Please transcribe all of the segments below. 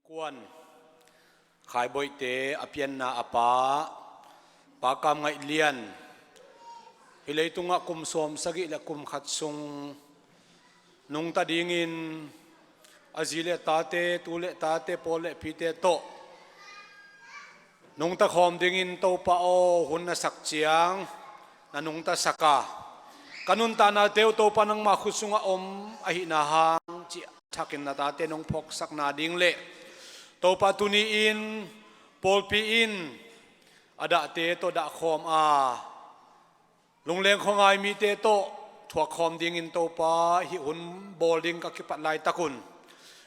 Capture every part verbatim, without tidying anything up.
Kuan Khai Boihte a pianna a pa, Pa Kam Ngaih Lian, hih leitungah kum sawm sagih le kum khat sung nungta dingin a zi le tate, tu le tate, pawl le pite tawh nungta khawm dingin Topa aw, hun na sak ciang na nungta sak a, ka nuntaknate uh Topa nangmah khut sungah om ahihna hang cih thakin na tate nong phawksak nading le Topa tuni-in pawlpi in a dahte tawh dahkhawm a, lungleng khuangai mite tawh thuakkhawm dingin Topa hih hun bawl ding ka kipat laitakun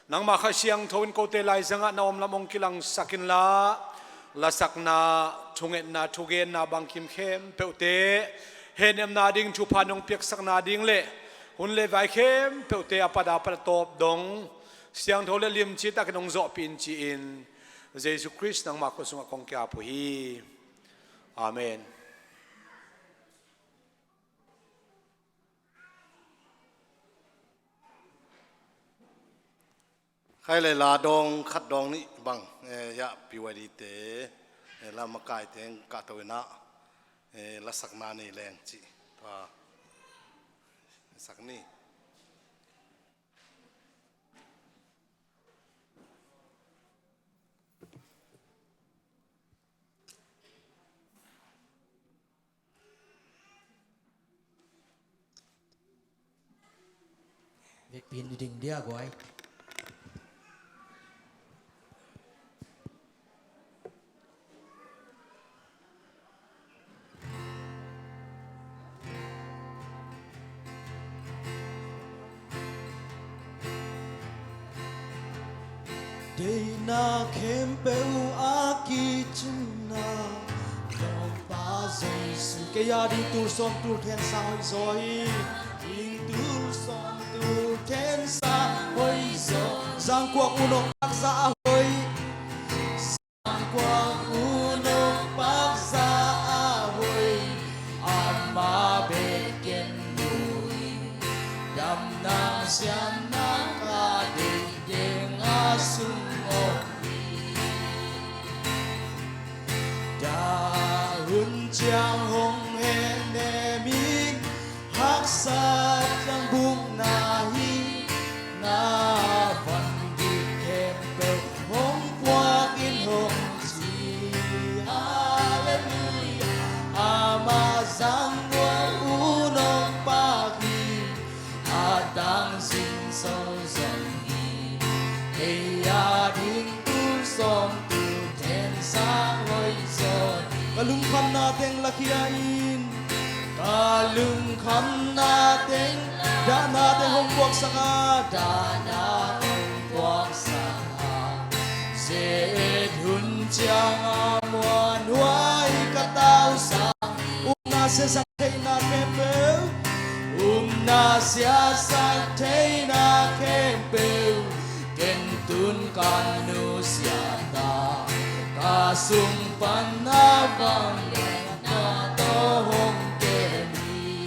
nangmah Kha Siangtho in kote laizangah na omlam hong kilangsak inla, lasakna, thungetna, thugenna bangkim khempeuhte hehnepna ding thupha nong piaksak nading le hun le vai khempeuhte a pat a pat a tawp dong siangtho le limci takin hong zawhpih in ci-in Jesu Khrist nangmah khut sungah kong ki-ap uh hi. Amen. Khai le la dawng khat dawng nih bang, eh, ya P Y D te, eh, la makaite kah to inah, eh, lasakna nei leng cih tua sak ni. Vekpi in i ding dia guai. Deihna khempeuh a kicingna Lawmpa Jesu, kei a ding tul sawm tul then sang hoih zaw hi. Ding tul sawm tul then sang hoih zaw. Zangkuak unok pakza a hoih. Kuang unok pakza a hoih, ama bek ken mu hi. Damna sianna ka deih ding a sung om hi. Dah hun ciang hong hehnem ing, haksa ciang bukna hi. Na van gik khempeuh hong puak in hong ci. Halleluiah. Ama zangkuak unok pak hi. A tangzing so zong hi. Kei a ding tul sawm tul then sang hoih zaw hi. Ka lungkhamna teng lakhia in. Ka lungkhamna teng, dahna teng hong puaksak a, dahna hong puaksak a. Ze-et hun ciang a muanhuai ka tausak. Upna siasak theihna khempeuh, upna siasak theihna khempeuh, ken tun ka nusia ta. Ka sung pan na vangliatna tawh hong kem hi.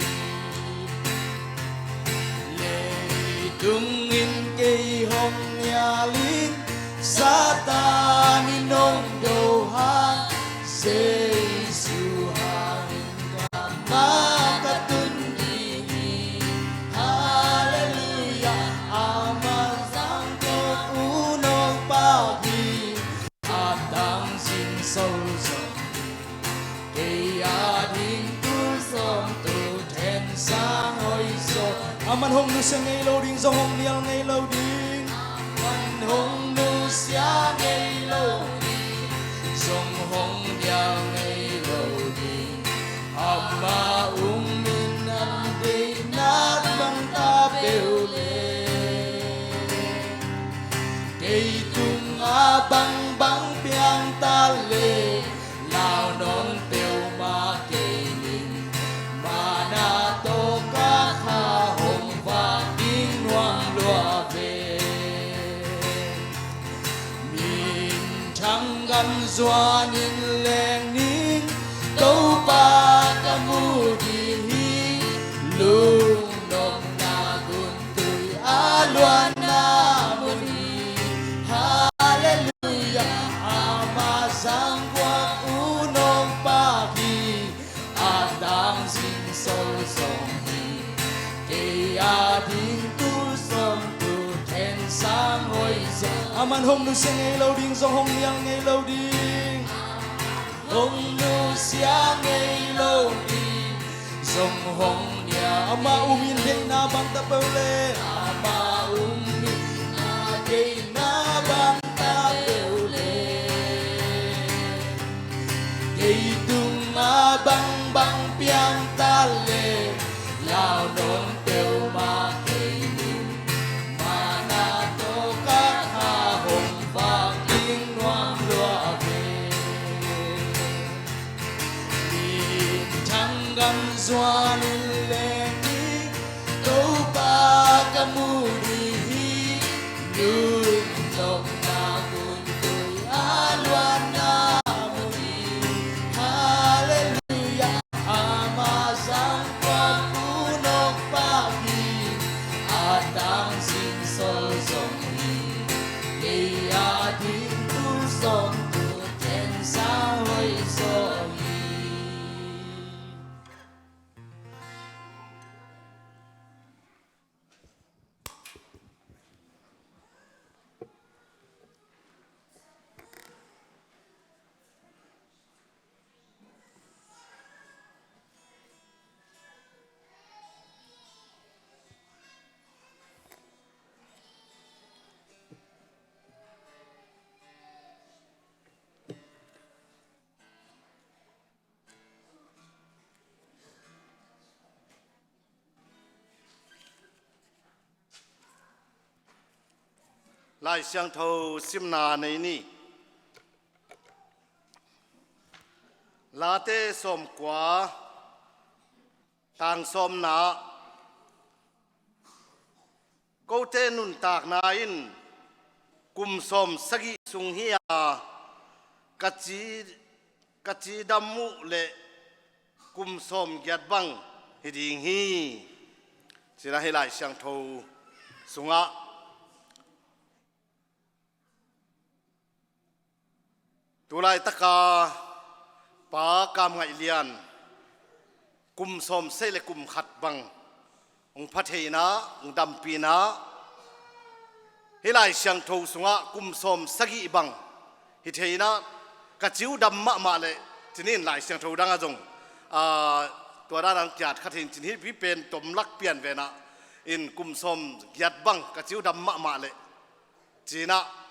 Leitung in kei hong nial in, Satan in hong do hang, Jesu hangin ka mah ka tun ding hi. Halleluiah. Ama zangkuak unok pak hi. A tangzing so zong hi. Kei a ding tul sawm tul then sang hoih zaw. Aman hong nusia ngei lo ding, zong hong nial ngei lo ding. Aman hong nusia ngei lo ding, zong hong nial ngei lo ding. Ama um in an deihna bang ta peuh le, kei tungah bangbang piang ta le, lau nawn peuhmah kei ning. Mana tawh ka kha hong vak ding nuam lua ve. Minthang gam zuan in leng ning, Topa ka mu ding hi. Lungnopna guntui a luanna mun hi. Halleluiah. Hong nusia ngei lo ding, zong hong nial ngei lo ding. Hong nusia ngei lo ding, zong hong nial. Amah um in deihna bang ta peuh leh, amah um in a deihna bang ta peuh leh, kei tungah bangbang piang ta leh, lau nawn peuhmah kei ning. Mana tawh ka kha hong vak ding nuam lua ve. Minthang gam zuan in leng ding, Topa ka mu ding hi. Lungnopna gun tui a luanna mu ding. Halleluiah. Ama zang tua pu nawk pah hi. A tangzing sawl zong hi. Kei a ding tu sawm tu ten sa hoi zaw hi. Lai Siangtho simna nei ni. Late sawmkua, tang sawmna. Kote nuntakna in kum sawm sagih sung hi a, ka ci, ka cidam uh leh kum sawm giat bang hi ding hi, ci-in ah hih Lai Siangtho sungah. Tulaitaka Pa Kam Ngaih Lian kum sawm sagih le kum khat bang hong pha thei-in ah, hong dampi-in ah, hih Lai Siangtho sungah kum sawm sagih bang hi thei-in ah, ka ci uh dam mahmah leh, ci-in Lai Siangtho dangah zong, aa, tua dan hong kiat kha thei-in, ci-in hih pen tom lak pian ve-in ah, in kum sawm giat bang ka ci uh dam mahmah leh, ci-in ah.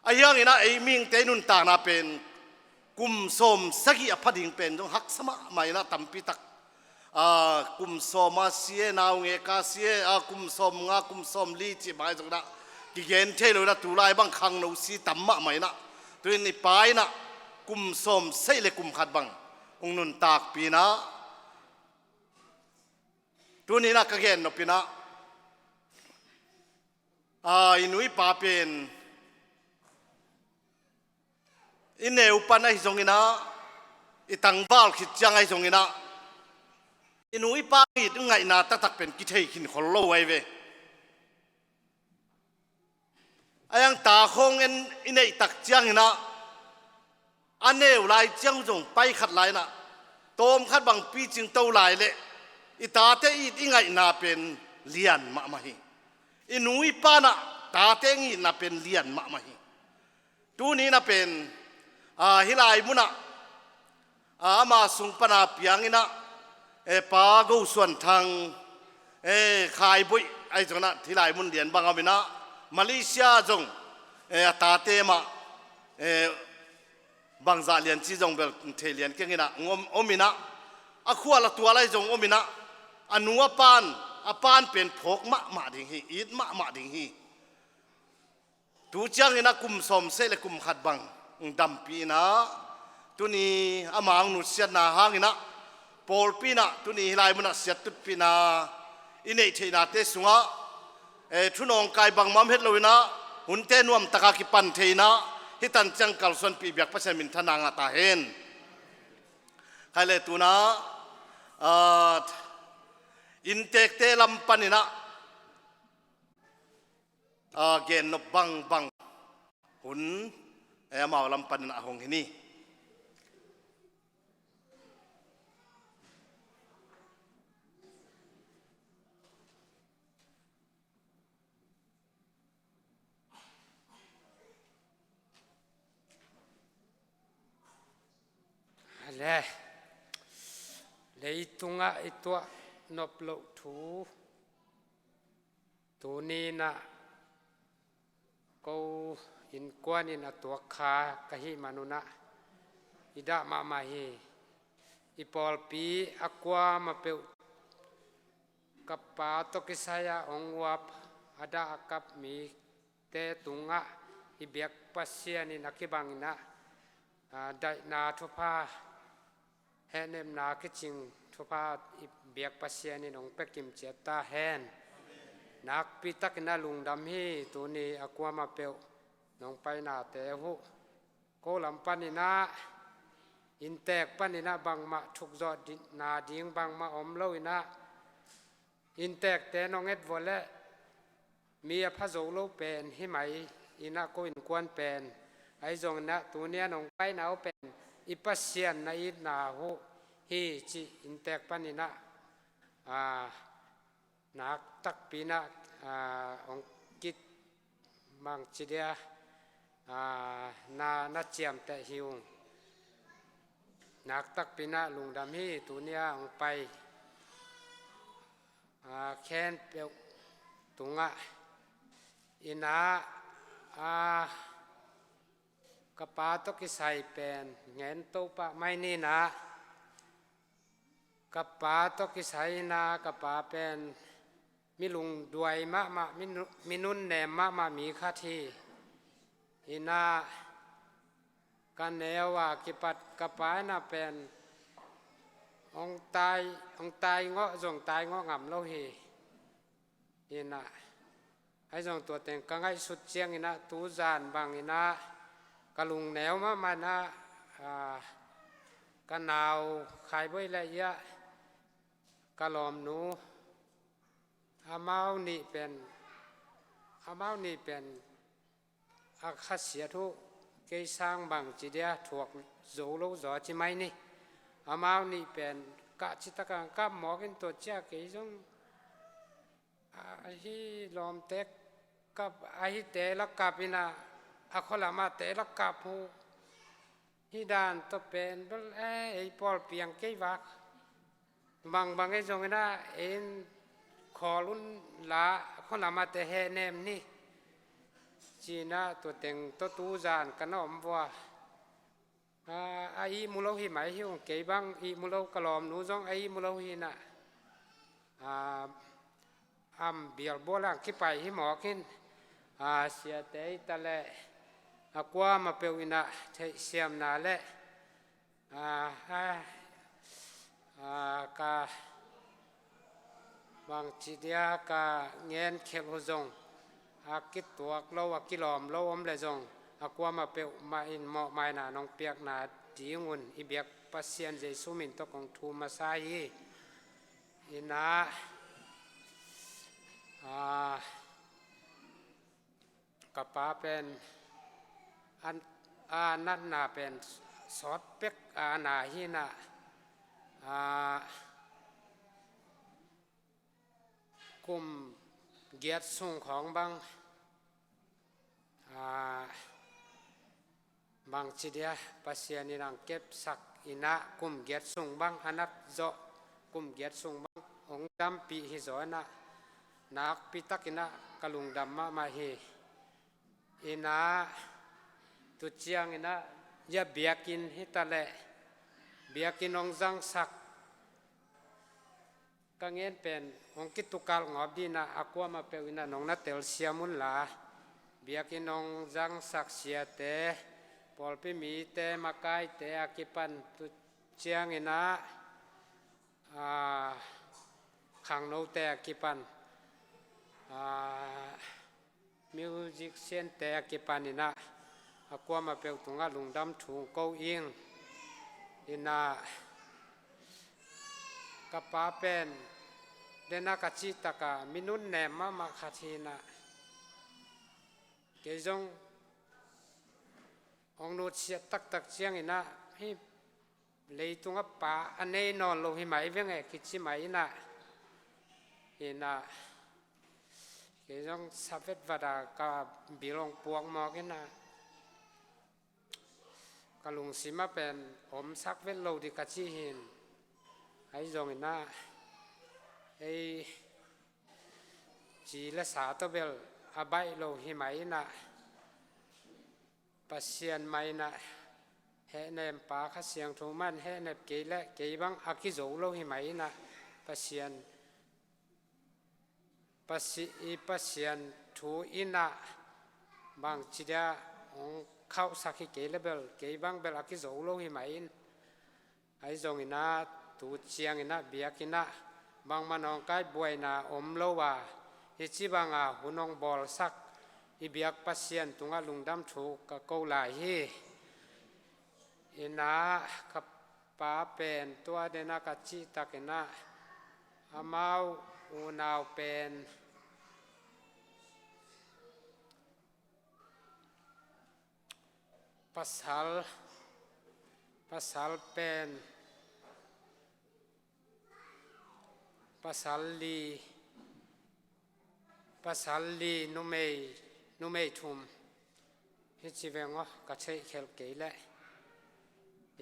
Ahi hangin ah ei mihingte nuntakna pen kum sawm sagih a pha ding pen zong haksa mahmah in ah, tampi tak, aa, kum sawm a si e, naungek a si e, aa, kum sawm nga, kum sawm li cih bang zong in ah kigen thei lo in ah, tulai bang khangno si tam mahmah in ah, tu-in i Pa in ah kum sawm sagih le kum khat bang hong nuntakpih in ah, tuni-in ah ka gen nop in ah, aa, i nu i pa pen i neu pan ahi zongin ah, i tangval khit ciang ahi zongin ah, i nu i pa it i ngaihna taktak pen kithei khin khol lo ahi ve. A iang ta khawng en i neih tak ciangin ah, a neu lai ciang zong pai khat lai-in ah, tawm khat bang picing to lai leh, i tate it i ngaihna pen lian mahmah hi. I nu i pa in ah tate hong itna pen lian mahmah hi. Tuni-in ah pen, aa, hih lai munah, aa, ama sung pan a piang in ah, e, Pa Go Suan Thang, e, Khai Boih ahi zongin ah, hih lai mun lian bang a om in ah, Malaysia zong, e, a tate mah, e, bangzah lian ci zong bel thei lian keng in ah, om, om in ah, a khua a tual ahi zong om in ah, a nu a pan, a pan pen phawk mahmah ding hi, it mahmah ding hi. Tu ciangin ah kum sawm sagih le kum khat bang hong dampi in ah, tuni ama hong nusiatna hangin ah, pawlpi in ah tuni hih lai munah siattutpihna i neih theihnate sungah, e, thu nawngkai bangmah om het lo in ah, hunte nuamtaka kipan thei in ah, hih tan ciang kalsuanpih biak Pasian minthanna ngah ta hen. Khai le tu-in ah, aa, inntekte lam panin ah, aa, gen nop bangbang hun, e, amau lam panin ah hong hi ni. Leitungah i tuah nop loh thu tuni-in ah ko innkuan in a tuak kha ka hih manun ah i dah mahmah hi. I pawlpi a kuamah peuh ka pa tawh kisai-a hong uap a dah a kap mite tungah i biak Pasian in a kibangin ah, aa, daihna thupha, hehnepna kicing thupha i biak Pasian in hong pia kimciat ta hen. Nakpi takin ah lungdam hi. Tuni a kuamah peuh nong painate uh ko lam panin ah, inntek panin ah bangmah thukzawh di-, na ding bangmah om loin ah, inntekte nong et vua leh mi a pha zo lo pen hi mai in ah, ko innkuan pen, ahi zongin ah tuni-a nong paina uh pen i Pasian na itna uh hi cih inntek panin ah, aa, nak takpi-in ah, aa, hong kit, bangci dia, aa, na, na ciamteh hi ung. Nak takpi-in ah lungdam hi. Tuni-a hong pai, aa, khempeuh tungah in ah, aa, ka pa tawh kisai pen ngen to pah mai ni in ah, ka pa tawh kisai in ah, ka pa pen mi lungduai mahmah, mi nu-, mi nunnem mahmah mi khat hi. In ah ka neu a kipat ka pa in ah pen hong tai, hong tai ngawh zong tai ngawh ngam lo hi. In ah, ahi zong tua teng ka ngaihsut ciangin ah, tu zan bangin ah ka lungneu mahmah in ah, aa, ka nau Khai Bawi Lai ah ka lawmnu, amau nih pen, amau nih pen a khasiat uh kei sang bangci dia thuak zo lo zaw ci mai ni. Amau nih pen kah citak a kap mawk in, tua ciang kei zong, a, ahi lawmte kap, ahite la kap in ah, a khualamahte la kap uh. Hih dan tawh pen bel, eh, ei pawlpi ang kei vak. Bangbang ei zongin ah, ei in khawl un la, khualamahte hehnem ni, ci-in ah tua teng tawh tu zan ka na om vua. A, a ihmu lo hi mai hi ung, kei bang ihmu lo, ka lawmnu zong a ihmu lo hi in ah, a, am bialbual ang kipai hi mawk in, a, siate hi ta leh, a kuamah peuh in ah theihsiamna leh, a, a, a, ka bangci dia ka ngenkhelh uh zong a kituak lo, a kilawm lo om leh zong, a kuamah peuhmah in mawhmaina nong piakna ding un i biak Pasian Jesu min tawh kong thum masa hi. In ah, a, ka pa pen an, a natna pen sawt pek a na hi in ah, a, kum giat sung khawng bang, a, bangci dia Pasian in ang kepsak in ah, kum giat sung bang a nat zawh, kum giat sung bang hong dampih hi zaw in ah, nakpi takin ah ka lungdam mahmah hi. In ah, tu ciangin ah, ya biakinn hi ta leh, biakinn hong zangsak, ka ngen pen hong kitukalh ngawp ding in ah, a kuamah peuh in ah nong na telsiam un la, biakinn hong zangsak siate, pawlpi mite, makaite a kipan, tu ciangin ah, a, khangnote a kipan, a, musiciante a kipan in ah, a kuamah peuh tungah lungdam thu ko ing. In ah, ka pa pen, den a ka cih tak a mi nunnem mahmah khat hi in ah, kei zong hong nutsiat taktak ciangin ah, hih leitungah pa a nei nawn lo hi mai veng e, kici mai in ah, in ah, kei zong sa vetvat a ka bil hong puak mawk in ah, ka lungsim ah pen omsak vet lo ding ka ci hi in. Ahi zongin ah, ei ci le sa tawh bel a baih lo hi mah in ah, Pasian mah in ah, hehnem pa Kha Siangtho mah in hehnep kei leh kei bang a kizo lo hi mah in ah, Pasian Pasi-, i Pasian thu in ah bangci dia hong khauhsak hi kei le bel, kei bang bel a kizo lo hi mah in. Ahi zongin ah, tu ciangin ah biakinn ah bangmah nawngkai buaina om lo a, hih ci banga hun hong bawlsak i biak Pasian tungah lungdam thu ka ko lai hi. In ah ka pa pen tua den ah ka cih takin ah, amau unau pen pasal, pasal pen, pasal li, pasal li, numei, numei thum hi ci veng aw, ka theih khelh kei leh.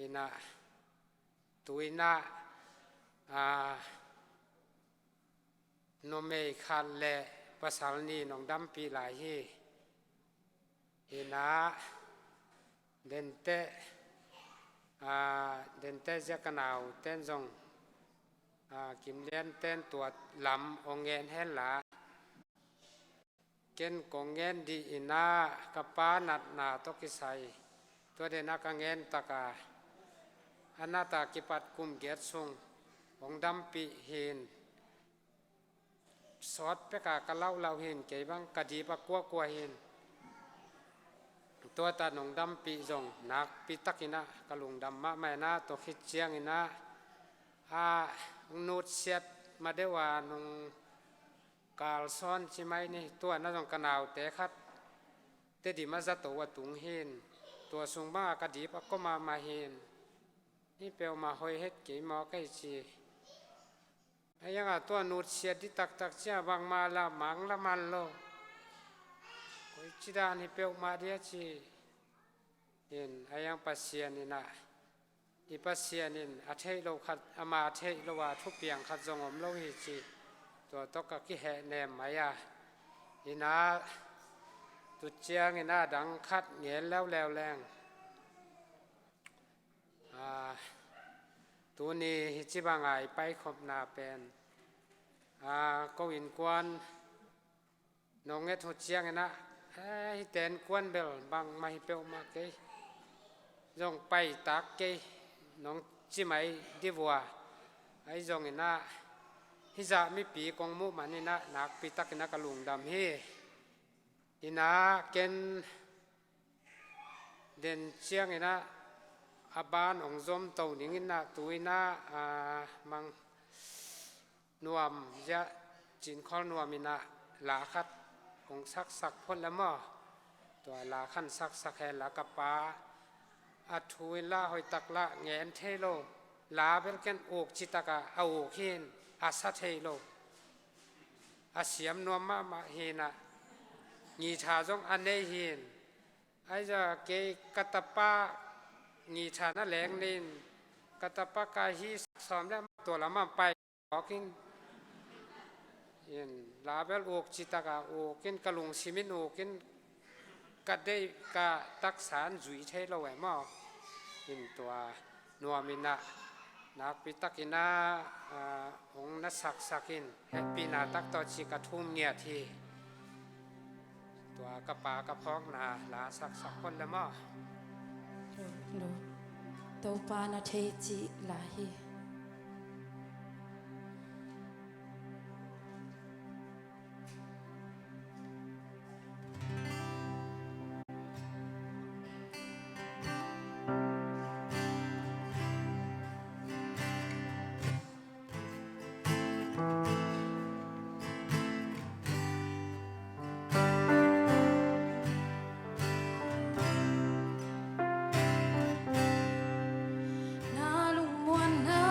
In ah, tu in ah, a, numei khat le pasal ni nong dampih lai hi. In ah, dente, a, dente zia ka nau ten zong, a, Kim Lian ten tua lam hong ngen hen la, ken kong ngen dih in ah, ka pa natna tawh kisai, tua den ah ka ngen tak a, a nat a kipat kum giat sung hong dampih hi in, sawt pek a ka laulau hi in, kei bang ka dip a kuakua hi in. Tua ta nong dampih zong nakpi takin ah ka lungdam mahmah in ah, tua khit ciangin ah, a, hong nutsiat ma deuh a nong kalsawn ci mai ni. Tua na zong ka naute khat Tedim ah zato a tung hi in, tua sung bang a ka dip a kua mahmah hi in, hih peuhmah hoih het kei maw ka hi ci. Ahi zongin ah tua nutsiat dih taktak ci a, bangmah lah mang lah man lo, koici dan hi peuhmah dih a ci in. Ahi zongin Pasian in ah, i Pasian in a theih loh khat, ama a theih loh a thupiang khat zong om lo hi ci, tua tawh ka kihehnem mai a. In ah, tu ciangin ah dang khat ngen leuleu leng, a, tuni hih ci banga i paikhopna pen, a, ko innkuan nong nget uh ciangin ah, eh, hihte innkuan bel bangmah hi peuhmah kei, zong paitak kei nong ci mai dih vua. Ahi zongin ah, hih zah mipi kong muh manin ah nakpi takin ah ka lungdam hi. In ah ken den ciangin ah, a ban hong zom to ning in ah, tu in ah, a, Mang Nuam zia, Cinkhawl Nuam in ah la khat hong saksak phot le maw. Tua la khat saksak hen la, ka pa a thu in la hoih tak la ngen thei lo. La bel ken uk ci tak a, a uk hi in, a sa thei lo. A siam nuam mahmah hi in ah, ngitha zong a nei hi in. Ahi zongin kei ka tapa ngitha na leng nei in, ka tapa ka hi sak sawm le tua lam ah pai awk in, in la bel uk ci tak a uk in, ka lungsim in uk in, ka deih ka taksa in zui thei lo e maw. In tua Nuam in ah nakpi takin ah, a, hong na saksak in, hehpihna tak tawh ci ka thum ngiat hi. Tua ka pa ka phawkna la saksak phot le maw. Lo, lo. Topa na thei cih la hi. Na lungmuanna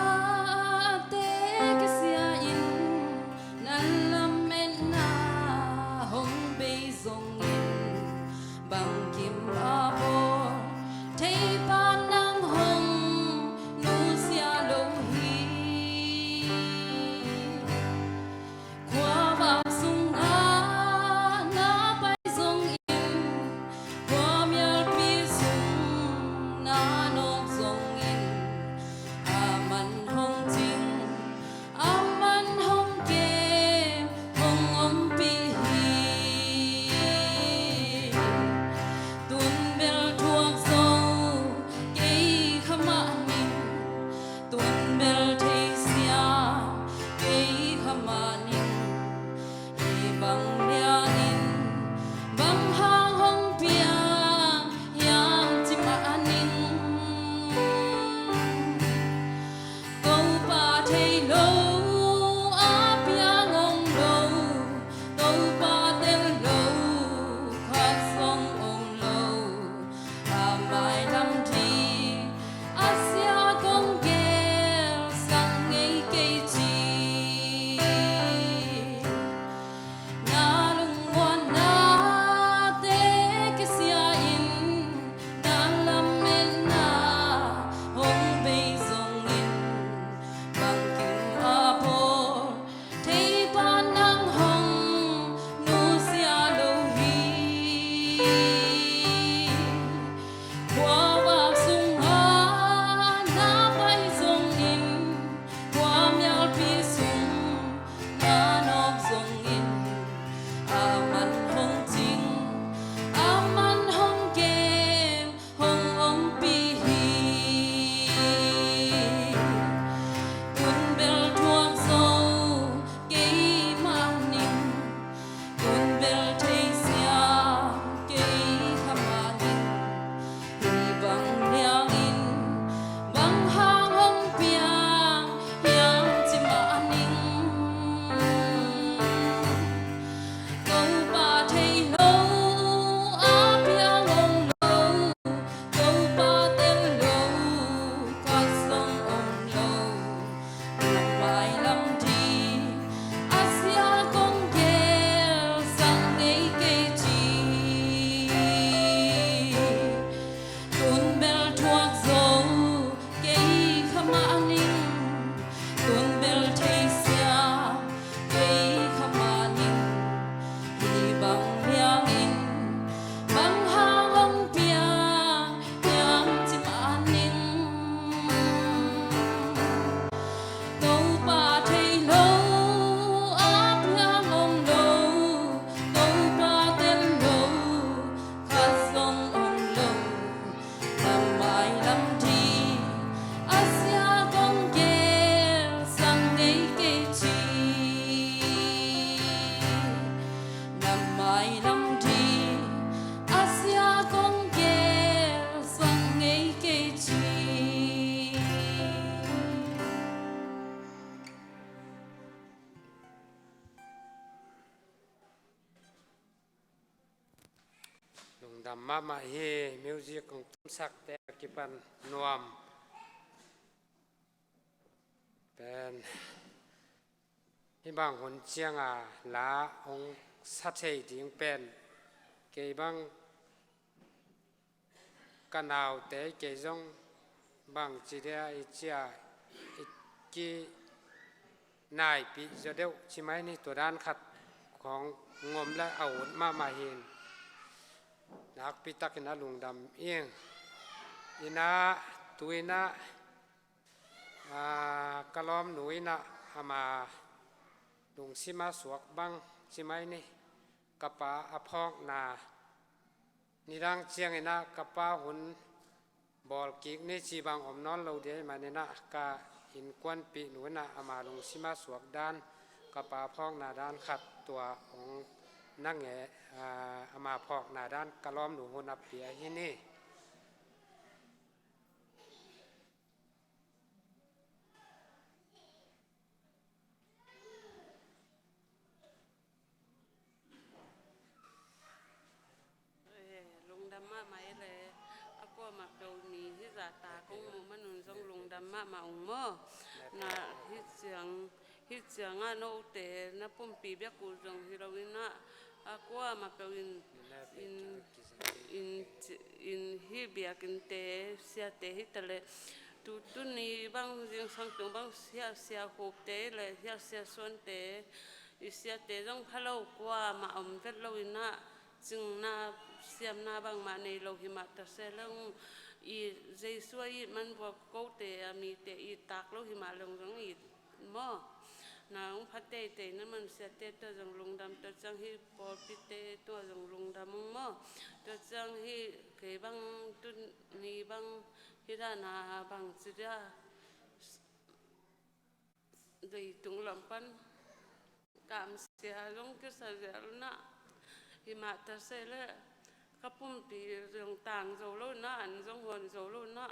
Dam mahmah hi. Music hong tumsakte a kipan nuam pen, hih bang hun cianga la hong sa thei ding pen, kei bang ka naute, kei zong bangci dia i cia i kinaipih zaw deuh ci mai ni. Tua dan khat khawng ngom le a ut mahmah hi. Nakpi takin a lungdam ing. Inah, tu inah, aa, ka lawmnu inah ama lungsim a suak bang ci mai ni. Ka pa a phawkna nidang cianginah ka pa hun bawl kik ni ci bang om nawn lo ding ahih maninah ka innkuanpih nu inah ama lungsim a suak dan, ka pa phawkna dan khat tua hong na ngei, aa, ama phawkna dan ka lawmnu hun a pia hi ni. Eh, lungdam mahmah e le, a kuamah peuh mi hih zahta kong muh manun zong lungdam mahmah ung maw. Na hih ciang, hih ciangah note na pumpi bek uh zong hi lo inah, a kuamah peuh in, in, in, in hih biakinnte, siate hi ta leh, tu, tuni bang, zingsang tung bang, sia, sia Khupte le sia, sia Suante, i siate zong pha lo, kuamah om vet lo inah, cingna siamna bangmah nei lo hi mah ta se leng, i Jesu a it man bua kote a mite it tak lo hi mah leng zong it maw. Na hong pha teitei na man siate tua zong lungdam, tua ciang hih pawlpite tua zong lungdam ung maw. Tua ciang hih kei bang tuni bang hih dana bangci dia leitung lam pan kamsia zong kisa zel na, hi mah ta se leh ka pumpi zong tang zo lo na, an zong huan zo lo na,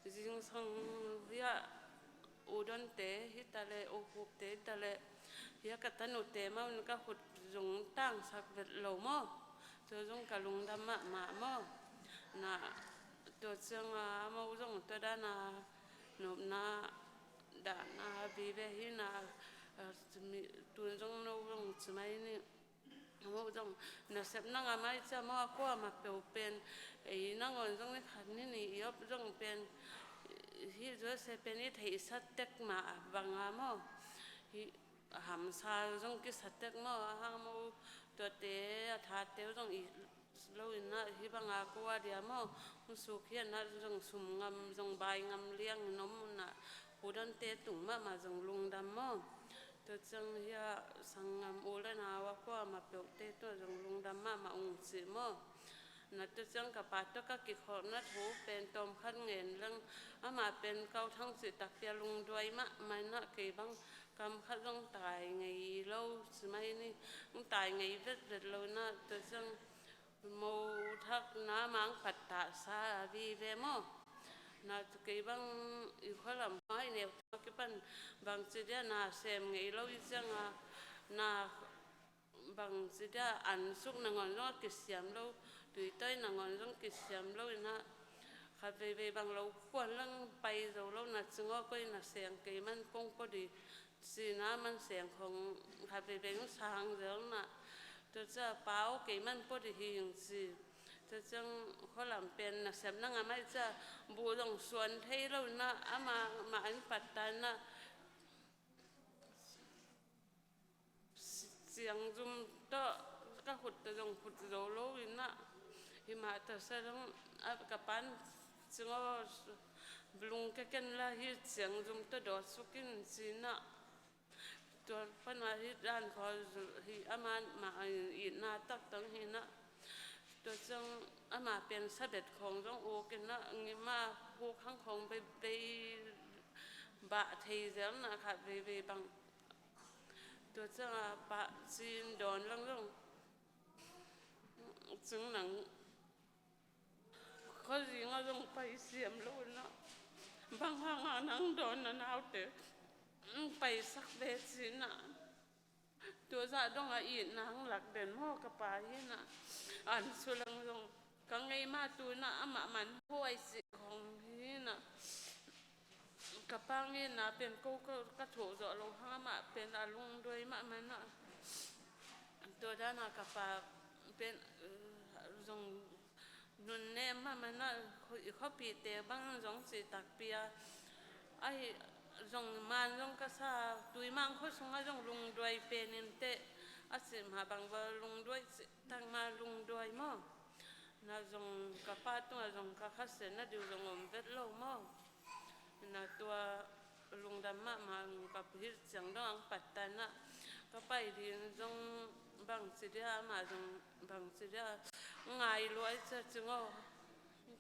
zingsang hiah U Donte hi ta leh, U Khupte hi ta leh, hiah ka tanute mah un ka khut zong tangsak vet lo maw. Tua zong ka lungdam mahmah maw. Na tua cianga amau zong tua dana nopna dahna vive hi na, a, mi, tun zong no zong ci mai ni. Amau zong nasepna ngam ahih ciang amau a kuamah peuh pen, ei nangawn zong ni khat ni nih i op zong pen, hih Jose pen i theihsa tek mah banga maw. Hih hamsa zong kisa tek maw, a hang amau tuate a thate uh zong i lo inah, hih banga kua dia maw, hong suk hianah zong sum ngam, zong bai ngam liangin om unah, U Donte tung mahmah zong lungdam maw. Tua ciang hiah sanggam u le nau a kuamah peuhte tua zong lungdam mahmah ung cih maw. Na tua ciang ka pa tua ka kikhawlna thu pen tawm khat ngen leng, amah pen Kau Thang cih takpi a lungduai mahmah inah, kei bang kam khat zong tai ngei lo ci mai ni, zong tai ngei vetvet lo inah, tua ciang mothakna mah hong pattahsa a vive maw. Na kei bang i khualam hong aih neu tua kipan bangci dia na sem ngei lo i cianga, na bangci dia ansuk nangawn zong a kisiam lo, tuitawi nangawn zong kisiam lo inah, khat veivei bang lo kuan lang pai zo lo na, cingawkawi na seng kei man kong pua dih ci na, man seng khong khat veivei hong sang zel na, tua ciang pa aw kei man pua dih hi ing ci. Tua ciang khualam pen nasepna ngam ahih ciang buh zong suan thei lo inah, amah mah in pattah inah, ciangzum tawh ka khut tawh zong khut zo lo inah, hi mah ta se zong a ka pan cingaw lung keken la hi, ciangzum tawh dawt suk in ci inah. Tua pana hi dan khaw hi, ama mah itna taktak hi inah. Tua ciang ama pen sabet khawng zong uk inah, ngima hukhang khawng beibei bah thei zel na khat veivei bang. Tua ciangah pah cin dawn lang zong cing nang khuazingah zong pai siam lo inah, bang hangah nang dawn na naute paisak ve ci inah. Tua zah dong a itna hong lak den maw, ka pa hi na. An sulang zong ka ngei ma tu na amah man huai si khong hi na. Ka pa ngeina pen ko ka, ka thoh zawh loh hang amah pen a lungduai mahmah na. Tua dana ka pa pen, eh, zong nunnem mahmah na, i khuapihte bang zong cih takpi a. Ahi zong man zong ka sa, Tuimang khua sungah zong lungduai pen in teh a cih mah bang va lungduai cih tak mah lungduai maw. Na zong ka pa tungah zong ka khasia na diu zong om vet lo maw. Na tua lungdam mahmah ka hilh ciang dong ang pattan ah ka pai ding zong bangci dia, amah zong bangci dia ngai luai cia cing aw.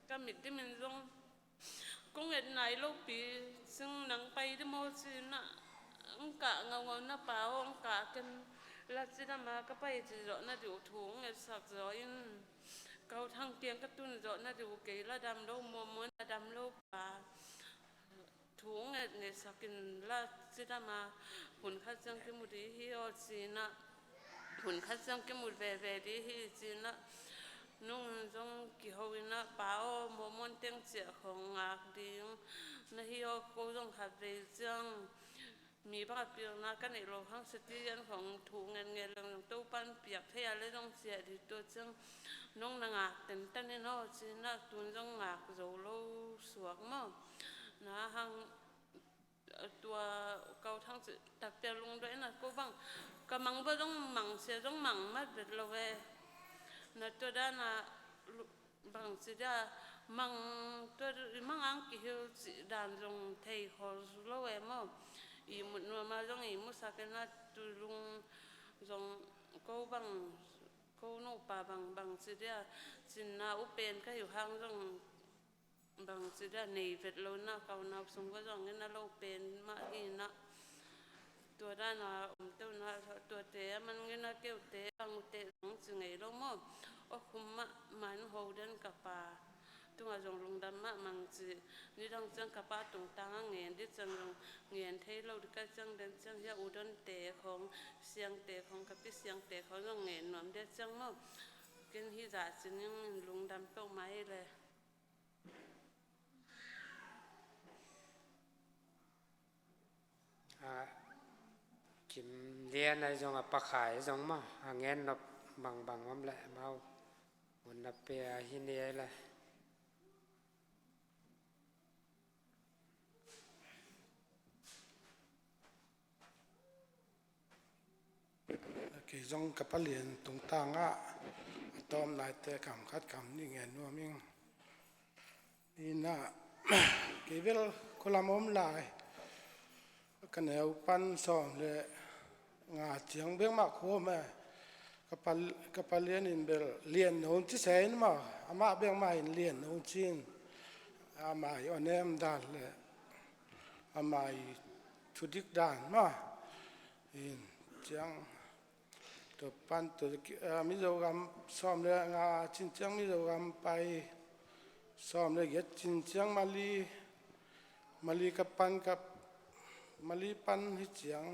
Ka mit dimin zong kong et nai lopi cing nang pai di maw ci na, ang kah ngaungau na pa aw, ang kah ken la cidam a ka pai ci zawh na diu thu ang etsak zaw in. Kau Thang kiang ka tun zawh na diu kei la dam lo, muammuan a dam lo pa. Thu nget ngetsak in la cidam a, hun khat ciang kimu di hi aw ci na, hun khat ciang kimu veve di hi ci na, nung zong kiho in a pa aw, muammuan teng ciah khong ngak ding na hi aw, ko zong khat vei ciang mi bang a pilna ka neih loh hang sati an khong thu ngen ngen leng zong Topan piak thei a le zong ciah di tua ciang nong na ngak tentan in aw ci na, tun zong ngak zo lo suak maw. Na hang tua Kau Thang cih takpi a lungduai na ko bang ka mang bua zong mang sia zong mang mat vet lo ve. Na tua dana lu- bangci dia mang tua i mang ang kihil cih dan zong thei khol lo e maw. I mut nuam a zong i musak e na, tu lung zong ko bang, ko nupa bang, bangci dia cinna u pen ka hi uh hang zong bangci dia nei vet lo na, ka unau sung va zong in a lo pen mah hi na. Tua dana om teu na, tuate a man ngen a keute bang ute zong ci ngei lo maw. Aw khum mah man ho den ka pa tungah zong lungdam mah mang ci. Nidang ciang ka pa tungtang a ngen di ciang zong ngen thei lo di ka ciang den ciang hia u donte khong, siangte khong, ka pi siangte khong zong ngen nuam dia ciang maw. Ken hi zah ci ning in lungdam peuh mai le. A, Kim Lian ai zong a pakhai zong maw, a ngen nop bangbang om leh mau hun na pia hi ni ai le. Kei zong ka palian tungtangah a tawm naite kam khat kam nih ngen nuam ing. Ina, kei bel khualam om lai. Ka neu pan sawm le nga ciang bek mah khuam e. Ka pal-, ka palian in bel lian no ci se in mah, amah bek mah in lian no ci in. Amah i onem dan le amah i thudik dan mah in ciang tua pan tua ki-, ah, Mizogam sawm le nga cin ciang Mizogam pai, sawm le giat cin ciang Mali, Mali ka pan ka, Mali pan hi ciang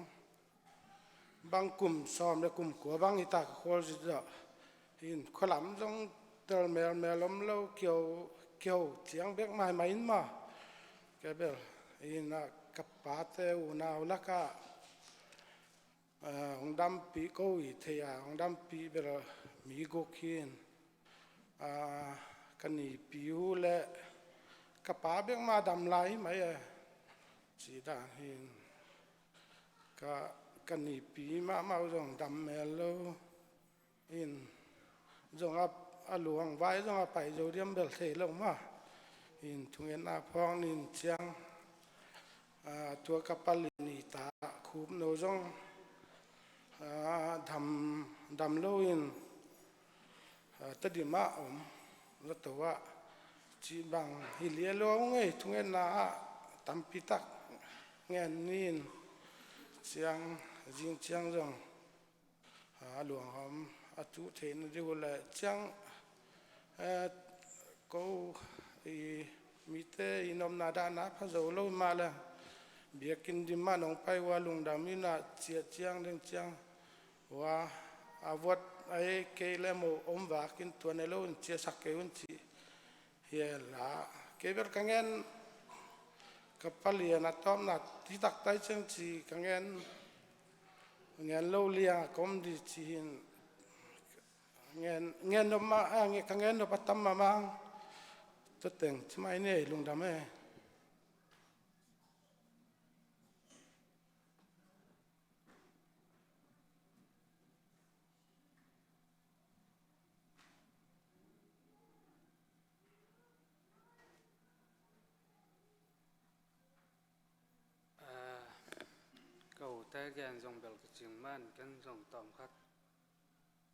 bang kum sawm le kum kua bang hi ta ka khual zit zawh. Hin khualam zong tel melmel om lo, kio, kio ciang bek mai mai in mah. Ka bel, ina ka pate unau lakah, ah, hong dampih ko i thei a, hong dampih bel mi guk hin. Ah, ka nipi uh le ka pa bek mah dam lai hi mai e. Ci dan hin. Ka, ka nipi mahmah uh zong dam mel lo. In zong a, a luang vai zong a pai zo diam bel thei lo mah. In thungen a phawng nin ciang, ah, tua ka pal in i ta khup no zong, ah, dam, dam lo in, ah, Tedim ah om, zato ah cih bang hi lia lo ngei thungetna ah tampi tak ngen nin ciang, zing ciang zong, ah, luang om a tuh theihna ding uh le ciang, eh, ko i mite i nopna dahna pha zo lo mah le biakinn dim mah nong pai uh a lungdam in a ciah ciang ding ciang Tua a vuat a ei kei le mo om vakin tua ne lo in ciasak kei un ci hi la. Kei bel ka ngen ka palian a tawpna titak tai ciang ci ka ngen ngen lo lia kom di ci hin ngen ngen nop ma a nge ka ngen nop a tam ma mang. Tua teng ci mai ne lungdam e. Ka ute gen zong bel ka cing man ken zong tawm khat.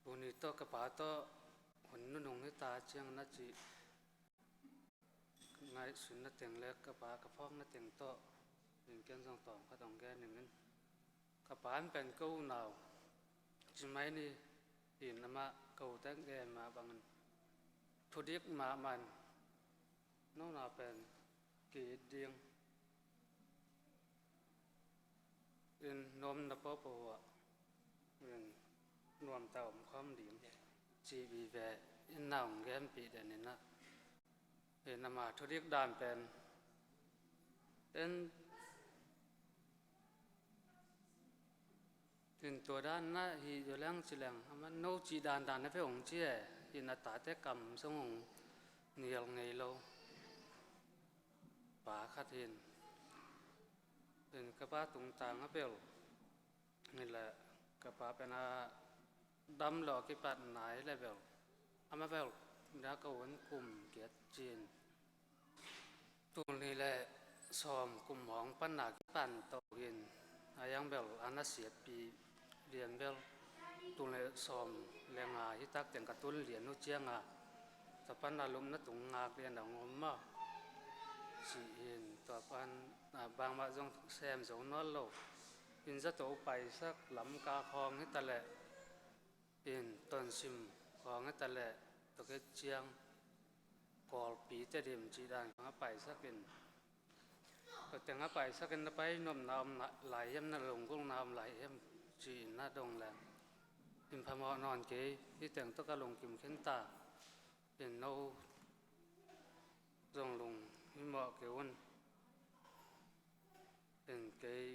Tuni tawh ka pa tawh hun nunung hi ta ciang na cih ngaihsun na teng le ka pa ka phawk na teng tawh in ken zong tawm khat hong gen ning in. Ka pa in pen ko unau ci mai ni in amah ko tek gen mah bangin thudik mahmah in nona pen ki-it ding in nuam na pawpaw ah in nuam ta om khawm ding ci vive in na hong genpih den in ah in ama thudik dan pen in in tua dan na hi zo leng ci leng a man no ci dan dan na pe hong ci e. In a tate kam zong hong nial ngei lo pa khat hin in ka pa tungtang a bel ni le ka pa pen a dam lo a kipat nai le bel ama bel da ka un kum kiat cin tul nih le sawm kum hawng panna kipan to hin a yang bel a na siatpi lian bel tul nih sawm le nga hi tak teng ka tun lian uh cianga tua pan a lupna tung ngak lian a ngom ma ci hin tua pan bangmah zong sem zo nawl lo in zato paisak lam ka khawng hi ta leh in tonsim khawng hi ta leh tua khit ciang Kawlpi Tedim cih dan khawng a paisak in tua teng a paisak in na pai nuamna om lai hiam na lunggulhna om lai hiam ci in na dong leng in phamawh nawn kei hi teng tawh ka lungkim khin ta in no zong lung hi mawh kei un. In kei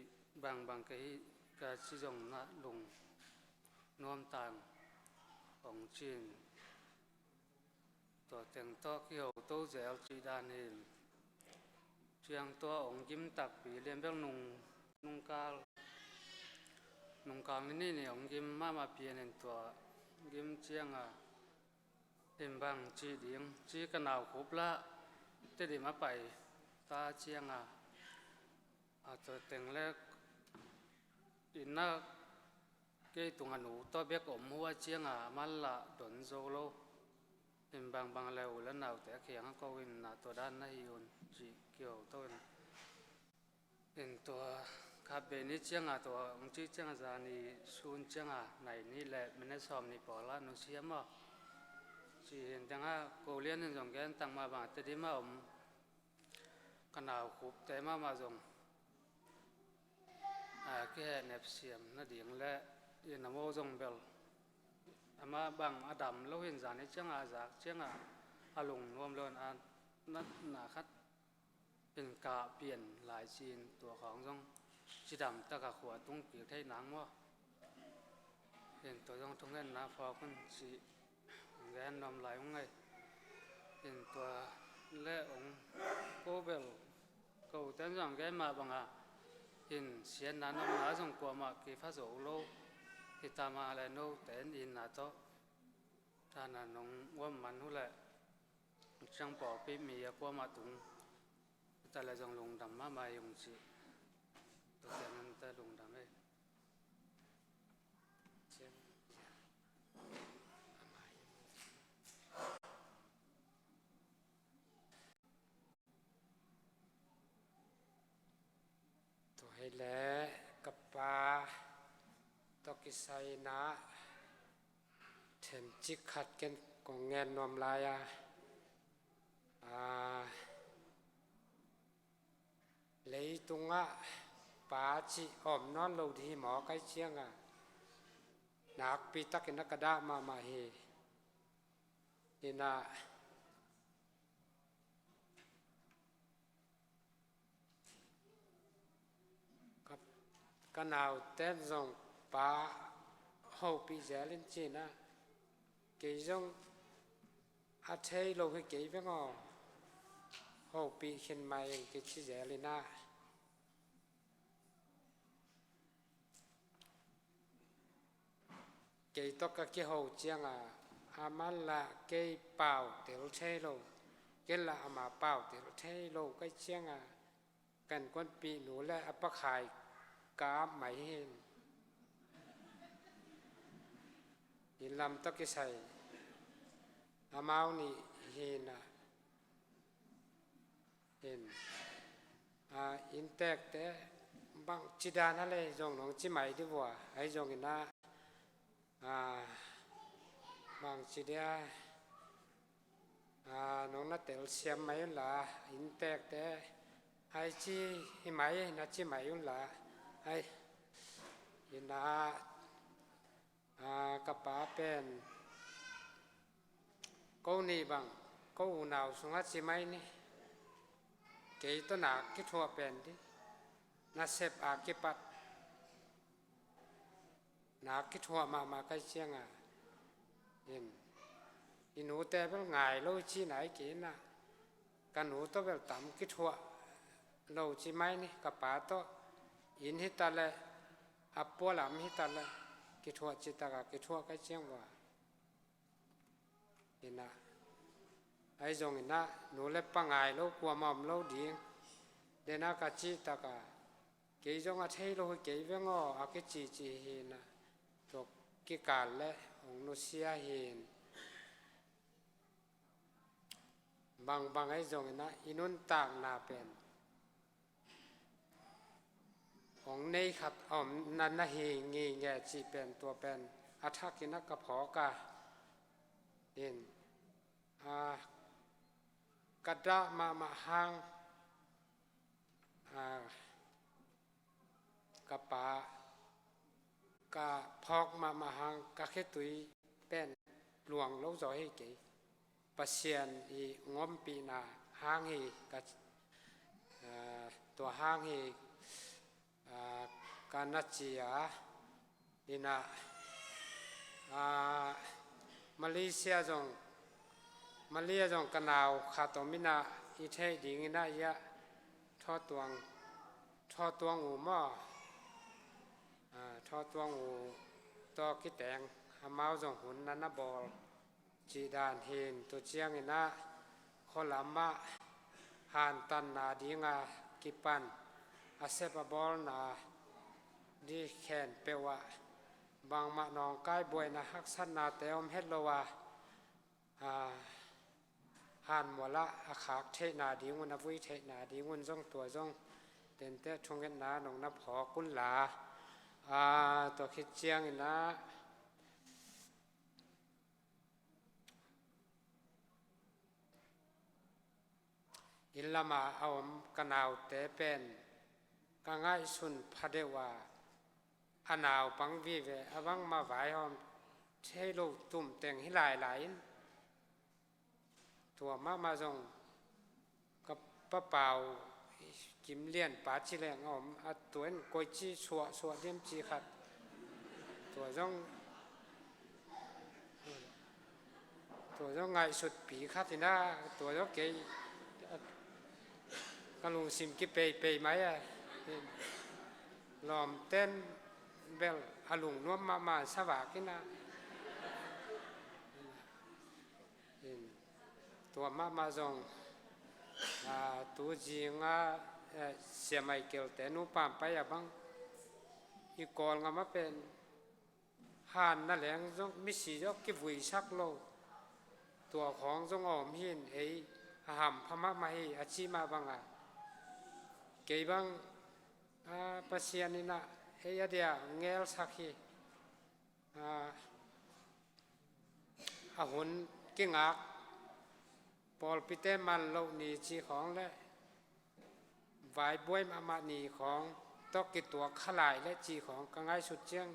bangbang kei hi ka ci zong na lung nuam tang hong cin tua teng tawh kiho to zel cih dan hin ciang tua hong gim takpi lian bel nung nungkal nungkal ni ni hong gim mahmah pian in tua gim cianga in bang ci ding ci ka nau khup lah Tedim a pai ta cianga a tua teng le in na kei tunga nu tawh bek om hua cianga man lah don zo lo in bangbang le u le naute a khiang a ko in na tua dan na hi un ci kiho to in in tua khat bei ni cianga tua hong ci cianga zani sun cianga nai ni le minute sawm ni pawl ah nusia maw ci hin tengah ko lian in zong gen tang mah bang Tedim a om ka nau khupte mahmah zong a kihehnep siam nading le in a mo zong bel amah bang a dam lo hin zani cianga a zak cianga a lungnuam lo in a natna khat in kah pian lai ci in tua khawng zong cidam taka khua tung kik thei nang maw? In tua zong thungetna phawk un ci gen nuam lai ung ngai. In tua le ong ko bel ko ten zong gen mah banga in siatna nuamna zong kuamah kipha zo lo. Hi ta mah le no ten in na tawh tana nong uam man uh leh ciang pawlpi mi a kuamah tung ta le zong lungdam mahmah hi ung ci. Tua ciang nante lungdam ei. Tua hi le ka pa tawh kisai na themcik khat ken kong ngen nuam lai a. Aa, leitungah pa cih om nawn lo dih hi maw kai cianga Nakpi takin a ka dah mahmah hi. Ina ka, ka nauten zong pa hopih zel in cina, kei zong a thei lo hi kei veng aw, hopih khin mai eng kici zel ina. Kei tawh ka kiho cianga, a man la kei pau tel thei lo, ken la ama pau tel thei lo kai cianga, kan kuanpih nu le a pakhai ka ap mai hin. Inn lam tawh kisai amau nih hina. In, a, inntekte bang ci dan a le zong nong ci mai di vua, ai zong ina, a, bang ci dia, a, nong na tel siam mai un la, inntekte ai ci hi mai, na ci mai un la, ai, ina, a, ka pa pen ko nih bang, ko unau sungah ci mai ni. Kei tawh nak kithuah pen di, nasep a kipat nak kithuah mahmah kai cianga. In, i nute bel ngai lo ci nai kei ina, ka nu tawh bel tam kithuah lo ci mai ni, ka pa tawh inn hita le a pualam hita le kithuah citaka kithuah kai ciang vua. Ina, ai zong ina, nu le pa ngai lo kuama om lo ding. Dena ka citaka, kei zong a thei lo hi kei veng aw, a kici ci hina. Tua kikal le hong nusia hin. Bangbang ai zong ina, i nuntakna pen hong nei khat om na, na hi ngi nge cih pen tua pen a thakin a ka phawk a. In, a, ka dah mahmah hang, a, ka pa ka phawk mahmah hang ka khitui pen luang lo zaw hi kei. Pasian i ngompihna hang hi ka, a, tua hang hi, a, ka na ci a, ina, a, Malaysia zong, Malaysia zong ka nau khat om ina i theih ding ina ia Thawtuang, Thawtuang U maw? A, Thawtuang U tawh kiteng amau zong hun na na bawl. Cih dan hin tu ciang ina khualamah hantanna dinga kipan a sep a bawlna di khen peuh ah bangmah nawngkai buaina haksatnate om het lo a, a, hanmualah a khak theihna dingun, a vui theihna dingun zong tua zong tente thungetna nong na phawk un la, a, tua khit ciang ina inn lama a om ka naute pen ka ngaihsun pha deuh a, a naupang vive a bangmah vaihawm thei lo tumteng hi lailai in, tua mahmah zong ka papau Kim Lian pa ci leng a om, a tua in koici suahsuah diam ci khat. Tua zong, tua zong ngaihsutpi khat ina, tua zong kei ka lungsim kipeipei mai a. Lawmten bel a lungnuam mahmah savak ina. In, tua mahmah zong, a, tu zinga, eh, Sia Michael te nupa pai a bang i Kawlngam a pen han na leng zong misi zong kivuisak lo. Tua khawng zong a om hin ei a hampha mahmah hi a ci mah banga kei bang, a, Pasian ina ei a dia ngelsak hi. A, a hun kingak pawlpite man loh ni ci khawng le vaibuai mahmah ni khawng tawh kituak kha lai le ci khawng ka ngaihsut ciang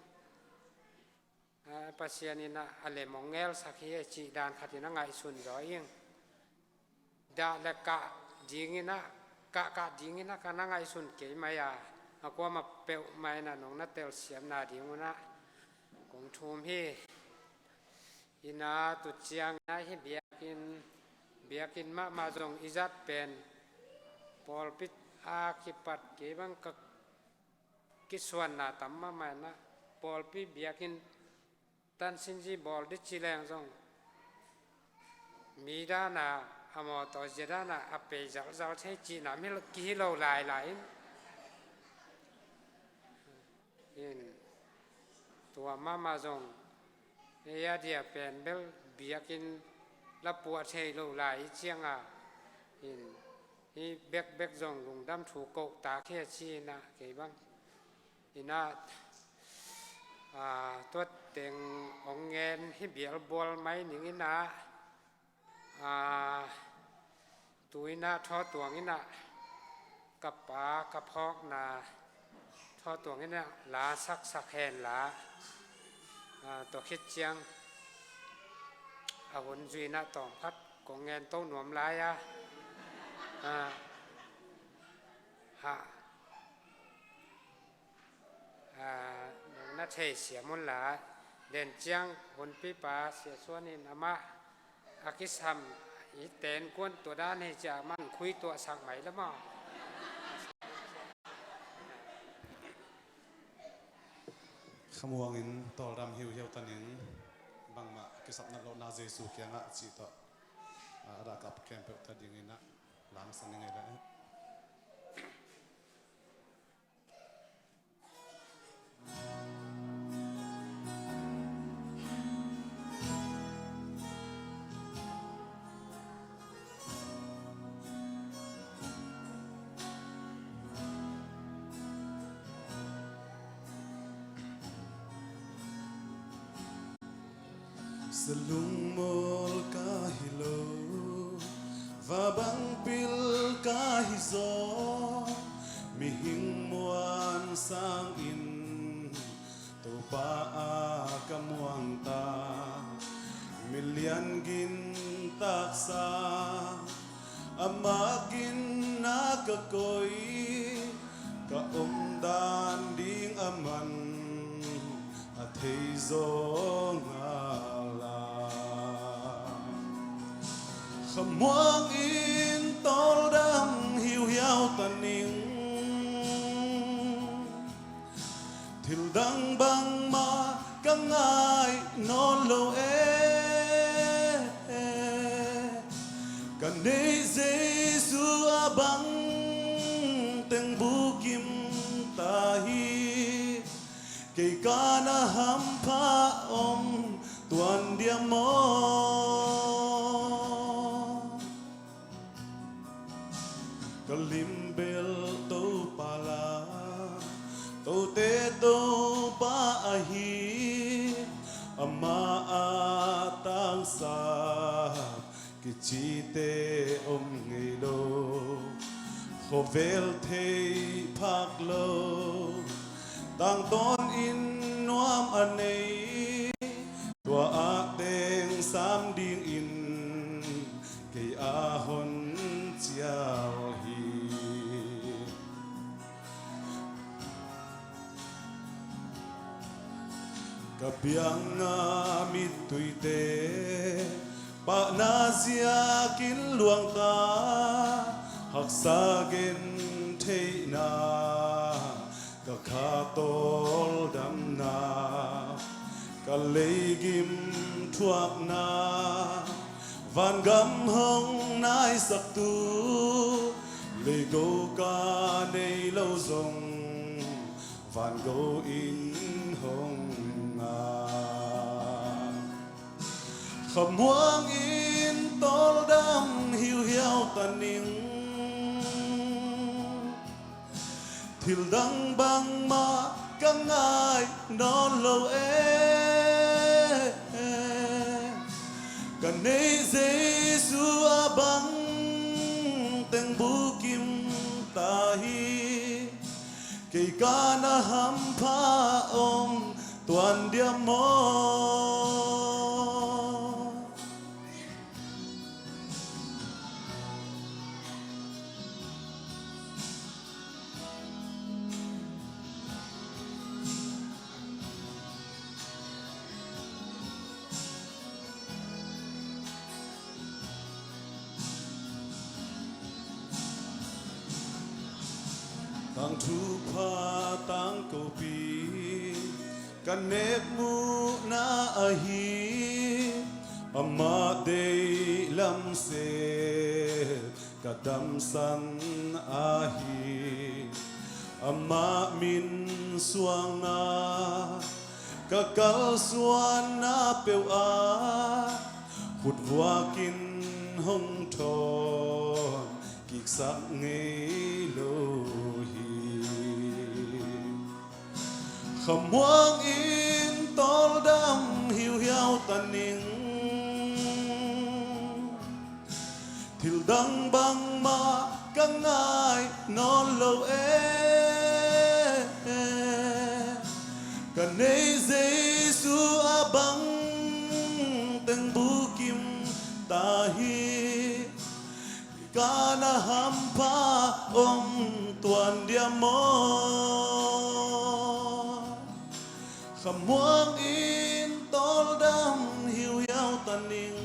Pasian in ah a lem hong ngelsak hi e cih dan khat in a ngaihsun zaw ing. Dah le kah dingin ah, kah kah dingin ah ka na ngaihsun kei mai a, a kuamah peuhmah in ah nong na telsiamna ding un ah kong thum hi. Ina tu ciang ina hi biakinn, biakinn mahmah zong i zat pen pawlpi a kipat kei bang ka kisuanna tam mahmah ina, pawlpi biakinn tansinzi bawl di ci leng zong mi dana a mawtaw zia dana a pei zalzal thei cihna mi kihi lo lailai in. In tua mahmah zong ei a dia pen bel biakinn la puah thei lo lai i cianga in hi bekbek zong lungdam thu koh tak hi a ci ina kei bang ina, a, tua teng hong ngen hi bialbual mai ning ina, a, tu ina thawtuang ina ka pa ka phawkna thawtuang ina la saksak hen la, a, tua khit ciang a hun zui ina tawm khat kong ngen to nuam lai a, a, ha. A, na theisiam un la, den ciang hunpipa Sia Suan in amah a kisam i ten kuan tua dan hi ciah man khui tuahsak mai la maw? Khamuangin tawldam hiuhiau tanin bangmah kisapna lohna Jesu kiangah cih tawh, a, a dah kap khempeuh ta dingin ah langsan i ngei la. Sa lungmual ka hi lo, va bang pil ka hi zaw, mihing muan sangin Topa a ka muangta, milian gin taksa, amah gin a ka koi, ka omdan ding a man a thei zaw ngala. Khamuang in tawldam hiuhiau tanin, thil dang bangmah ka ngai nawn lo e. Ka neih Jesu a bang teng bukim ta hi. Kei ka na hampha om tuan dia maw? Ka limbel Topa la, tote Topa ahi, amah a tangsa kicite om ngei lo. Khovel thei phak lo, tangtawn in nuam a nei, tua ah teng sam dingin kei a hon cial hi. Ka biakna mittuite pahna ziakin luangta, haksa gentheihna ka kha tawldamna, ka leigim thuakna, vangam hong naisaktu, leigo ka nei lo zong vango in hong ngak. Khamuang in tawldam hiuhiau tanin, thil dang bangmah ka ngai nawn lo e. Ka neih Jesu a bang teng bukim ta hi. Kei ka na hampha om tuan dia maw? Tangthu pha tangkopi ka nekmuhna ahi, amah deih lam sep ka damsan ahi. Amah min suanga ka kalsuanna peuh ah khutvuakin hong thawn kiksak ngei lo hi. Khamuang in tawldam hiuhiau ta ning. Thil dang bangmah ka ngai nawn lo e. Ka nei Jesu a bang teng bukim ta hi. Ka na hampha om tuan dia maw? Khamuang in tawldam hiuhiau ta ning.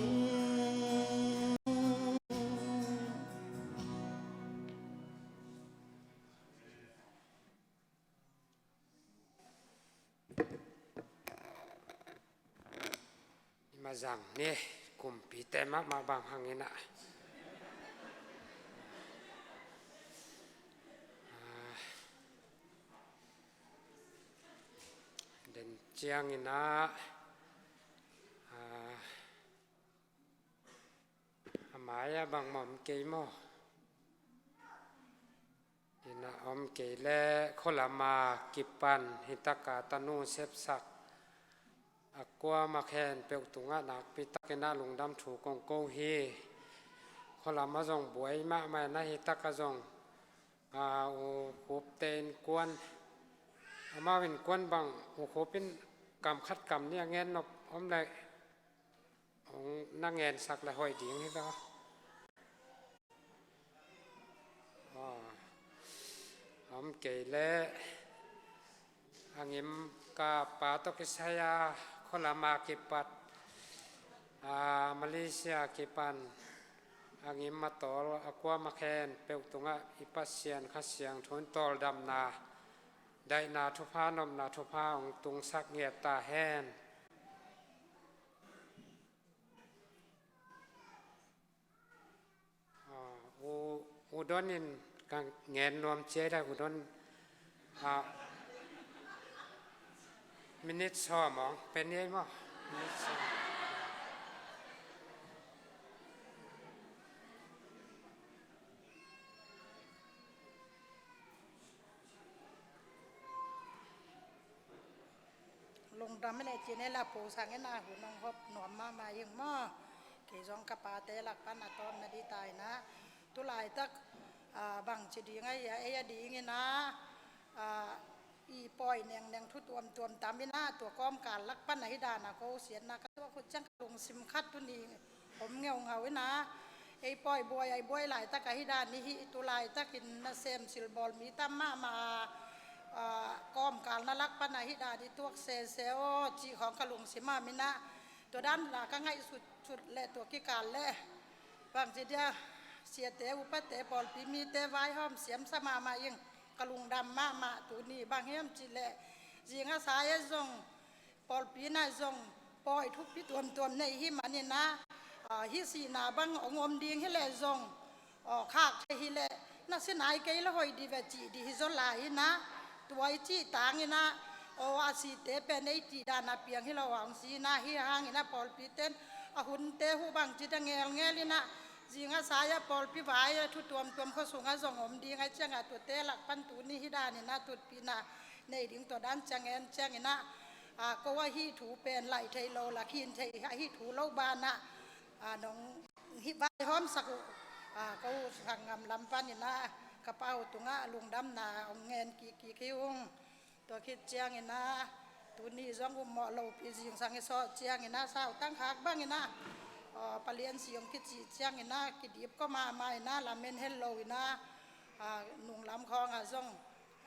Mazang ni kumpite mahmah bang hangin ah, ah, den ciangin ah, ah, a mai-ah bangmah om kei maw? Ina om kei leh khualama kipan hitaka tanu sepsak a kuama khen peuh tungah nakpi takin ah lungdam thu kong ko hi. Khualama zong buai mahmah ina hitaka zong, a, U Khup te innkuan, amau innkuan bang U Khup in kam khat kam nih a ngen nop om leh hong na ngensak le hoih ding hi lo. Aw, om kei leh a ngim ka pa tawh kisai a khualama kipat, a, Malaysia kipan a ngim a tawl a kuama khen peuh tungah i Pasian Kha Siangtho in tawldamna, daihna thupha, nopna thupha hong tungsak ngiat ta hen. Ah, U, U Don in ka ngen nuam ciai la, U Don, ah, minute sawm hong pe ni ei maw? Minute sawm. Lungdam e le cih ni la, Pu Sang in a hun hong hawm nuam mahmah ing maw. Kei zong ka pate lak pan a tawm na ding ta ina. Tulaitak, ah, bangci ding a, ei a ding ina, ah, i pawi nengneng thu tuamtuam tam ina, tua kawmkal lak pan a hi dan a ko siatna ka tuak uh ciang ka lungsim khat tuni om ngeungau ina, ei pawi buai, ei buai laitak a hi dan i hi, tu laitakin nasem silbawl mi tam mahmah a, ah, kawmkal na lak pan a hi dan i tuak sese aw, cih khawng ka lungsim a om ina, tua dan la ka ngaihsut sut le tua kikal le bangci dia siate, upate, pawlpi mite vaihawm siamsa mahmah ing, ka lungdam mahmah. Tuni bang hiam cih le zinga sa e zong pawlpi na zong pawi thupi tuamtuam nei hi man ina, ah, hi sihna bang hong om ding hi le zong, aw, khak thei hi le na si nai kei le hoih dih ve cih dih hi zaw lai ina, tua i cih tang ina, aw, a site pen ei cih dan a piang hi lo a hong si ina, hi hang ina pawlpi ten a hunte hu bangci da ngelngel ina, zinga sa e a pawlpi vai a thu tuamtuam khua sunga zong om ding a, ciang a tuate lak pan tuni hi dan ina tutpihna nei ding tua dan ciang en ciang ina, a, ko a hih thu pen laih thei lo la khin thei a hih thu lo ban a, a, nong hih vaihawmsak uh, a, ko sanggam lam pan ina ka pa uh tungah lungdamna hong ngen kikkik hi ung. Tua khit ciang ina, Tuni zong ummawh lopi zingsang i sawh ciangin ah, sautang khak bangin ah, aw, palian si hong kicih ciangin ah, kidip kua mahmah in ah, lamen het lo in ah, a, nunglam khawngah zong,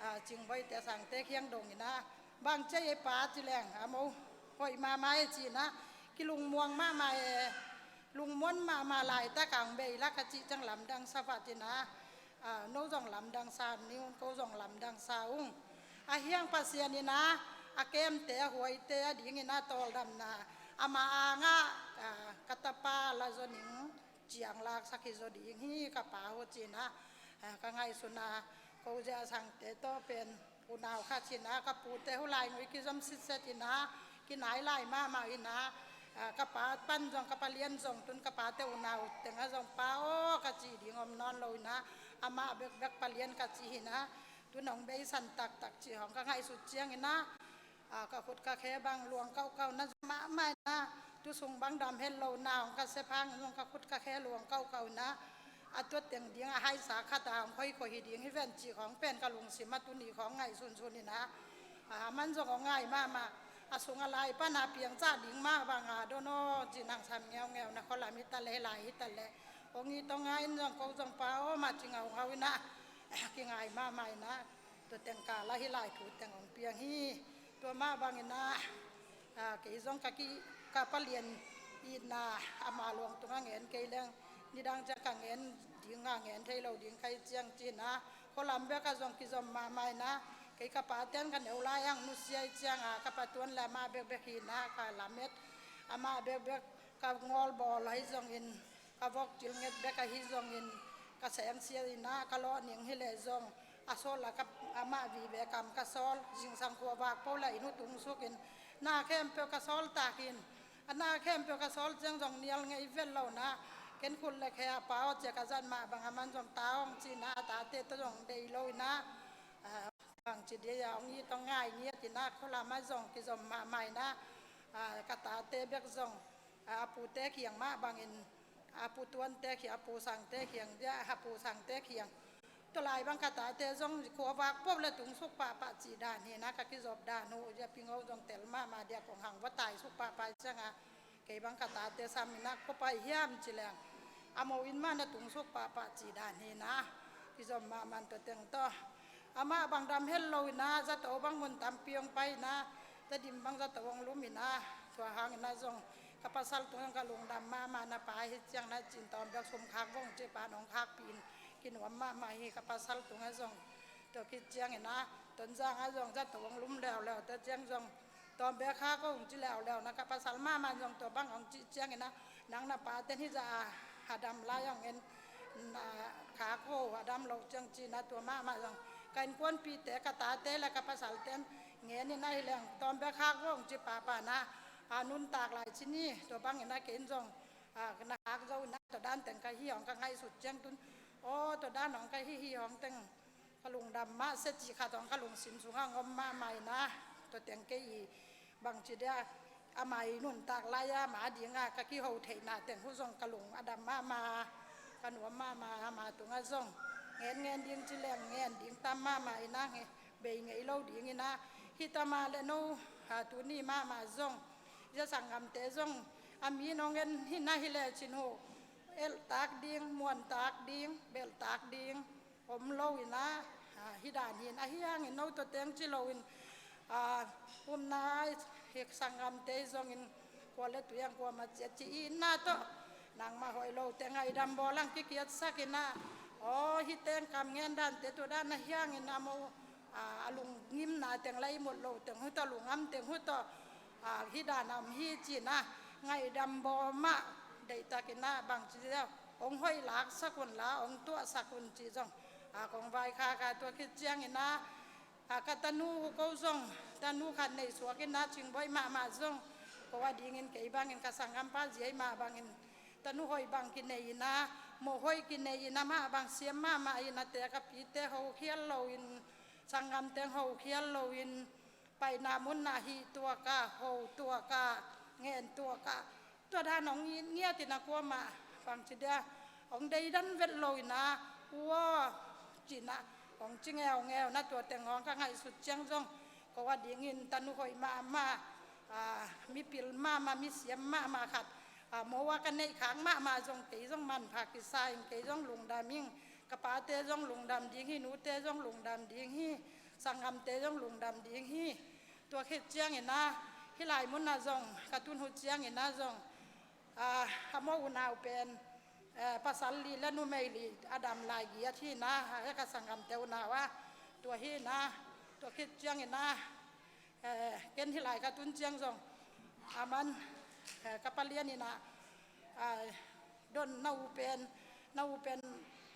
a, Cingboite Sangte kiang dong in ah, bang ci ei pa ci leng, a mo hoih mahmah e ci in ah, kilungmuang mahmah e, lungmuan mahmah laitak ang bei lak a cih ciang lamdang sa vat in ah, a, no zong lamdang sa ning, ko zong lamdang sa ung. A hiang Pasian in ah, a kemte, a huaite a dingin ah tawldamna, ama angah, a, ka tapa la zaw ning, ciang laksak hi zaw ding hi ka pa uh ci in ah, a, ka ngaihsun a, ko zia Sangte tawh pen unau khat ci in ah, ka pute uh laingui kizom sitset in ah, kinai lai mahmah in ah, a, ka pa pan zong, ka palian zong, tun ka pate unau tengah zong pa aw ka cih ding om nawn lo in ah, amah bekbek palian ka cih hi in ah, tun hong beisan taktak cih hong ka ngaihsut ciangin ah, a, ka khut ka khe bang luang kauhkauh na, mahmah in ah, tu sung bang dam het lo na, hong ka sep hang zong ka khut ka khe luang kauhkauh in ah, a tua teng ding a haisa khat a hong khoikhoih hi ding hi ven cih khawng pen ka lungsim a tuni khawng ngaihsunsun in ah, a, aman zong hong ngai mahmah, a sung a lai pan a piangcah ding mah bang a don aw ci in ah, sam ngeungeu na, khualam hi ta leh, lai hi ta leh, hong it hong ngai in zong ko zong pa aw mah ci ngaungau in ah, kingai mahmah in ah, tua teng kal ah hih lai thu teng hong piang hi. Tua mah bangin ah, a, kei zong ka ki, ka palian itna ama luang tungah ngen kei leng, nidang ciang ka ngen ding a, ngen thei lo ding ka hih ciang ci in ah, khualam bek ah zong kizom mahmah in ah, kei ka pate'n ka neu lai ang nusia hi ciang a, ka pa tuan leh amah bekbek hi in ah, ka lamet, amah bekbek ka ngawlbawl ahi zongin, ka vok cil nget bek ahi zongin, ka sengsia in ah, ka lawh ning hi leh zong, a sawl a ka, amah vive kam ka sawl, zingsang khua vak po leh inn uh tung suk in, na khempeuh ka sawl tak in, a na khempeuh ka sawl ciang zong nial ngei vet lo in ah, ken khut leh khe a pa aw ci a ka zat mah bang aman zong ta hong ci in ah, a tate tawh zong dei lo in ah, a, bangci dia hong it hong ngai ngiat in ah, khualam ah zong kizom mahmah in ah, a, ka tate bek zong, a, a pute kiang mah bangin, a pu tuante kiang, a pu sangte kiang, dia a pu sangte kiang. Tua lai bang ka tate zong khua vak po leh tung suk pahpah cih dan hi in ah, ka kizop dan uh, dia Pingho zong tel mahmah dia, kong hang va tai suk pahpah ciang a, kei bang ka tate sam in ah, kua pai hiam ci leng, a mo inn mah na tung suk pahpah cih dan hi in ah, kizom mahmah in tua teng tawh. Amah bang dam het lo in ah, zato bang mun tampi hong pai in ah, Tedim bang zato hong lum in ah, tua hangin ah zong ka pasal tungah ka lungdam mahmah, na pa hi ciang na cin tawm bek sum khak vong ci pan hong khakpih in, kinuam mahmah hi ka pasal tungah zong. Tua khit ciangin ah, Tonzang ah zong zato hong lum leuleu, tua ciang zong tawm bek khak hong ci leuleu in ah, ka pasal mahmah zong tua bang hong cih ciangin ah, nang na pate'n hih zah a, a dam lai hong en, na khak hong a dam loh ciang ci in ah, tua mahmah zong ka innkuanpihte, ka tate leh ka pasalte'n ngen in ah, hi leng tawm bek khak hong ci pahpah in ah, a nuntak lai ci ni, tua bangin ah ken zong, a, na khak zo in ah, tua dan teng ka hi hong ka ngaihsut ciang tun, aw, tua dan hong ka hi hi hong teng ka lungdam mah se cih khat hong ka lungsim sungah hong om mahmah in ah, tua teng kei i bangci dia, ama i nuntak lai-a ama dingah ka kiho theihna teng uh zong ka lung a dam mahmah, ka nuam mahmah, ama tungah zong ngen ngen ding ci leng ngen ding tam mahmah in ah, bei ngei lo ding in ah, hi ta mah leh no, a, tuni mahmah zong, zia sanggamte zong, a mi nong en hi in ah hi leh cin uh, elh tak ding, muan tak ding, belh tak ding om lo in ah, a, hi dan hi in ah, ahi hangin no tua teng ci lo in, a, umna i, hi sanggamte zongin, kua leh tui ang kuamah ciat ci itna tawh, nangmah hoih lo teng a i dam bawl ang kikiatsak in ah, aw, hi teng kam ngen dante tua dan ahi hangin a mo, a, a lungngimna teng leh i mut lo teng uh tawh, lungngam teng uh tawh, a, hi dan a om hi ci in ah, ngaidam bawl mah deihtak in ah, bangci dia, hong hoih laksak un la, hong tuahsak un ci zong, a, kong vaikhak a, tua khit ciangin ah, a, ka tanu uh ko zong, tanu khat nei suak in ah, Cingboih mahmah zong, ko a dingin kei bangin ka sanggampa zia i mah bangin, tanu hoih bang kinei in ah, moh hoih kinei in ah, mah bang siam mahmah in ah, te ka pite hokhial lo in, sanggamte hokhial lo in, paina mun ah hih tuak a, ho tuak a, ngen tuak a, tua dan hong it ngiat in ah, kuamah bangci dia hong deidan vet lo in ah, ua, ci in ah, hong ci ngeungeu in ah, tua teng hong ka ngaihsut ciang zong, ko a dingin tanu hoih mahmah, a, mipil mahmah, misiam mahmah khat, a, mo a ka neih khak mahmah zong kei zong manpha kisa in, kei zong lungdam ing, ka pate zong lungdam ding hi, nute zong lungdam ding hi, sanggamte zong lungdam ding hi. Tua khit ciangin ah, hih lai munah zong ka tun uh ciangin ah zong, a, a mo unau pen, eh, pasal li le numei li a dam lai giat hi na, a, ka sanggamte unau ah, tua hi na, tua khit ciangin ah, eh, ken hih lai ka tun ciang zong, a man, eh, ka palian in ah, a, don na u pen, na u pen,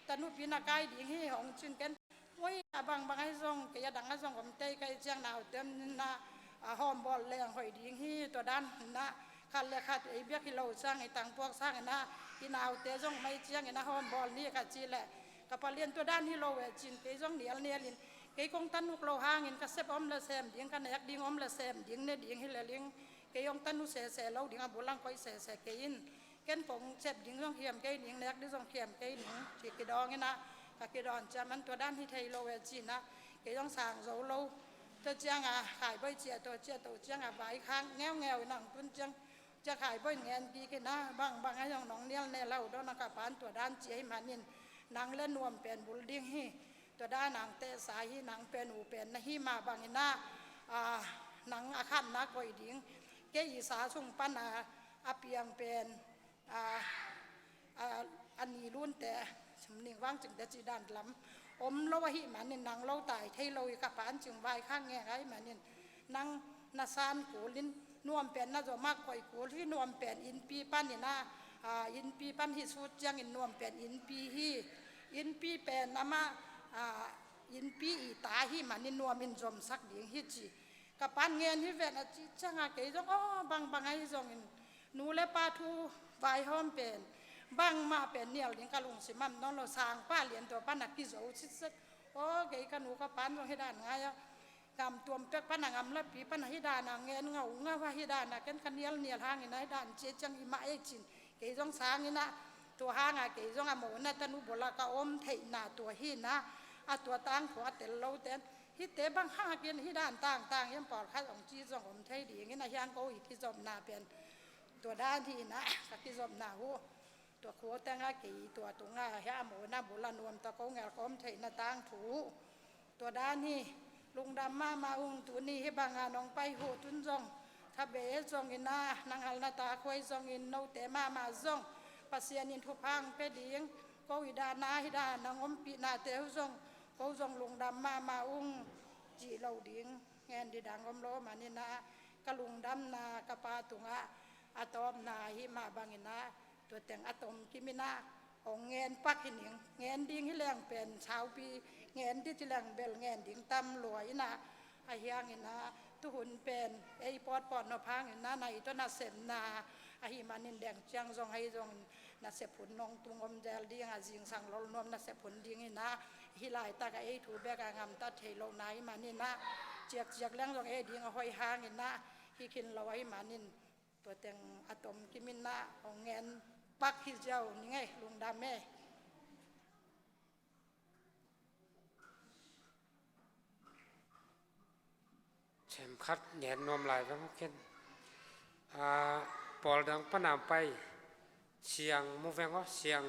tanupi na kai ding hi hong cin ken. Oi, a bangbang ahi zong, kei a dang a zong om tei kai ciang naute om na, a, hawmbawl leng hoih ding hi, tua dan na, khat le khat ei biak hi lo sang, ei tangpuak sang na, i naute zong mai ciangin a hawmbawl ni ka ci leh, ka palian tua dan hi lo e cin, kei zong nial nial in, kei kong tanuk lo hangin ka sep om le sem ding, ka nek ding om le sem ding, ne ding hi le ling, kei hong tanu sese lo ding, a bulang koih sese kei in. Ken kong sep ding zong khiam kei ning, nek ding zong khiam kei ning, ci kidawng in ah, ka kidawn ciang man tua dan hi thei lo e ci in ah, kei zong sang zo lo. Tua ciang a, Khaibawi ciah to, ciah to ciang a, vaikhak ngeungeu in ah hong tun ciang, ciah Khaibawi ngen kik in ah, bangbang ahi zong nong nial ne lo dawn a ka pan tua dan ci ahih manin, nang le nuam pen bul ding hi. Tua dan nang tehsa hi, nang pen u pen na hi mah bangin ah, a, nang a khatna koih ding. Kei i sa sung pan a, a piang pen, a, a, a ni lunte, ning vang cingte ci dan lam om lo ahih manin, nang lo tai thei lo hi ka pan cing vaikhak ngeng ahih manin, nang na san kul in, nuam pen na zom a koih kul hi, nuam pen innpi pan in ah, a, innpi pan hi sut ciangin nuam pen innpi hi, innpi pen amah, a, innpi i ta hi manin nuam in zomsak ding hi ci. Ka pan ngen hi ven a ci ciang a kei zong, aw, bangbang ahi zongin, nu le pa thu vaihawm pen, bangmah pen nial ding ka lungsim ah om nawn lo, sangpa lian tua pan a kizo sitset. Aw, kei ka nu ka pan zong hi dan ngai a, ngam tuam pek pan a, ngam lapi pan a hi dan a ngen ngaungau a hi dan a, ken ka nial nial hangin a hi dan ci ciang hi mah ei cin. Kei zong sangin ah, tua hang a kei zong a mawhna tanu bul a ka om theihna tua hi in ah, a tua tangthu a tel lo ten, hihte bang hang a ken hi dan tangtang hiam, pawlkhat hong ci zong om thei dingin a hiang ko i kizopna pen. Tua dan hi in ah, ka kizopna uh. Tua khua teng a kei tua tung a, hia a mawhna bul a nuam ta ko ngel ka om theihna tangthu uh. Tua dan hi, lungdam mahmah ung, tuni hih banga nong pai huh tun zong, tha be zongin ah, na ngal na tak huai zongin, note mahmah zong Pasian in thupha hong pia ding, ko i dan a, hih dan a hong ompihnate uh zong, ko zong lungdam mahmah ung, cih lo ding ngen ding dang om lo manin ah, ka lungdamna ka pa tungah a tawpna ahih mah bangin ah, tua teng a tom kim in ah, hong ngen pak hi ning, ngen ding hi leng pen saupi, ngen ding hi leng bel ngen ding tam lua in ah, a hiang in ah, tuhun pen ei pawtpawt nop hang in ah, na i tawh nasepna ahih manin deng ciang zong ahi zongin, nasep hun nong tung om zel ding a, zingsang lolnuam nasep hun ding in ah, hih laitak a ei thu bek a ngamtat thei lohna ahih manin ah, ciakciak leng zong ei ding a hoih hang in ah, hi khin lo ahih manin, tua teng a tom kim in ah hong ngen pak hi ziau ning ei, lungdam ei. Themkhat ngen nuam lai veng aw ken. A, pawl dang pana pai siang mu veng aw, siang.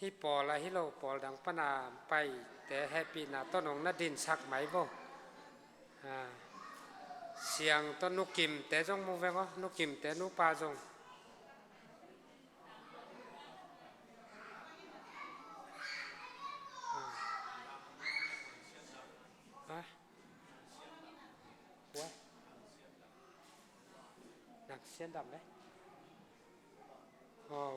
Hih pawl a hi lo, pawl dang pana paite hehpihna tawh nong na dinsak mai vo. A, siang tawh Nu Kimte zong mu veng aw, Nu Kimte nupa zong. A. A. Ua. Nang sian dam le. Aw.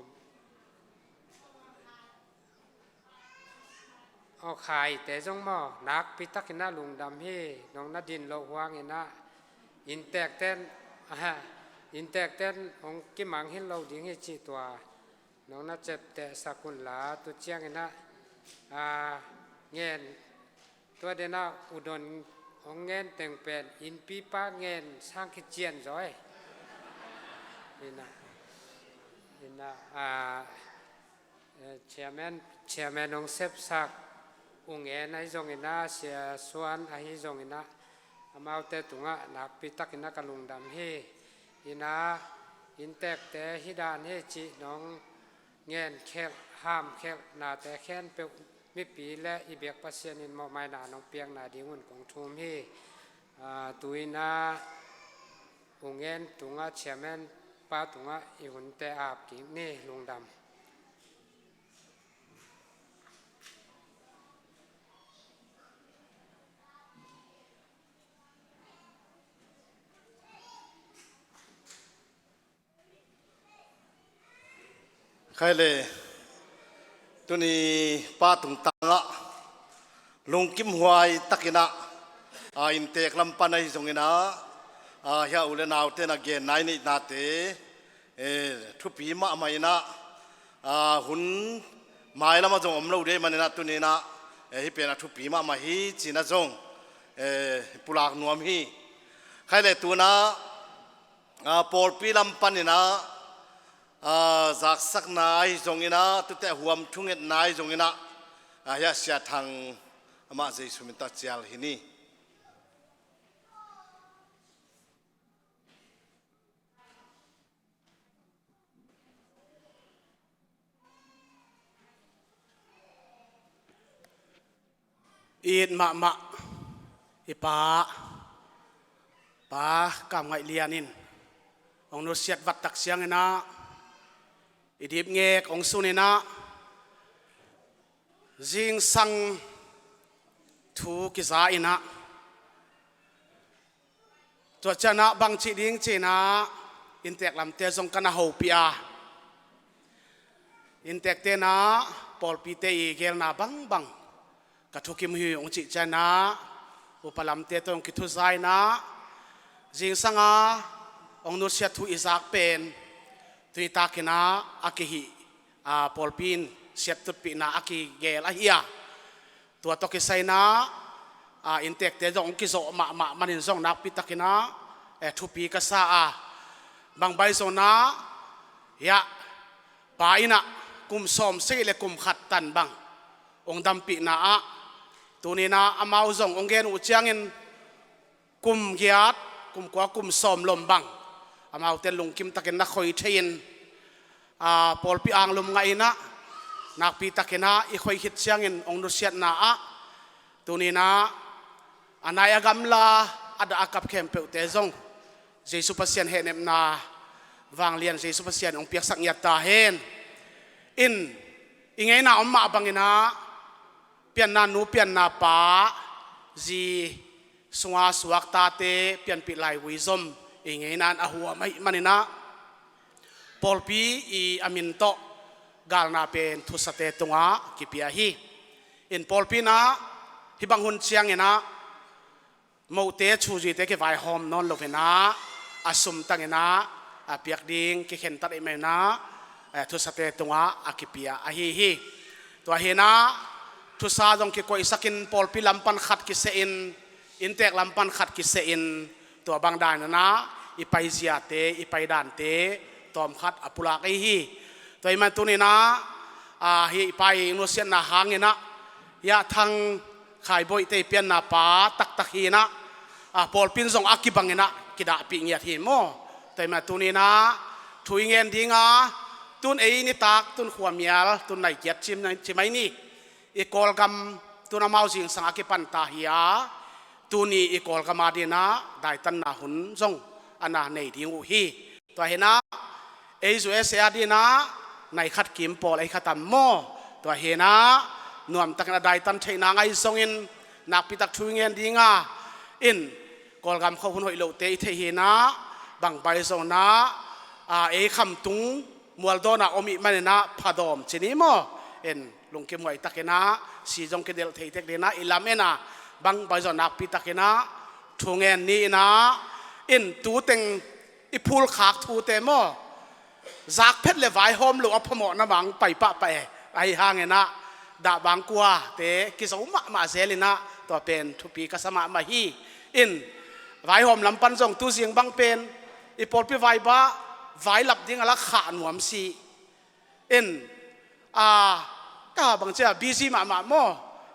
Aw, Khaite zong maw, nakpi takin ah lungdam hi, nong na din loh huangin ah, inntekten, inntekten hong kimang hi lo ding hi cih tua, nong na ceptehsak un la, tu ciangin ah, a, ngen, tua den ah U Don hong ngen teng pen, innpipa ngen sang khit cian zaw ei. Ina, ina, a, Eh, chairman, chairman hong sepsak U Ngen ahi zongin ah, Sia Suan ahi zongin ah, Amaute tungah nakpi takin a ka lungdam hi. Ina inntekte hi dan hi cih nong ngenkhelh, hamkhelh nate khempeuh mipi le i biak Pasian in mawhmaina nong piakna dingun kong thum hi. Aa, tu-ina ungen tungah chairman pa tungah i hunte ap kik ni. Lungdam. Khaile, tuni pa tungtangah lungkim huai takinah, a, inntek lam pan ahi zonginah, a, hia u le naute na genna i neihnate, e, thupi mahmah inah, a, hun mailamah zong om lo dei maninah tuninah, e, hih pen a thupi mahmah hi cinah zong, e, pulak nuam hi. Khaile, tunah, a, pawlpi lam paninah, a, zaksakna ahi zonginah, tute a huam thungetna ahi zonginah, a, hia Sia Thang amah Jesu min tawh cial hi ni. It mahmah i Pa, Pa Kam Ngaih Lian in hong nusiat vat tak cianginah, i dipngek hong suninah, zingsang thu kiza inah, tua cianah bangci ding cinah inntek lamte zong ka na hopih a, inntek tenah pawlpite i gelna bangbang ka thukim hi ung cih cianah upa lamte tawh hong kithuza inah, zingsanga hong nusiat thu i zak pen tuni takinah a kihih, a, pawlpi in siattutpihna a kigel ahi a, tua tawh kisai inah, a, inntekte zong hong kizawh mahmah manin zong nakpi takinah, e, thupi ka sa a, bang bai zonah, hia, Pa inah kum sawm sagih le kum khat tan bang hong dampihna ah, tuninah amau zong hong gen uh ciangin kum giat, kum kua, kum sawm lom bang amaute lungkim takin na khoi thei-in, a, pawlpi anglum ngah inah, nakpi takinah i khoi khit ciangin hong nusiatna ah, tuninah a nai a gamla, a dah a kap khempeuhte zong Jesu Pasian hehnepna, vanglian Jesu Pasian hong piaksak ngiat ta hen. In, i ngeina om mah banginah, pianna nu, pianna pa, zi sunga suak tate pianpih laivui zom i ngeina in a huam ahih maninah, pawlpi i a min tawh galna pen thusate tungah kipia hi. In, pawlpi inah hih bang hun cianginah mohte, chuzuite kivaihawm nawn loinah, a sum tanginah a piak ding kikhentat ahih maninah, eh, thusate tungah a kipia ahi hi. Tua hinah thusa zong kikoihsakin pawlpi lam pan khat kisehin, inntek lam pan khat kisehin, tua bang daninah i paiziate, i paidante tawmkhat a pulak ahi hi. Tua ahih man tuninah, a, hih i Pa i nusiatna hanginah, hia Thang Khai Boih te i pianna pa taktak hinah, a, pawlpi in zong a kibanginah kidahpih ngiat hi maw. Tua ahih man tuninah thu i ngen dinga, tun ei nitak, tun khuamial, tun nai kiat ci mai ni. I Kawlgam tun amau zingsang a kipan ta hi a, tuni i Kawlgam a dinah daitanna hun zong a na nei ding uh hi. Tua hinah ei U S A a dinah nai khat kim pawl ei khatam maw. Tua hinah nuamtakin a daitan theihna ngaih zongin nakpitak thu i ngen dinga, in, Kawlgam khua hun hoih lote i theih hinah, bang bai zonah, a, ei khamtung mualdawna om ih maninah phadawm ci ni maw. In, lungkim huai takinah si zong kidelh thei tek dinah i lam enah, bang bai zong nakpi takinah thu ngen ni inah, in, tuteng i phulkhak thute maw, zak phet le vaihawm lo a phamawhna bang pai pahpah e. Ahi hanginah dah bang kuate kizo mahmah zel inah, tua pen thupi ka sa mahmah hi. In, vaihawm lam pan zong tuzing bang pen i pawlpi vaibah vailap ding a la khah nuam si. In, a, ka bang cia busy mahmah maw.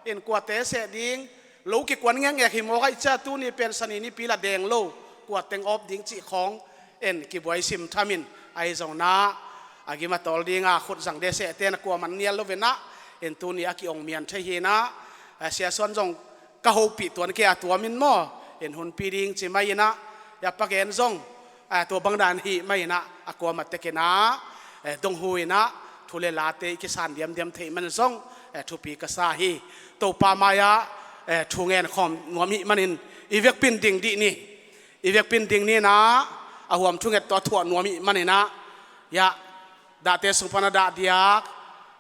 In, kuate seh ding, lo kikuan ngekngek hi mawk ahih ciang tuni pen Sani nipi la deng lo, kua teng awp ding cih khawng en kibuai sim tham in, ahi zongin ah a gim a tawl dinga khut zang dehsehte in a kuaman nial lo in ah, en tuni a ki-ong mian thei hi in ah, a Sia Suan zong ka hopih tuan kei a tuam in maw, en hunpi ding ci mai in ah, a pagen zong eh, tua bang dan hi mai in ah, a kuamah tek in ah, eh, dong hu in ah, thu le late i kisan diamdiam theih man zong, eh, thupi ka sa hi. Topa mai-ah, eh, thu ngen khawm nuam hi manin, i vekpi in ding dih ni. I vekpi in ding ni in ah, a huam thunget tawh a thuah nuam hi man in ah, ya, dahte sung pan a dah diak,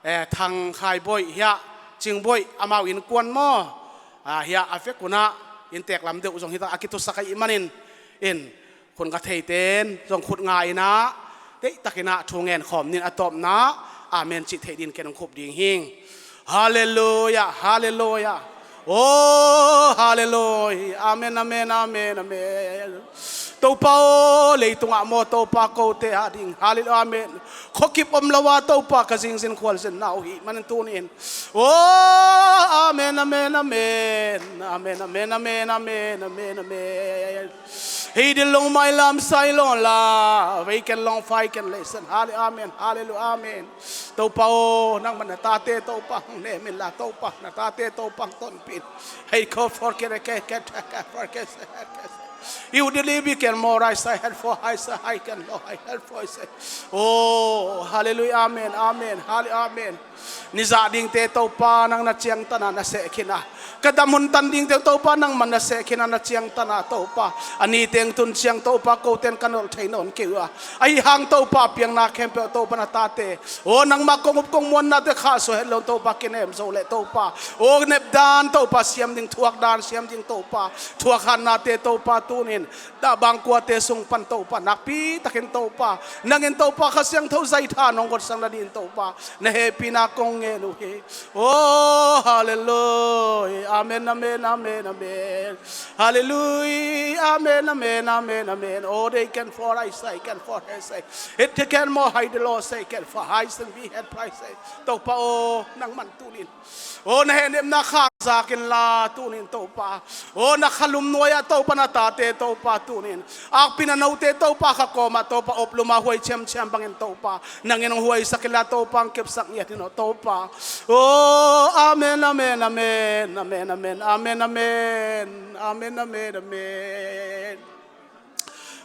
eh, Thang Khai Bawi hiah, Cing Bawi, amau innkuan maw? Ah, hiah a vek un ah, inntek lam deuh zong hi ta a kitusak ahih manin, in, khun ka theite in zong khut nga in ah, deihtak in ah thu ngen khawm ni in, a tawpna, amen cih theih dingin ken hong khup ding hing. Halleluiah, halleluiah. Oh, halleluiah. Amen, amen, amen, amen. Topa aw, leitungah maw Topa kote a ding. Halleluiah, amen. Khuakip om lo a Topa ka zingzin khualzinna uh hi manin tuni in. Oh, amen, amen, amen. Amen, amen, amen, amen, amen, amen. Hei dil long mai lam sai long la. Vei ken long fai ken lei san. Halleluiah, amen. Halleluiah, amen. Topa aw, nangman na tate Topa hong nem in la Topa, na tate Topa hong tonpih in. Hei ko for ke ke ke ke for ke se ke se. You deliver can more I say help for I say I can Lord I help for I say. Oh, halleluiah, amen, amen, halleluiah, amen. Nizah dingte Topa nang na ciangtan a na seh khin a, ka dam hun tan dingte Topa nangman na seh khin a na ciangtan a Topa, a ni teng tun ciang Topa kote in ka nolh thei nawn kei uh a, ahi hang Topa piakna khempeuh Topa na tate, aw nangmah kong up kong muannate khahsuah het lo Topa kinem zo leh Topa, aw nepdan Topa siam ding, thuakdan siam ding Topa, thuakhatnate Topa tuni in dah bang kuate sung pan Topa nakpi takin Topa, nang in Topa Kha Siangtho zaitha nong gotsak nadingin Topa na hehpihna kong ngen uh hi. Oh, halleluiah. Amen, amen, amen, amen. Halleluiah. Amen, amen, amen, amen. Oh, they can for I say, can for I say. It can more high the Lord say, can for I say, we had price say. Topa aw, nangman tuni in, aw na hehnepna khak zak in la tuni in Topa, aw na khalum nuai-ah Topa na tate Topa tuni in, akpi na note Topa kha kawmah Topa oplum a huai ciamciam bangin Topa nang in hong huaisak in la Topa hong kepsak ngiat in aw Topa. Aw amen, amen, amen, amen, amen, amen, amen, amen, amen.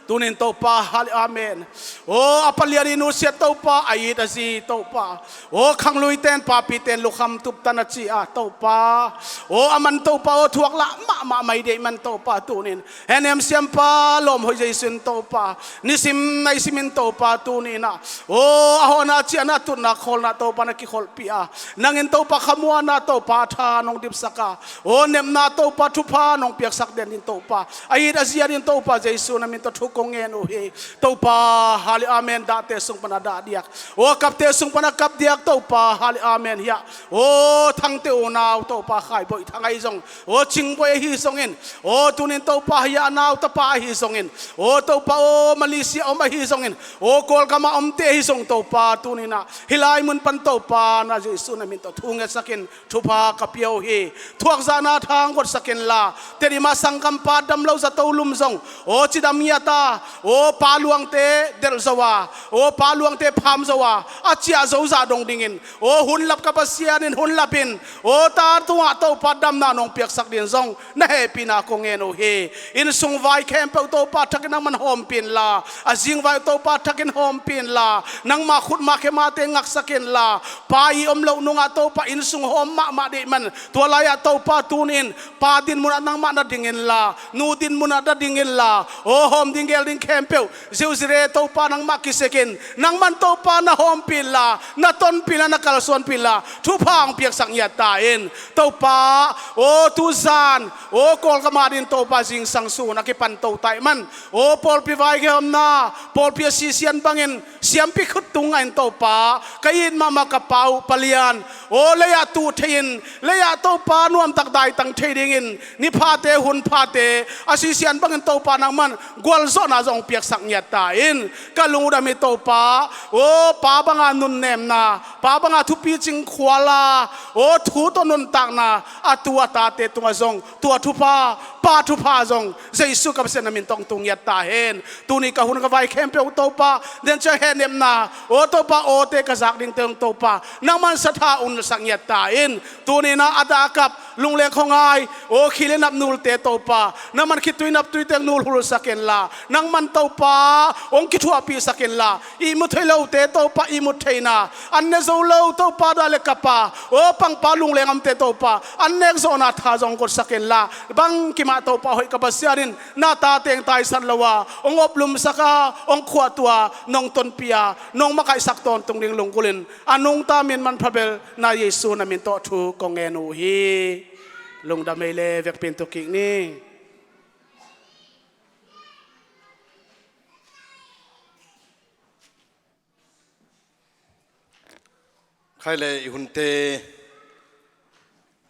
Tuni in Topa, halleluiah, amen. Aw a palian i nusiat Topa, a it a zi Topa, aw khangluite in papite in lukham tuptan a ci a Topa, aw a man Topa, aw thuak lah mahmah mai deih man Topa tuni in, henem siampa lawm hoih Jesu in Topa, nisim naisim in Topa tuni in ah, aw a hawhna ciahna tutna khawlna Topa na kikholhpih a, nang in Topa khamuanna Topa tha nong dipsak a, aw nepna Topa thupha nong piaksak den in Topa, a it a zi a dingin Topa Jesu na min tawh thu kong ngen uh hi. Topa, halleluiah, amen. Dahte sung pan a dah diak, aw kapte sung pan a kap diak Topa, halleluiah, amen. Hiah, aw Thangte unau Topa Khai Bawi Thang ahi zong, aw Cing Bawi ahi zongin, aw tuni in Topa hiah a nau tapa ahi zongin, aw Topa aw Malaysia om ahi zongin, aw Kawlgam a omte ahi zong Topa tuni in ah hih lai mun pan Topa na Jesu na min tawh thu ngetsak in, thupha ka pia uh hi. Thuakzahna tha hong gotsak in la, Tedim a sanggampa dam lo zato lum zong, aw cidam ngiat a, aw pa luangte delh zo a, aw pa luangte pham zo a, a ciah zo zah dong dingin, aw hun lap ka Pasian in hun lap in, aw ta tungah Topa damna nong piaksak dingin zong na hehpihna kong ngen uh hi. Innsung vai khempeuh Topa thakin nangman hawmpih in la, a zingvai Topa thakin hawmpih in la, nangma khutma khemate ngaksak in la, pa i om loh nungah Topa innsung hawm mahmah deih man. Tua lai-ah Topa tuni in pa din munah nangmah na ding in la, nu din munah na ding in la, aw hawm ding gel ding khempeuh ziuzire Topa nangmah kisik in, nangman Topa na hawmpih in la, na tonpih in la, na kalsuanpih in la, thupha hong piaksak ngiat ta in. Topa aw tuzan, aw Kawlgam a dingin Topa zingsang sun a kipan to taih man, aw pawlpi vai gei omna, pawlpi a sisian bangin siampi khut tung ngah in Topa, ka it mahmah ka pa uh palian, aw lei-ah tuh thei in, lei-ah Topa nuamtak daitang thei dingin, ni phate hun phate a sisian bangin Topa nangman gualzo na zong piaksak ngiat ta in. Ka lungdam hi Topa. O pa banga nunnemna, pa banga thupi cingkhuala, o thu tawh nuntakna, a tu a tate tungah zong tua thupha, pa thupha zong Jesu ka Pasian na min tawh tung ngiat ta hen. Tuni ka hun ka vai khempeuh Topa, den ciang hehnepna, o Topa, awte ka zak dingte hong Topa, nangman satha ong nilsak ngiat ta in. Tuni na a dakap lungleng khuangai, o khil le nap nulte Topa, nangman khitui naptuite nulhulsak inla, nangman Topa, ong kithuahpihsak inla, ihmu thei lote Topa, ihmu theina, an ne zo lo Topa, da le kapa, o pangpa lungleng amte Topa, an nek zawhna tha zong kotsak inla, bangkimah Topa hoih ka Pasian in, na ta teng taisan lo a, ong oplumsak a, ong khuahtua, nong tonpih a, nong makaihsak tawntung ding lunggulh in, a nungta min manpha bel, na Jesu na min tawh thu kong ngen uh hi. Lungdam ei le vekpi in thuk kik ni. Khai le i hunte,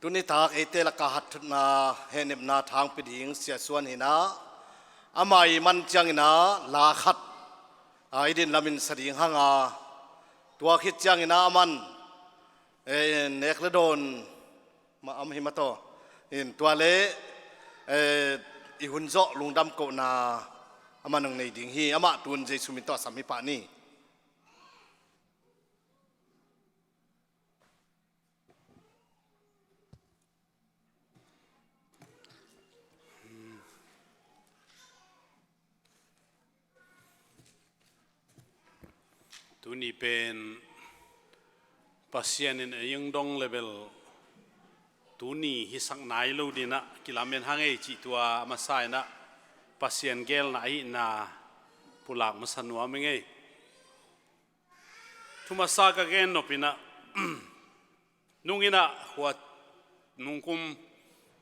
tuni tak eite laka hatthutna, hehnepna thangpi ding Sia Suan hi na, ama i man ciangin a la khat a i din lamin sa ding hang a, tua khit ciangin a aman, eh, nek le dawn ma am hi ma taw. In tua le, eh, i hun zawh lungdam kohna amah nong nei ding hi. Amah tun Jesu min tawh a sam hi pah ni. Tuni pen Pasian in a ing dong le bel tuni hisak nai lo dinah kilamen hang ei cih tua a masa inah Pasian gelna ahihna pulak masa nuam ing ei. Thu masa ka gen nop inah nung inah khua, nungkum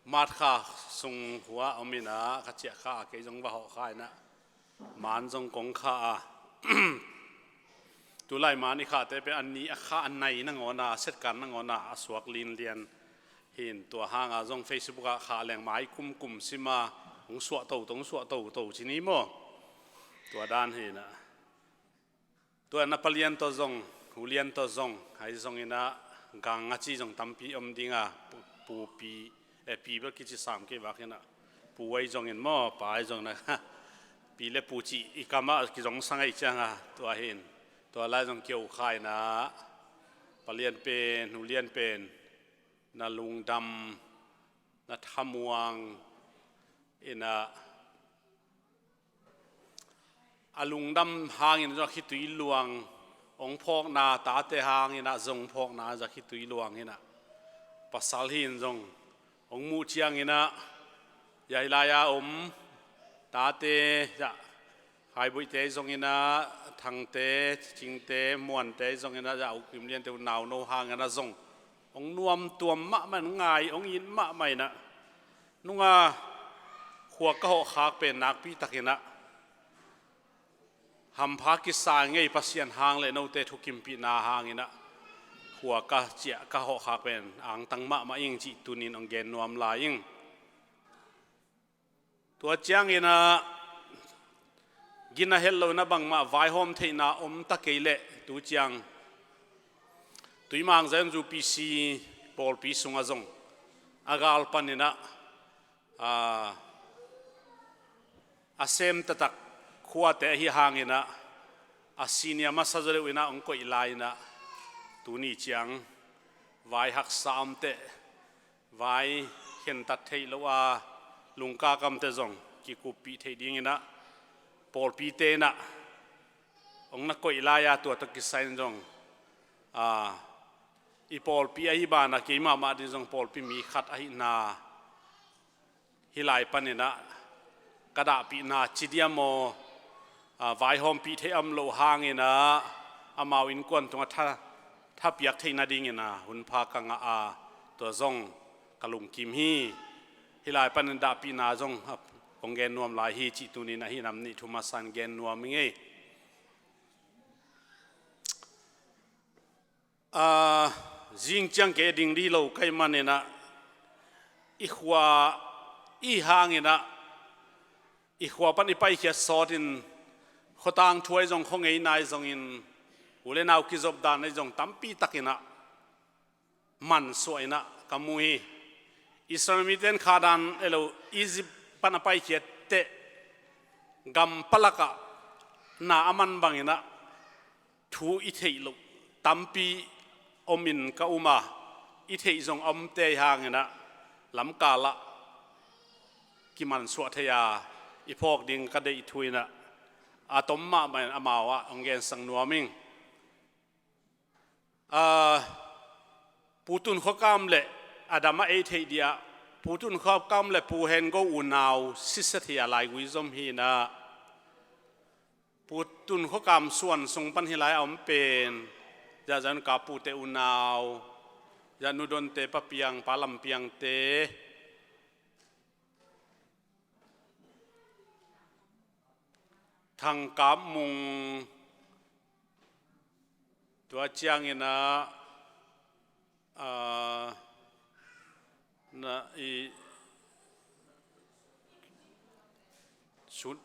March kha sung khua om inah ka ciah kha a, kei zong va hawh kha inah man zong kong kha a. Tulai man i khahte pen a ni a kha a nai nangawn a, a setkan nangawn a, a suak linlian hi in, tua hang a zong Facebook ah kha leng mai kumkum sim a, hong suah toto, hong suah toto ci ni maw? Tua dan hi inah. Tua na palian tawh zong, ulian tawh zong, ahi zong inah gang a ci zong tampi om ding a, pu, pupi, eh, pi bel kici sam kei vak inah. Pu ahi zong in maw, pa ahi zong inah. Pi le pu cih i kam ah kizong sang ahi ciang a, tua hi in. Tua lai zong kio kha inah. Palian pen, ulian pen, na lungdam, na thamuang inah. A lungdam hangin zong a khitui luang, hong phawkna tate hangin ah zong phawkna zong a khitui luang inah. Pasal hi in zong hong muh ciang inah, ya hi lai a om tate, ya, Haibuihte zong inah, Thangte, Cingte, Muante zong inah, ya, U Kim Liante, U Nau No hang inah zong hong nuamtuam mahmah, ngai hong it mahmah inah. Nunga khua ka hawhkhak pen nakpi tak inah hampha kisa ngei, Pasian hang le note thukimpihna hang inah khua ka ciah ka hawhkhak pen angtang mahmah ing cih tunin hong gen nuam lai ing. Tua ciang inah gina het lo inah bangmah vaihawm theihna om ta kei leh tu ciang Tuimang Zion Zu P C pawlpi sungah zong a gal pan inah, a, a sem taktak khuate ahi hang inah, a senior masa zaw deuh inah hong koih lai inah, tuni ciang vai haksa om teh, vai khentat theih loh a lungka kamte zong kikuppih theih ding inah, pawlpite inah hong na koih lai a, tua tawh kisai in zong, a, i pawlpi ahi banah kei mahmah ding zong pawlpi mi khat ahihna, hih lai pan inah ka dahpihna ci diam aw, a, vaihawmpih theih om loh hang inah amau innkuan tungah tha, thapiak theih nading inah hunpha ka ngah a, tua zong ka lungkim hi. Hih lai pan in dahpihna zong, a, kong gen nuam lai hi cih tunin ahi nam nih thu masa in gen nuam ing ei. A, zing ciang kei a ding dih lo ka hih man inah, i khua i hang inah, i khua pan i paikhiat sawtin khuatang thu ahi zong, khuangei nai zongin, u le nau kizop dan ahi zong tampi takinah mansuah inah ka mu hi. Israel mite in khadan elo Egypt pan a paikhiat teh gam palakah na a man banginah thu i theih loh tampi omin ka um a, i theih zong a omte hanginah lamkalah kimansuah thei a, i phawk ding ka deih thu inah a tom mahmah in amau ah hong gensak nuam ing. Aa, Pu Tun Khua Kam le a dam a ei theih dih ah, Pu Tun Khua Kam le Pu Hen Go unau sisia thei a laigui zom hi inah, Pu Tun Khua Kam suan sung pan hi lai a om pen, zahzah in ka pute unau, zah Nu Donte, Pa Piang, Pa Lam Piangte, Thang Kap Mung, tua cianginah, aa, na i sun,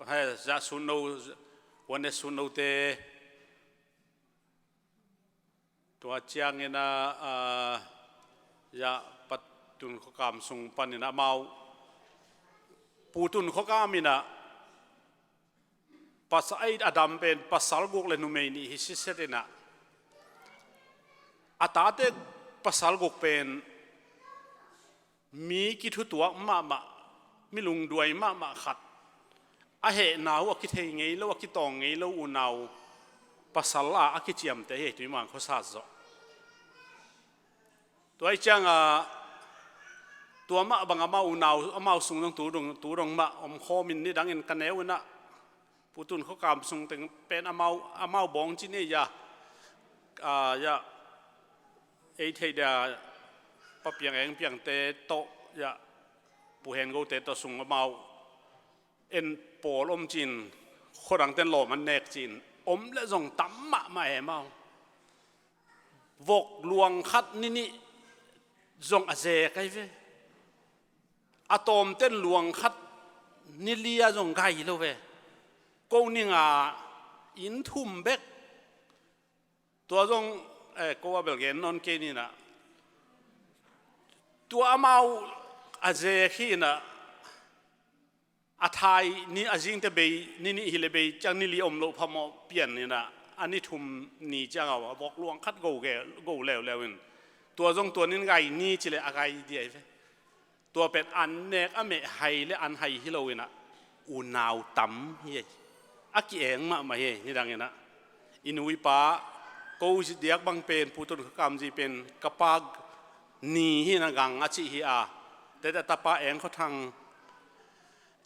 hai, zah sun no, wane sun no te, tua cianginah, aa, zah Pa Tun Khua Kam sung paninah amau, Pu Tun Khua Kam inah pasal, a dam pen pasal guk le numei nih hi sisia inah, a tate pasal guk pen mi kithutuak mahmah, mi lungduai mahmah khat, a hehna uh a kithei ngei lo, a kitawng ngei lo unau pasal a, a kiciamteh hi, Tuimang khuasat zawh. Tua ih ciangah tua mah bang amau unau, amau sung dong tu dong, tu dong mah om khawmin nidangin ka neu inah, Pu Tun Khua Kam sung teng pen amau, amau bawng ci ni a, aa, ya, ei theih dia, Pa Piang Eng Piangte tawh, ya, Pu Hen Gote tawh sung amau en pawl om cin, khuadangten lawm an nek cin, om le zong tam mahmah e amau. Vok luang khat ni nih zong a zek ahi ve. A tawmten luang khat ni li a zong gai lo ve. Ko ninga inn thum bek. Tua zong, eh, ko a bel gen nawn kei ninah. Tua amau a zek hi inah, a thai ni a zingte bei, ni nih hi le bei ciang ni li om loh phamawh pian inah, a ni thum ni ciang a vok luang khat go ge, go leuleu in. Tua zong tua nin gai ni ci le a gai dih ahi ve. Tua pen an nek a meh hai le an hai hi lo inah, unau tam hi ei. A ki-eng mahmah hi ei, nidang inah. I nu i pa, ko zi diak bang pen, Pu Tun Khua Kam zi pen, ka pa ni hi inah Gang a cih hi a. Tete a tapa Eng Khua Thang,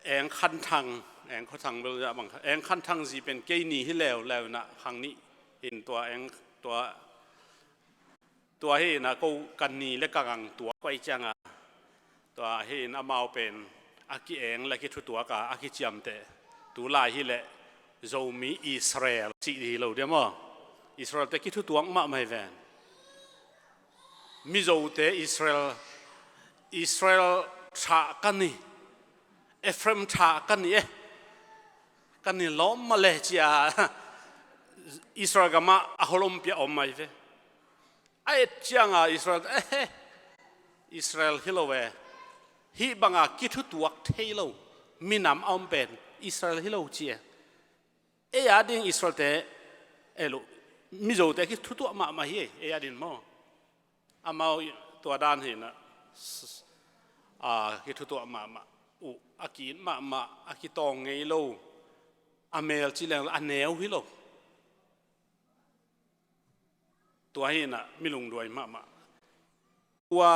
Eng Khan Thang, Eng Khua Thang bel zah bang, Eng Khan Thang zi pen kei ni hi leuleu inah, khang nih in tua Eng, tua Tua hi inah ko ka ni le ka gang tua ko aih ciangah. Tua hi in amau pen a ki-eng le kithutuak a, a kiciamteh. Tulai hi leh Zomi Israel cih hi lo dia maw? Israelte kithutuak mahmah hi ven. Mizote Israel, Israel thah ka ni, Ephraim thah ka ni e, ka ni lawm mah le cia Israel gamah a holom pia om mai ve. A et cianga Israel, eh, Israel hi lo e. Hih banga kithutuak thei lo minam a om pen Israel hi lo ci e. Ei a ding Israelte, ei lo, Mizote kithutuak mahmah hi e, ei a ding maw? Amau tua dan hi inah, a, kithutuak mahmah uh, a ki-it mahmah, a kitawng ngei lo, a mel ci leng a neu hi lo. Tua hi inah mi lungduai mahmah. Tua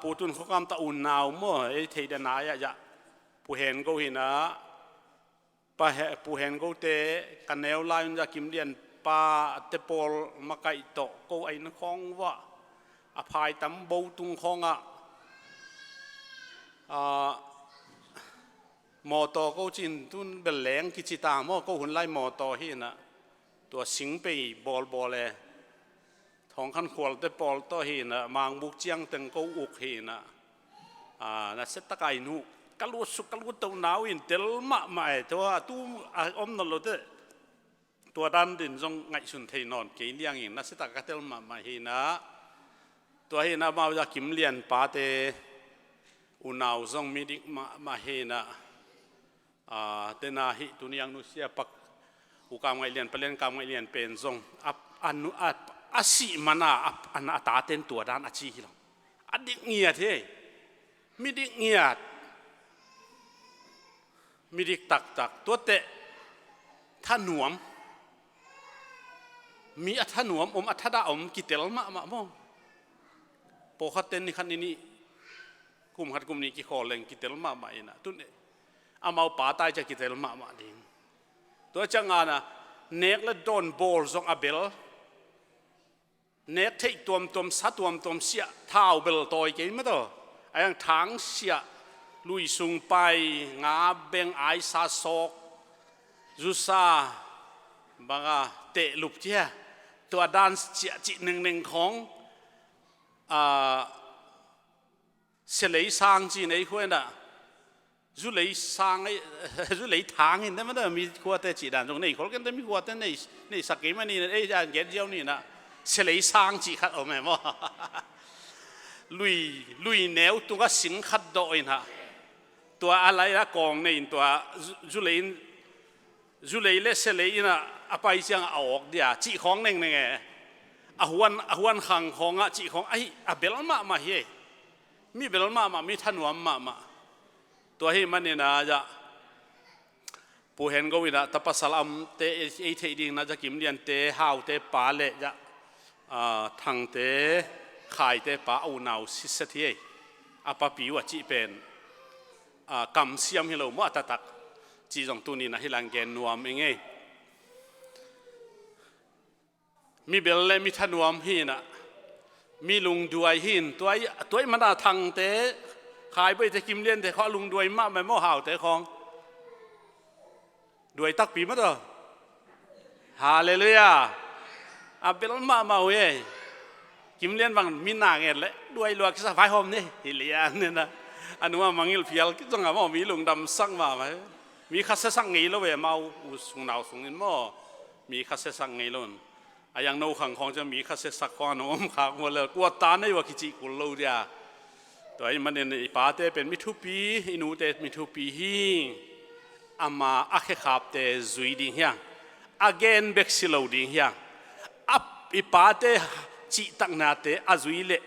Pu Tun Khua Kam ta unau maw, ei theih dia nai ah, ya, Pu Hen Go hi inah, Pa He-, Pu Hen Gote ka neu lai un, ya, Kim Lian Pa te pawl makaih tawh ko a inn khawng uah, a phaitam bo tung khawngah, a, mawtaw ko cin tun bel leng kici ta maw, ko hun lai mawtaw hi inah. Tua singpei bawlbawl e. Thawngkhan khualte pawl tawh hi inah, mangbuk ciangteng ko uk hi inah. A, nasia taka in uh. ka lutsuk ka luttohna uh in tel mahmah e. Tua a tu a om nawn lo teh, tua dan din zong ngaihsun thei nawn kei liangin nasia tak ka tel mahmah hi inah. Tua hi inah amau a Kim Lian pate unau zong midik mahmah hi inah. Aa, tena hih tuni ang nusia pak U Kam Ngaih Lian, Pa Lian Kam Ngaih Lian pen zong a, a, nu- a, a sih mana a, a, a taten tua dan a ci hi lo. A dik ngiat hi. Mi dik ngiat. Mi dik taktak. Tuate thanuam. Mi a thanuam om, a thadah om kitel mahmah maw? Pawlkhat ten ni khat ni nih, kum khat kum nih kikhawl leng kitel mahmah inah. Tun amau pa tai ciah kitel mahmah ding. Tua ciangin ah nek le dawn bawl zong a bel. Nek theih tuamtuam, sa tuamtuam siah, thau bel tawi kei mah tawh. A yang thang siah, lui sung pai, nga beng, aisa sawk, zusa, banga, tehlup cia. Tua dan siah cih nengneng khawng. Aa, Selei sang ci nei khua inah. Zulei sang ei, zulei thang in, mi khuate cih dan zong nei khol kei, mi khuate nei, nei sak kei mah ni, ei, a gen ziau ni inah. Selei sang cih khat om e maw? Lui, lui neu tungah sing khat dawh inah. Tua a lai a kawng nei in tua zu-, zulei in, zulei le selei inah a pai ciangah a awk dia, cih khawng nengneng e. A huan, a huan khang khawngah cih khawng, ahi, a bel mahmah hi e. Mi bel mahmah, mi thanuam mahmah. Tua hi maninah, Pu Hen Go inah tapa sal amte ei, ei theih ding inah Kim Liante, Haute pa le, aa, Thangte, Khaite pa a unau siset hi ei. A papi uh a cih pen, aa, kamsiam hi lo maw, a taktak. Cih zong tuni inah hi lang gen nuam ing ei. Mi bel le mi thanuam hi inah. Mi lungduai hi in, tua i, tua i mana Thangte, Khaiboite, Kim Liante khawng a lungduai mahmah maw, Haute khawng. Duai takpi mah tawh. Halleluiah. A bel mahmah uh ei. Kim Lian bang mi na nget le duai lua kisa, vaihawm ni. Hi lian ni inah. A nua mangngilh phial kizong a maw, mi lungdamsak mahmah. Mi kha siasak ngei lo ve, amau u sung nau sungin maw. Mi kha siasak ngei lo in. A yang no khang khawng ciang mi kha siasak khawng a nong om khak maw le, kua ta nei ua kicih kul lo dia. Tua ahih manin i pate pen mi thupi, i nute mi thupi hi. Ama a khekhapte zui ding hi hang. A gen bek si lo ding hi hang. A, i pate cihtaknate a zui leh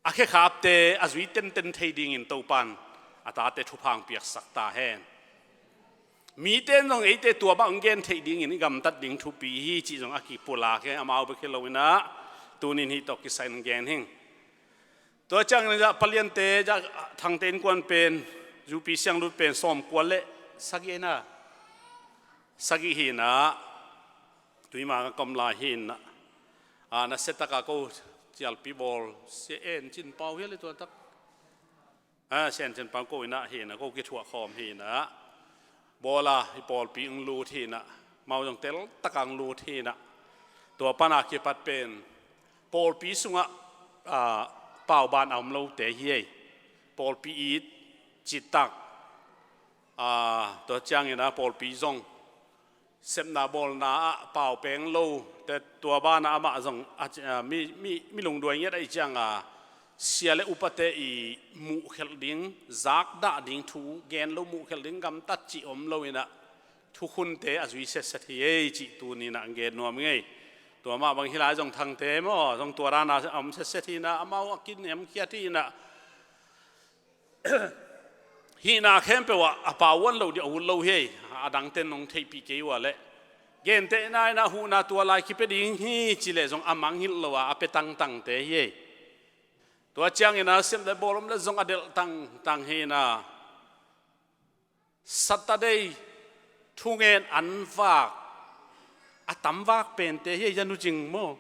a khekhapte a zui tenten thei dingin Topan a tate thupha hong piaksak ta hen. Mite in zong eite tua bang hong gen theih dingin i gamtat ding thupi hi cih zong a kipulak hi, amau bek hi lo inah, tunin hih tawh kisai in gen hing. Tua ciangin ah Pa Liante, ah, Thangte innkuan pen, zupi sianglut pen sawmkua le sagih inah, sagih hi inah. Tuimang a ka om lai hi inah, a, nasia taka ko cialpi bawl, Sia En Cin Pau hi a le tua tak. A, Sia En Cin Pau ko inah hi inah, ko kithuah khawm hi inah. Bawl a, i pawlpi hong lut hi inah. Amau zong tel taka hong lut hi inah. Tua pana kipat pen pawlpi sungah, a, pauban a om lote hi ei. Pawlpi it, citak. A, tua ciangin ah pawlpi zong sepna bawlna ah pau peng lo te, tua banah amah zong a, a, mi, mi, mi lungduai ngiat ahih ciangin sia le upate i muhkhelh ding, zakdah ding, thu gen lo muhkhelh ding gamtat cih om lo inah, thukhunte a zui setset hi ei cih tuni inah gen nuam ing ei. Tua mah bang hi lai zong Thangte maw, zong tua dana a om setset hi inah, amau a kiniamkhiat hi inah. Hihna khempeuh ah a pau uan lo ding a ut lo hi ei. A dangte nong theihpih kei uh a leh, gentehna inah huhna tua lai kipia ding hi ci leh zong a mangngilh lo a, a pia tangtangte hi ei. Tua ciangin ah sep le bawl om le zong a delh tangtang hi inah. Saturday thungen an vak, a tam vak pente hi ei, a nu cing maw?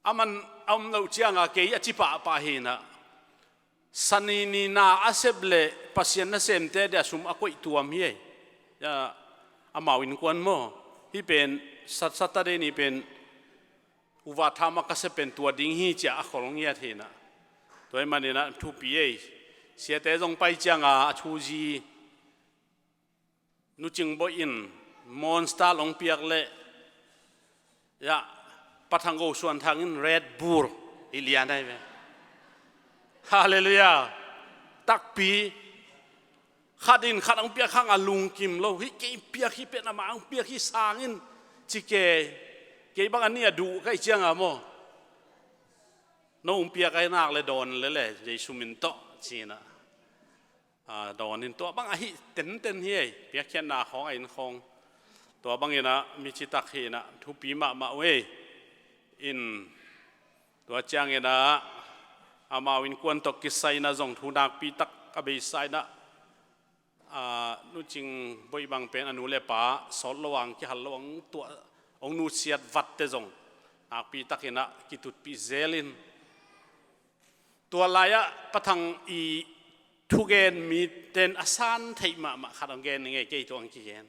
A man a om loh ciangin kei a ci pahpah hi inah. Sani ni na a sep leh Pasian nasemte dia sum a koih tuam hi ei. A, amau innkuan maw? Hih pen Sat-, Saturday ni pen uvat tham a ka sep pen tua ding hi ci-a a khol ngiat hi inah. Tua ahih manin ah thupi ei. Siate zong pai cianga a thuzi Nu Cing Boih in Monster hong piak leh, ya, Pa Thang Go Suan Thang in Red Bull hi lian ai ve. Halleluiah. Takpi. Khat in khat hong piak hanga lungkim lo hi. Kei piak hi pen, amah hong piak hi sangin ci kei. Kei bang a nih a duh ka hih cianga maw, no hong piak ai nak leh dawn leh leh Jesu min tawh ci-in ah, a, dawn in. Tua bang ahi tenten hi ei, piakkhiatna khawng a inn khawng. Tua bangin ah mi citak hi-in ah thupi mahmah uh ei. In, tua ciangin ah amau innkuan tawh kisai-in ah zong thu nakpi tak a beisa-in ah, a, Nu Cing Boih bang pen a nu le pa sawt lo-a hong kihal lo-a hong tuah, hong nusiat vatte zong nakpi takin ah kitutpih zel in. Tua lai-ah Pa Thang i thugen miten a san theih mahmah khat hong gen ning ei, kei tungah hong kigen.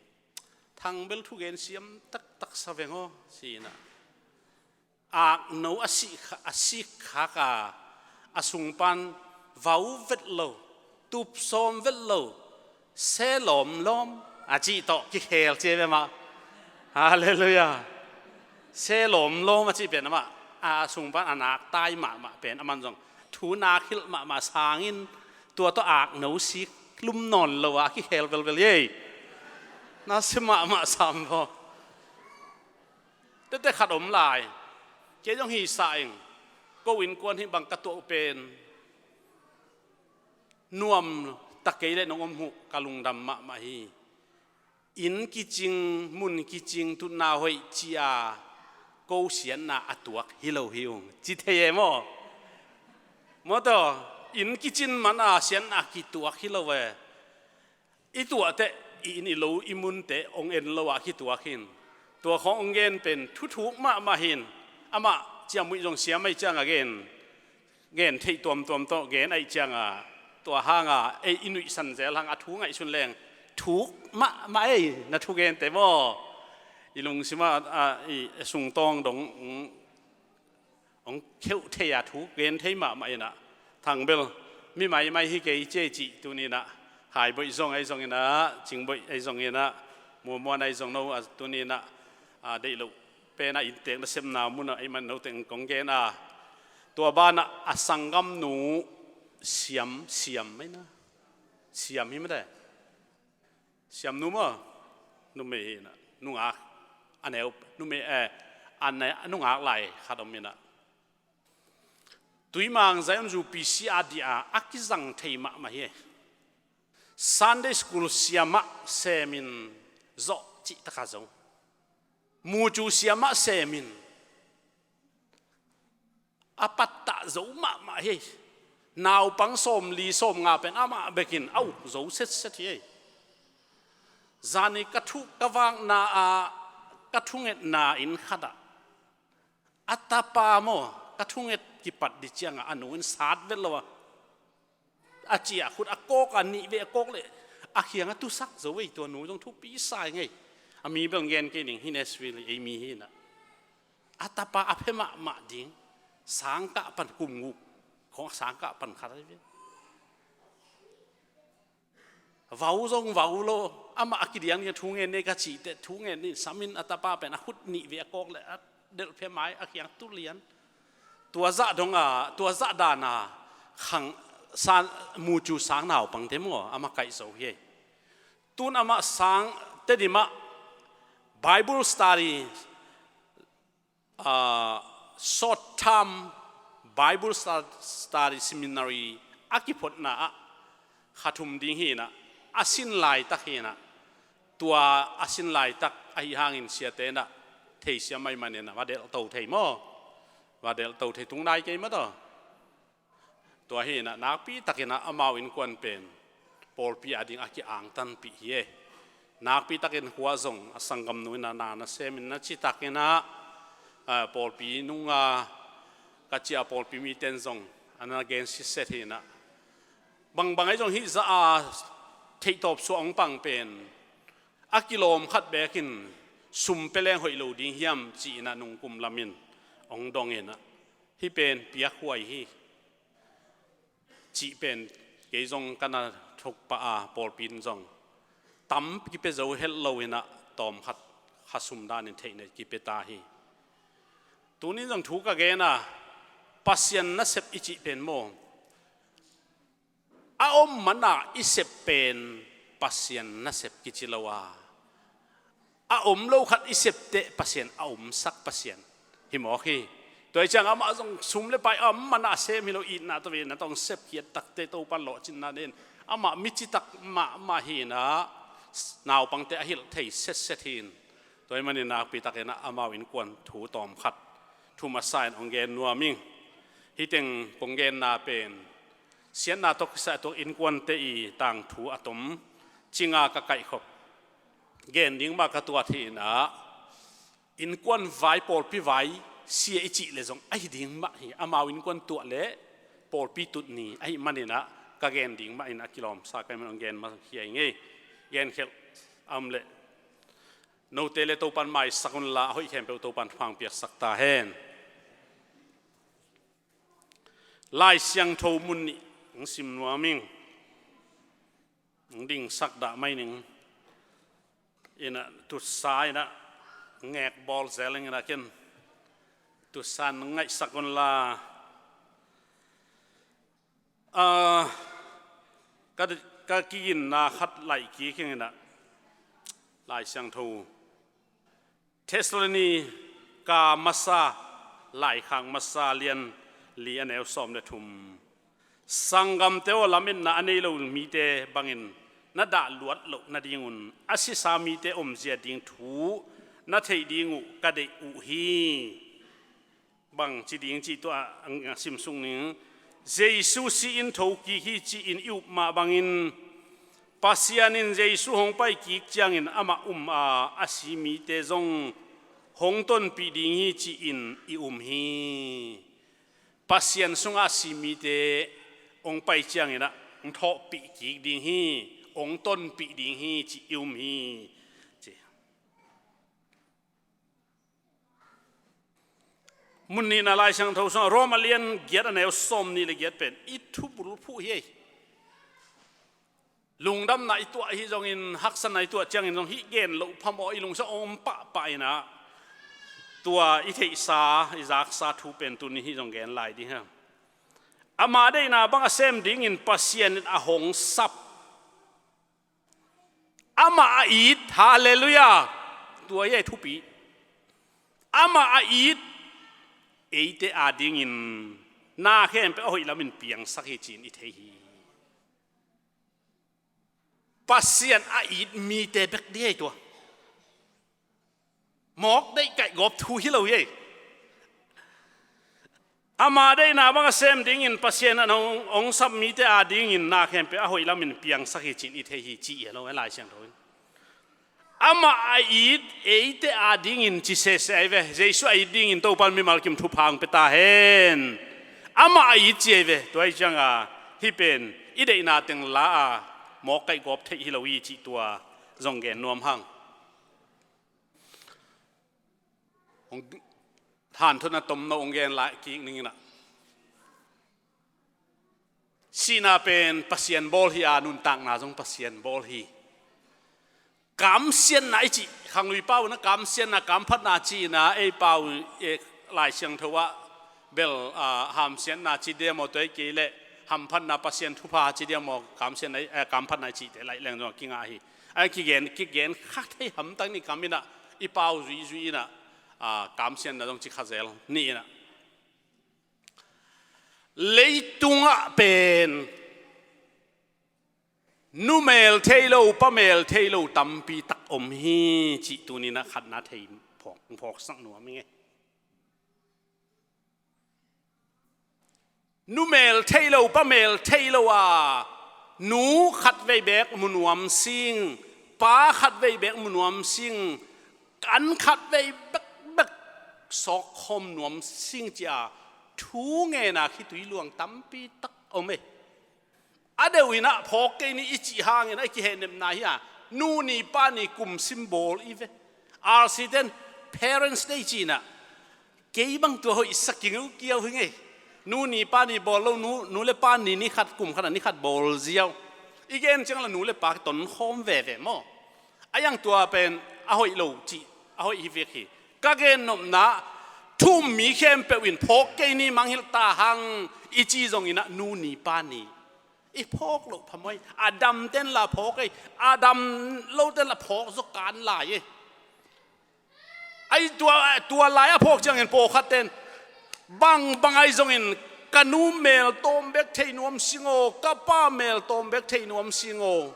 Thang bel thugen siam taktak sa veng aw, ci-in ah. Akno a sik kha, a sik khak a, a sung pan vau vet lo, tup sawm vet lo, se lawmlawm a cih tawh kikhel ci ei ve mah. Halleluiah. Se lawmlawm a cih pen amah, a sung pan a nak tai mahmah pen, aman zong thu nak hilh mahmah sangin tua tawh akno sik lum nawn lo-a kikhel velvel ei. Na sia mahmah sam vaw. Tete khat om lai. Kei zong hi sa ing. Ko innkuan hih bang ka tuah uh pen nuam ta kei leh nong om uh ka lungdam mahmah hi. Inn kicing, mun kicing, tutna hoih ci-a ko siatna a tuak hi lo hi ung, ci thei e maw? Maw taw, inn kicin mana siatna kituak hi lo e. I tuahteh i inn i lo i munte hong en lo-a kituak hi. Tua khawng hong gen pen thuthuk mahmah hi. Amah ciamnuih zong siam ahih cianga gen, gen theih tuamtuam tawh gen ahih cianga, tua hanga ei i nuihsan zel hang a thu ngaihsun leng thuk mahmah ei, na thugente maw. I lungsimah, a, i sungtawng dong, mm, hong kheuh thei-a thu gen thei mahmah in ah, Thang bel mi maimai hi kei ci ei cih tuni-in ah, Khai Boih zong ahi zongin ah, Cing Boih ahi zongin ah, Muamuan ahi zong, no a tuni-in ah, a, deih loh pen ah inntek nasepna munah ahih man note kong gen a. Tua banah a sanggamnu Siam, Siam mai na. Siam hi mate. Siamnu maw, numei hi-in ah, nungak, a neu, numei, eh, a ne-, a nungak lai khat om in ah. Tuimang Zion Zu P C a dih a, a kizang thei mahmah hi. Sunday school siamah semin zawh cih taka zo. Mucu siamah semin a pattah zo mahmah hi. Naupang sawmli sawmnga pen amah bekin a uk zo setset hi. Zani ka thu, ka vakna-ah, ka thungetna inn khatah a tapa maw, ka thunget kipat dih ciangah a nu in sat vet lo a, a ciah khut a kawk a, nih vei a kawk leh a khiang a tusak zo ei. Tua nu zong thupi sa ing ei. A mi bel gen kei ning hi, Nashville ei mi hi-in ah. A tapa a phe mahmah ding, sangkah pan, kum guk khawng sangkah pan khat ahi ve. Vau zong vau lo, amah a kidiang ding a thu ngen ni ka cih teh, thu ngen ni samin a tapa pen a khut nih vei a kawk leh a delh phe mai, a khiang tu lian. Tua zah dong a, tua zah dan a, khang san, mucu sang naupangte maw, amah kaih zo hi. Tun amah sang, Tedim ah Bible study, ah, short term Bible stu-, study seminary a kiphutna ah kha thum ding hi-in ah, a sin laitak hi-in ah, tua a sin laitak ahih hangin siate in ah theisiam ahih manin ah va delhto thei maw? Va delhto thei tung nai kei maw taw? Tua hi-in ah nakpi takin ah amau innkuan pen pawlpi ading a ki-angtanpih hi e. Nakpi takin khua zong a sanggamnu in ah na na semin na citakin ah, a, pawlpi nunga ka cia pawlpi miten zong a na gen sitset hi-in ah, bangbang ahi zong hih zah a theihtawp suah hong pang pen a kilawm khat bekin sum pia leng hoih lo ding hiam ci-in ah nungkum lamin hong dongin ah, hih pen piakhuai hi. cih pen kei zong ka na thuk pah a, pawlpi in zong tampi kipia zo het lo in ah, tawmkhat khasum danin theihna kipia ta hi. Tunin zong thu ka gen a, Pasian nasep i cih pen maw, a om mana i sep pen Pasian nasep kici lo a, a om lo khat i sep teh Pasian a omsak Pasian hi mawk hi. Tua hi ciang amah zong sum le pai a om mana a sem hi lo, itna tawh ve na tawh hong sepkhiat takte Topan lawhcinna nei in, amah mi citak mahmah hi in ah, naupangte a hilh thei setset hi in. Tua hi manin nakpi takin ah amau innkuan thu tawmkhat thu masa in hong gen nuam ing. Hih teng kong genna pen siatna tawh kisai a tuak innkuante i tangthu a tom cinga ka kaihkhop gen ding mah ka tuat hi in ah, innkuan vai, pawlpi vai sia i cih leh zong ahi ding mah hi. Amau innkuan tuah leh pawlpi tut ni ahih manin ah ka gen ding mah in a kilawmsa ka hih man hong gen mah hi a hi ngei. Genkhelh a om leh note le Topan maisak unla, a hoih khempeuh Topan thupha hong piaksak ta hen. Lai Siangtho mun nih hong sim nuam ing. Hong dingsak dah mai ning. In ah tutsa in ah ngek bawl zel ing in ah ken tutsa in ngaihsak unla. Ah, ka, ka kiginna khat laih kik ing in ah, Lai Siangtho Thessalonika masa, laikhak masa lian li a neu sawm le thum. Sanggamte aw, lametna a nei lo mite bangin na dah luat loh nadingun a sisa mite omzia ding thu na theih ding uh ka deih uh hi. Bangci ding cih tua a simsuk ning. Jesu si-in thokik hi ci-in i up mah bangin, Pasian in Jesu hong paikik ciangin amah um a, a si mite zong hong tonpih ding hi ci-in i um hi. Pasian sungah a si mite hong pai ciangin ah hong thawhpih kik ding hi, hong tonpih ding hi ci-in i um hi. Ci. Mun nihna Lai Siangtho sungah Rom a lian giat a neu sawm nih le giat pen i thubulphuh hi. Lungdamna i tuah hi zongin, haksatna i tuah ciangin zong hih gen loh phamawh i lungsim om pahpah in ah, tua i theihsa, i zaksa thu pen tuni hih zong gen lai ding hi. Ama deihna bang a sem dingin Pasian in a hong sap. Amah a it, halleluiah. Tua hi a thupi. Amah a it eite adingin na khempeuh a hoih lamin piangsak hi ci-in i thei hi. Pasian a it mite bek ding hi tua. Mawk deih kaihgawp thu hi lo hi. Ama deihna bang a sem dingin Pasian in hong, hong sap mite adingin na khempeuh a hoih lamin piangsak hi ci-in i thei hi ci hi lo, Lai Siangtho in. Amah a it eite adingin ci sese ahi ve. Jesu a it dingin Topan mimal kim thupha hong pia ta hen. Amah a it ci ahi ve. Tua hi cianga hih pen i deihna teng la a mawk kaihgawp theih hi lo hi cih tua zong gen nuam hang. Hong hanthotna tomno hong gen lai kik ning in ah. Sihna pen Pasian bawl hi a, nuntakna zong Pasian bawl hi. Kamsiatna i cih, khanglui pau in ah kamsiatna, kamphatna ci-in ah, ei pau, eh, Lai Siangtho ah bel, ah, hamsiatna ci diam aw, tua hi kei leh hamphatna, Pasian thupha ci diam aw, kamsiatna, eh, kamphatna i cihte laih leng zong a kingah hi. A kigen, kigen kha thei hamtang ni kam in ah, i pau zuizui in ah, ah, kamsiatna zong ci kha zel ni in ah. Leitungah pen numel thei lo, pamel thei lo tampi tak om hi cih tuni in ah khatna thei phawk, phawksak nuam ing e. Numel thei lo, pamel thei lo a, nu khatvei beek mu nuam sing, pa khatvei beek mu nuam sing, kan khatvei bekbek sawkkhawm nuam sing ci-a thu ngen a khitui luang tampi tak om e. A deuh in ah phawk kei ni i cih hangin a kihehnepna hi a, nu ni pa ni kum symbol i ve. R C ten Parents Day ci-in ah, kei bang tua hoihsak kiu kiau hi ngei. Nu ni pa ni bawl lo, nu, nu le pa ni ni khat, kum khat a ni khat bawl ziau. I gen ciang la nu le pa tonkhawm veve maw? A iang tua pen a hoih lo cih, a hoih hi vek hi. Ka gen nopna, thu um mi khempeuh in phawk kei ni, mangngilh ta hang i ci zongin ah nu ni pa ni i phawk loh phamawh hi. A dam ten la phawk ei, a dam lo ten la phawk zaw kan lai ei. Ai tua, tua lai a phawk ciangin pawlkhat ten bang, bang ai zongin ka nu mel tawm bek thei nuam sing aw, ka pa mel tawm bek thei nuam sing aw.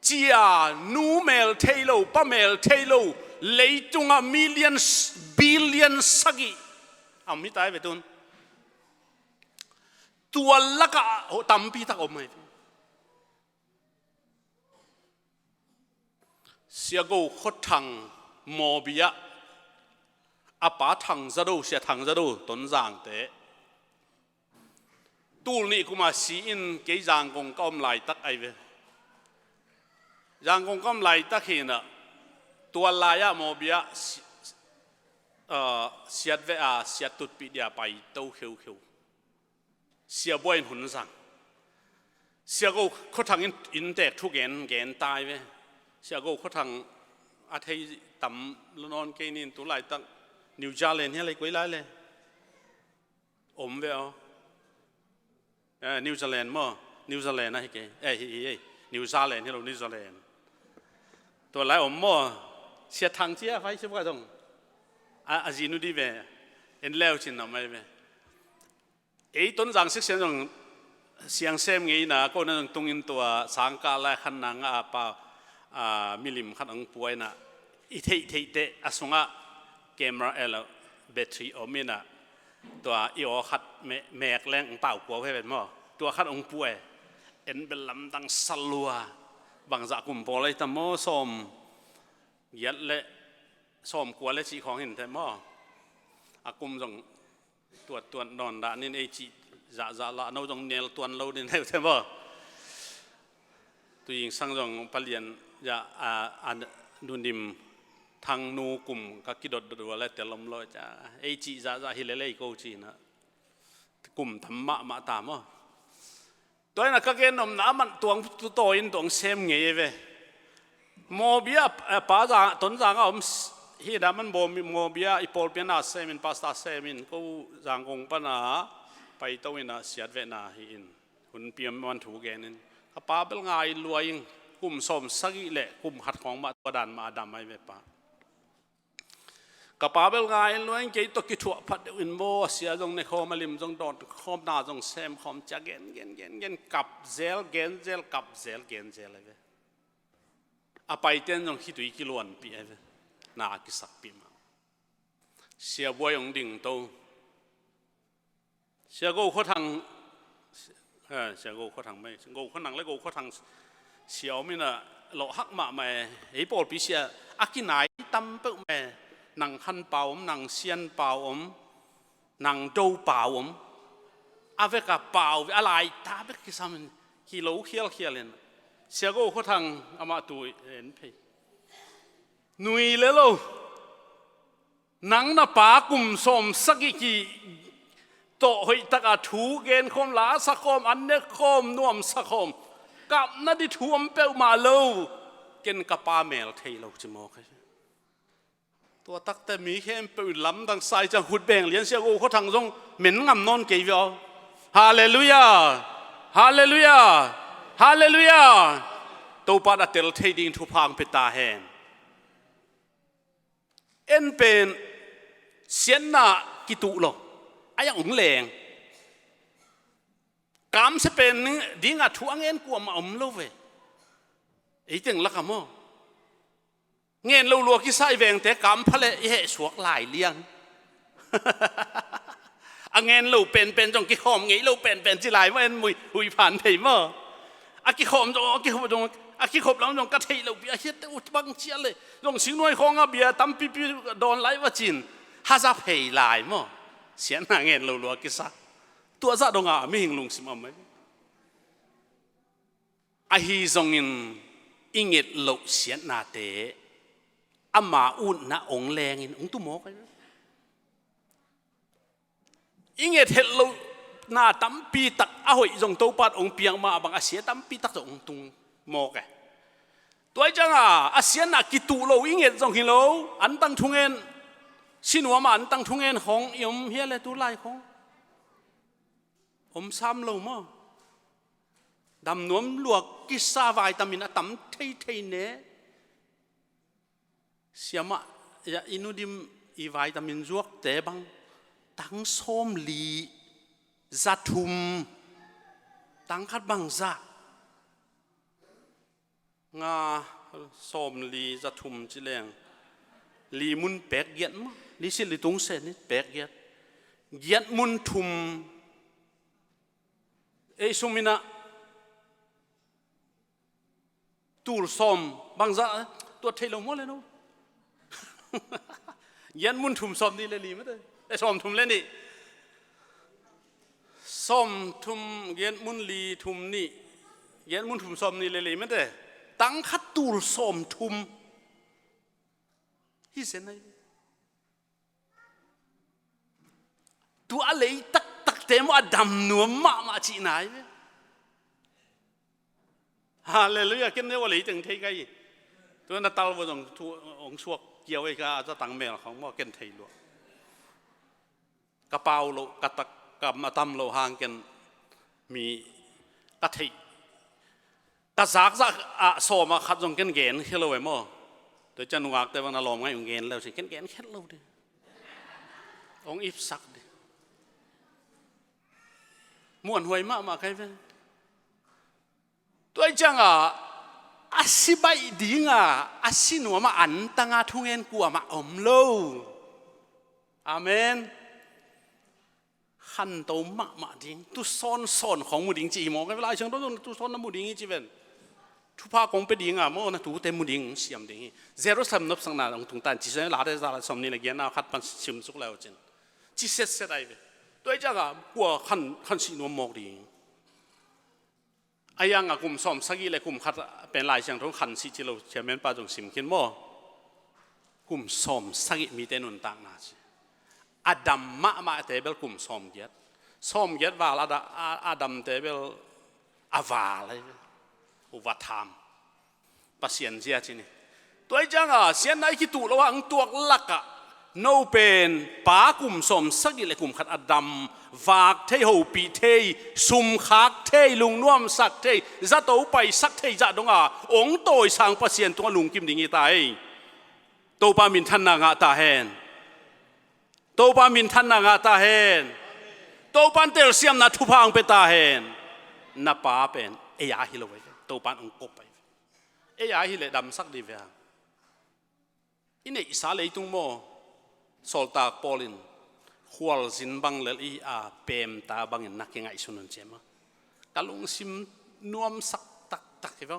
Cia nu mel thei lo, pa mel thei lo, leitungah millions, billion sagih a om hi ta ei ve tun. Tua lakah tampi tak om hi. Sia Go Khua Thang Mawbia, a pa Thang Za Do, Sia Thang Za Do, Tonzangte. Tul nih kuma si in kei Zangkong ka om laitak ai ve. Zangkong ka om laitak hi na, tua lai-ah Mawbia si-, ah, siat ve a, siat tutpih dia pai to kheukheu. Sia Buai in hun zang. Sia Go Khua Thang in, inntek thu gen, gen tai ve. Sia Go Khua Thang a thei tam lo nawn kei nin tu laitak New Zealand hi a lei koi lai le. Om ve aw. Eh, New Zealand maw? New Zealand a hi kei. Eh, hi, hi, hi. New Zealand hi lo, New Zealand. Tua lai om maw? Sia Thang cia, fai sia buai zong. A, a zinu di ve. En leu cin na mai ve. Ei Tonzang siksian zong siang sem ngeina, ko na zong tungin tua sangkah lai khan na nga a pa, a, milim khat ang puaina. I theih theih teh a sungah camera elo battery om ina. Tua i aw khat me-, mek leng ang pau kua he vet maw. Tua khat ang puai. En bel lamdang salua. Bangzah kum pawl ai tam maw sawm. Giat le sawm kua le cih khawng hin te maw. A kum zong tuat tuat nawn dah nin ei cih zahzah lah no zong nel tuan lo nin heu te maw. Tuzing sang zong palian ya a, a nunim thang nu kum ka kidot dot ua le tel om lo ca. Ei cih zahzah hi le lei ko cih na. Kum tam mahmah ta maw. Tua ina ka gen nopna a man tuang tu taw in tuang sem ngei ve. Mawbia, eh, pa za, Tonzang a om s-, hi dah man baw mi, Mawbia i pawlpi a na sem in, pastor sem in, ko Zangkong pana pai to ina siat vehna hi in. Hun piam man thu gen in. Ka pa bel ngai lua in, kum sawm sagih le kum khat khawng mah tua dan mah a dam ai ve pa. Ka pa bel ngai lua in kei tawh kithuah phat deuh in maw, a sia zong ne khawm, a lim zong dawn khawm, na zong sem khawm, cia gen, gen, gen, gen, kap zel, gen zel, kap zel, gen zel ai ve. A paiten zong khitui kiluanpih ai ve. Na kisakpih mah. Sia Buai hong ding to. Sia Go Khua Thang, eh, Sia Go Khua Thang mai, Go Khua Nang le Go Khua Thang sia om ina lawh hak mahmah e, ei pawlpi sia a kinai tam peuh mah e, nang Khan Pau om, nang Sian Pau om, nang Do Pau om, a veka pau ve, a lai ta vek kisam in, kilo khialkhial in, Sia Go Khua Thang amah tu en phei. Nui le lo. Nang na pa kum sawm sagih ki tawh hoih taka thu gen khawm, la sa khawm, an ne khawm, nuam sa khawm. Kapna di thu om peuhmah lo. Ken ka pa mel thei lo ci mawk hi. Tua takte mi khempeuh in lamdang sa i ciang khut beng lian Sia Go Khua Thang zong men ngam nawn kei ve aw. Halleluiah. Halleluiah. Halleluiah. Topa a tel thei ding thupha hong pia ta hen. En pen siatna kituh lo. A iang ung leng. Kamsia pen dingah thu a ngen kuamah om lo ve. Ei teng laka maw. Ngen lo lua kisa i vengte kam pha le i heh suak lai liang. A ngen lo penpen zong kikhawm ngei lo penpen ci lai maw en mui hui phan thei maw. A kikhawm zong, a kikhawm zong, a kikhop lam zong ka theih loh pi a hiat te ut bang cia le. Zong singnuai khawng a bia tampipi dawn lai va cin. Haza phei lai maw. Siatna ngen lo lua kisa. Tua zah dongah a mihing lungsim a om mai. Ahi zongin i nget loh siatnate ama utna ong lengin ong tumawk ai. I nget het loh na tampi tak a hoih zong Topa in hong piak mah bang a sia tampi tak zong hong tung mawk e. Tua hi cianga a siatna kituh lo i nget zong hi lo, antang thungen, sinuama antang thungen khong i om hia le tu lai khong. Om sam lo maw? Damnuam luak kisa vitamin a tam theithei ne. Siamah, ya, i nudim i vitamin zuakte bang tang sawmli za thum, tang khat bang za nga sawmli za thum ci leng li mun pek giat maw? Li sit li tung se ni pek giat. Giat mun thum ei sum inah tul sawm bangzah tuat thei lo maw le no? Giat mun thum sawm nih le li mate. E, sawm thum le nih. Sawm thum, giat mun li thum nih. Giat mun thum sawm nih le li mate. Tang khat tul sawm thum. Hi sen ai. Tua a lei taktakte maw a dam nuam mahmah cihna hi ve. Halleluiah, ken ne ua lei teng thei ka hi. Tua na tal vua zong thu hong suak kiau ei ka a zatang mel khong maw ken thei lua. Ka pau loh, ka tak, ka matam loh hang ken mi ka theih. Ka zakzak ah sawm ah khat zong ken gen khia lo e maw? Tua ciang nungakte bang na lawm ngai ung gen leu sin ken gen khet lo ding. Hong ipsak ding. Muanhuai mahmah kai ve. Tua ciang ah a si baih ding ah a si nuam ah antang a thungen kuamah om lo. Amen. Khanto mahmah ding, tusawn sawn khong mu ding ci hi maw? Ka Lai Siangtho zong tusawn na mu ding hi ci ven. Thupha kong pia ding a maw, na tute mu ding siam ding hi. Jerusalem nopsakna hong tung tan ci sen Late za la sawm nih le giat na khat pan simsuk le uh cin ci setset ai ve. Tua hi ciang a kua khan, khan sih nuam mawk ding. A yang a kum sawm sagih le kum khat pen Lai Siangtho khan sih ci lo, chairman pa zong sim khin maw? Kum sawm sagih mite nuntakna ci. A dam mahmahte bel kum sawm giat. Sawm giat val a da-, a, a damte bel a val ai. Uva tham. Pasian zia ci ni. Tua hi ciang a siatna i kituh lo a ang tuak lak ah no pen pa kum sawm sagih le kum khat a dam, vak thei, hopih thei, sum khak thei, lungnuamsak thei, zato paisak thei zah dong a hong tawisang Pasian tungah lungkim ding hi ta ei. Topa minthanna ngah ta hen. Topa minthanna ngah ta hen. Topa in telsiamna thupha hong pia ta hen. Na pa pen ei a hi lo ei ve. Topa in hong kop ei ve. Ei a hi leh damsak dih ve hang. I neihsa leitung maw? Sawltak Paul in khualzin bang lel i a pemta bangin na kingaihsun un ci e maw? Ka lungsim nuamsak taktak hi ve.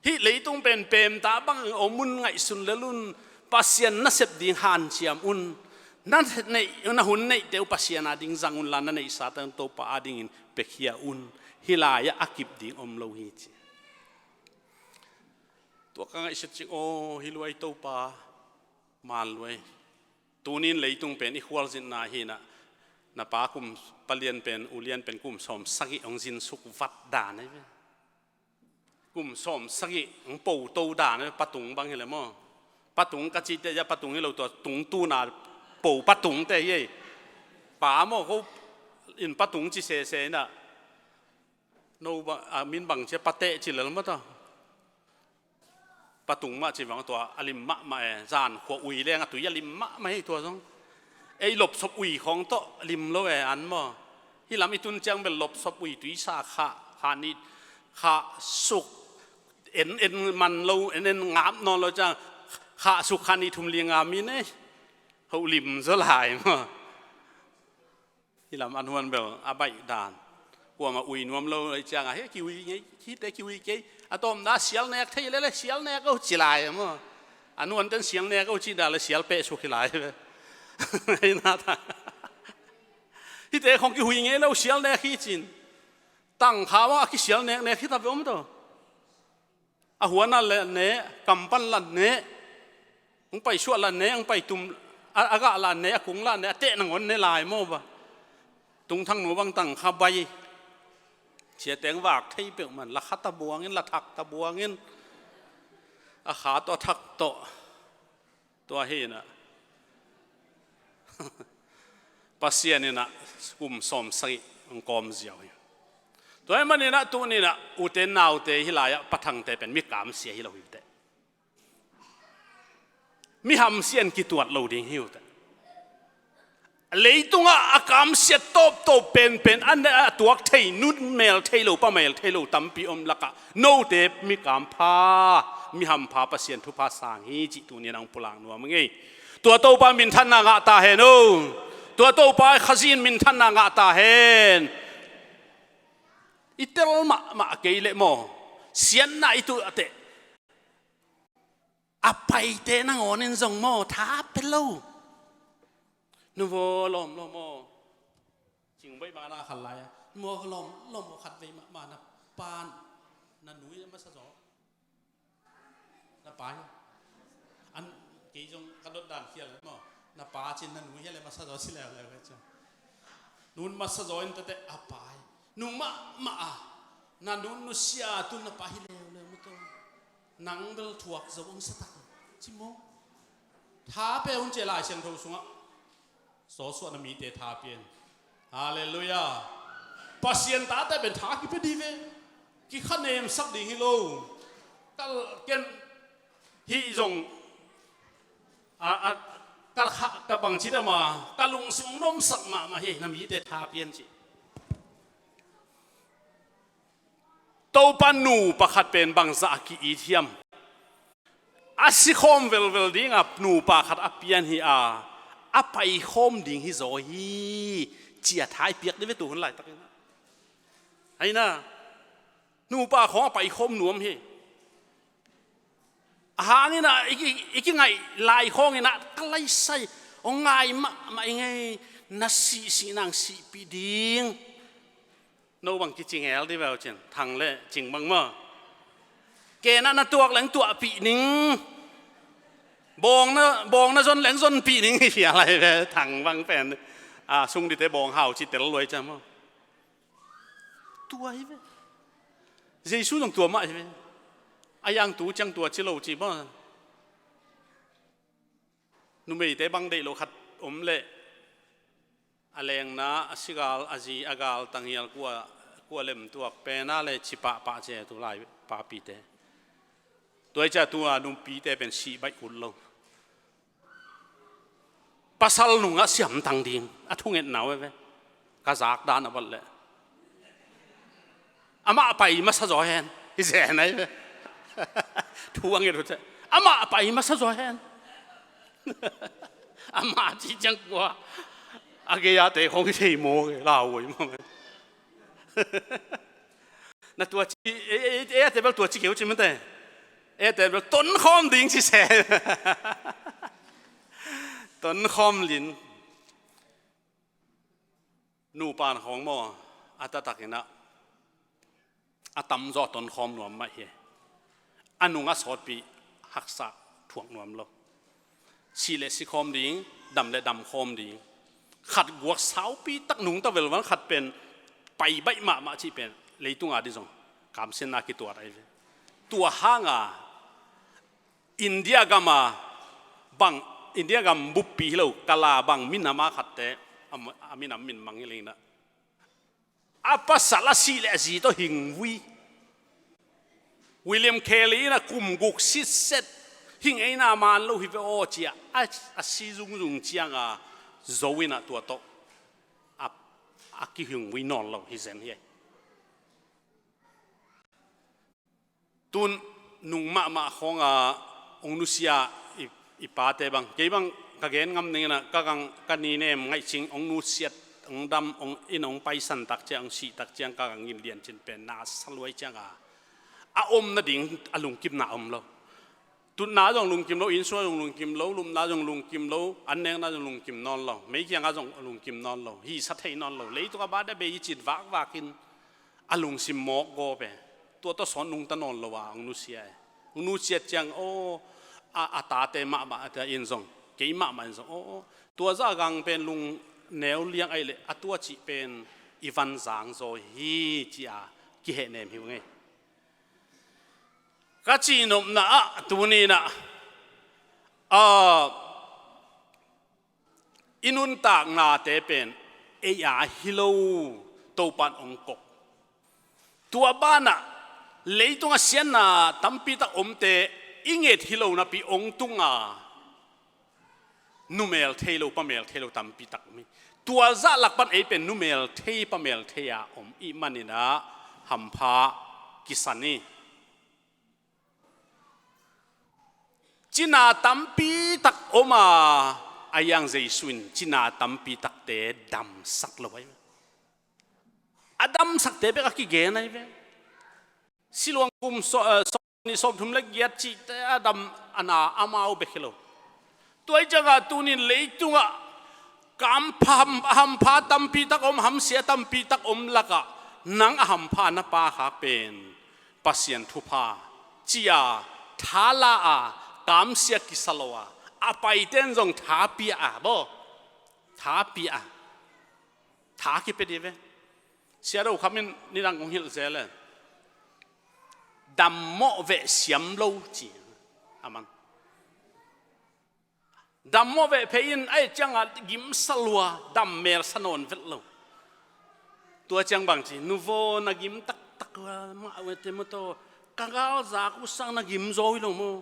Hih leitung pen pemta bangin om un, ngaihsun lel un, Pasian nasep ding hanciam un. Na neih, na hun neihte uh Pasian a ding zang unla na neihsa teng Topa a dingin piakhia un. Hih lai-ah a kip ding om lo hi ci. Tua ka ngaihsut cik aw, hi luai Topa, man luai. Tunin leitung pen i khualzinna hi na, na pa kum, pa lian pen, u lian pen kum sawm sagih hong zinsuk vat dan ahi ve. Kum sawm sagih hong po to dan ahi ve, patung bang hi le maw? Patung ka cite, ya patung hi lo tua, tung tuna po patungte hi ei. Pa maw, ko in patung ci sese na. No ba, a min bang cia pateh ci lel mata. Patung mah ci vang tua a lim mahmah e, zan khua ui leng a tui a lim mahmah hi tua zong. Ei lopsop ui khawng tawh lim lo e an maw. Hih lam i tun ciang bel lopsop ui tui sa khah, khah nih, khah suk, en en man lo, en en ngap nawn lo ciang, khah suk khah nih thum li nga min ei. Ho lim zaw lai maw. Hih lam an huan bel a baih dan. Kuamah ui nuam lo ei ciangah, hih kiui ngei, hihte kiui kei. A tawpna sial nek thei lele, sial nek oh ci lai maw. An huan ten sial nek oh ci dan le sial peh suk hi lai ve. Hih na ta. Hihte khong kiui ngei lo sial nek hi cin. Tangkha bang a kisial nek nek hi ta ve om tawh. A huan a la ne, kampan la ne, hong paisuah la ne, hong paitum, a, a gah la ne, a kung la ne, a teh nangawn ne lai maw ba. Tungthang nu bang tang kha bai. Ciateng vak thei peuh man, la kha ta buangin, la thak ta buangin, a kha tawh thak tawh. Tua hi inah Pasian inah kum sawm sagih hong kawm ziau hi. Tua hi maninah tuninah ute naute hi lai-ah pathangte pen mi kamsia hi lo hi teh. Mi hamsian kituat lo ding hi uh teh. Leitungah a kamsiat tawptawp penpen a, a tuak thei, nu mel thei lo, pa mel thei lo tampi om lakah note mi kampha, mi hampha Pasian thupha sang hi cih tunin ang pulak nuam ngei. Tua Topa minthanna ngah ta hen o. Tua Topa Khazin minthanna ngah ta hen. I tel mahmah kei leh maw, siatna i tuh a teh. A paite nangawn in zong maw, tha pe lo. Nu vaw lawm lawm maw. Cingbaih bang a na khat lai a, nu vaw lawm lawm maw, khat vei mahmah na pan, na nui a masa zaw. Na pai. An kei zong ka dot dan khial maw. Na pa cin na nui hi le masa zaw si leuleu ve cin. Nun masa zaw in tate a pai. Nung mahmah a, na nun nusia tu na pa hi leuleu maw to. Nang bel thuak zo ang sa tak. Ci maw. Tha pe hun cia Lai Siangtho sungah. Sawsuah na mite tha pian. Halleluiah. Pasian tate pen tha kipia dih ve. Kikhanemsak ding hi lo. Kal ken hih zong a, a, ka kha, ka bangci dama, ka lungsim hong nomsak mahmah hi, na mite tha pian ci. Topa nu pakhat pen bangzah a ki-it hiam? A sikhawm velvel dinga nupa khat a pian hi a, a paikhawm ding hi zaw hi. Cia tha i piak dih ve tu hun laitakin. Aina, nupa khawng a paikhawm nuam hi. A hangin a i, i, i kingaih lai khawngin a ka laisai, hong ngai mahmah i ngei, na sihsih nang sihpih ding. No bang kicing hel di veu cin, thang le cing bang maw. Kena na tuak leng tuahpih ning. Bawng na, bawng na zon leng zonpih ning hi fia lai ve, thang bang pen. A, sung dite bawng hau ci tel luai ca maw. Tua hi ve. Jesu zong tua mah hi ve. A yang tu ciang tua ci lo ci maw. Numeite bang deih lo khat om leh a lengna, a sigal, a zi, a gal, tanghial kua, kua lemtuak pena le ci pahpah ce tu lai papite. Tua i cia tua numpite pen sih baih ut lo. Pasal nungah siamtang ding a thungetna uh e ve. Ka zak dan a bat leh. Amah pai masa zaw hen. Hi zen ai ve. Thu a nget uh teh. Amah pai masa zaw hen. Amah ci ciang kua. A gei a te khong hi thei maw ge. Lau oi maw. Na tua ci, e, e, e, e, te bel tua ci keu ci mate. E, te bel ton khawm ding ci se. Ton khawm lin. Nupan khawng maw, a taktakin ah, a tamzaw tonkhawm nuam mah hi. A nung a sawtpi haksa thuak nuam lo. Si le si khawm ding, dam le dam khawm ding. Khat guak saupi tak nungta velval khat pen, pai baih mahmah cih pen, leitung a dih zong, kamsiatna kituat ahi ve. Tua hanga, India gama bang, India gam buppi hi lo, Kala bang minama khatte, a, a minam min mang hi lengna. A pasal a sih le a zi tawh hingvui. William Carey in a kum guk sitset, hing eina man lo hi ve aw cia, a, a si zungzung cianga zo in a tua tawh. A, a kihingvui nawn lo hi zen hi. Tun nung mahmah khawnga hong nusia i, i pate bang. Kei bang ka gen ngam dingin ah ka gang ka ninem ngaihcing hong nusiat, hong dam, hong in hong paisan tak ciang, hong sih tak ciang ka gang in lian cin pen na sa luai cianga. A om nading a lungkimna a om lo. Tutna zong lungkim lo, innsung zong lungkim lo, lupna zong lungkim lo, annekna zong lungkim nawn lo, meikianga zong lungkim nawn lo, hisa thei nawn lo, leitung a bade bei i cit vakvakin a lungsim mawk gawp e. Tua tawh sawn nungta nawn lo a, hong nusia e. Hong nusiat ciang, aw, a, a tate mahmah te in zong, kei mahmah in zong, aw, aw, tua zah gang pen lung, neu liang ahih leh a tua cih pen i van zang zaw hi ci-a kihehnem hi uh ngei. Ka cihnopna ah tuni-in ah, a, i nuntaknate pen ei a hi lo, Topan ong kok. Tua banah leitungah siatna tampi tak omte i nget hi lo napi ong tunga numel thei lo, pamel thei lo tampi tak om hi. Tua zah lak pan ei pen numel thei, pamel thei a om i hih manin ah hampha kisa ni. Cina tampi tak om a, a yang Jesu in cina tampi takte damsak lo ahi ve. A damsakte bek a kigen ahi ve. Siluang kum so, eh, sawm nih sawmthum le giat cihte a dam a na amau bek hi lo. Tua ahih ciangah tuni-in leitungah kam ham, hampha tampi tak om, hamsia tampi tak om lakah nang a hampha na pia kha pen Pasian thupha ci-a tha la a, kamsia kisa lo a, a paite in zong tha pia a, baw, tha pia a, tha kipia dih ve. Sia Do Kham in nidang kong hilh zel e. Dam mawh veh siam lo ci. Aman. Dam mawh veh phei in ahih ciangah gimsa lua, dam melsa nawn vet lo. Tua ciang bang ci, nuvaw na gim taktak lua mah vete maw taw, ka galzak uh sang na gim zaw hi lo maw.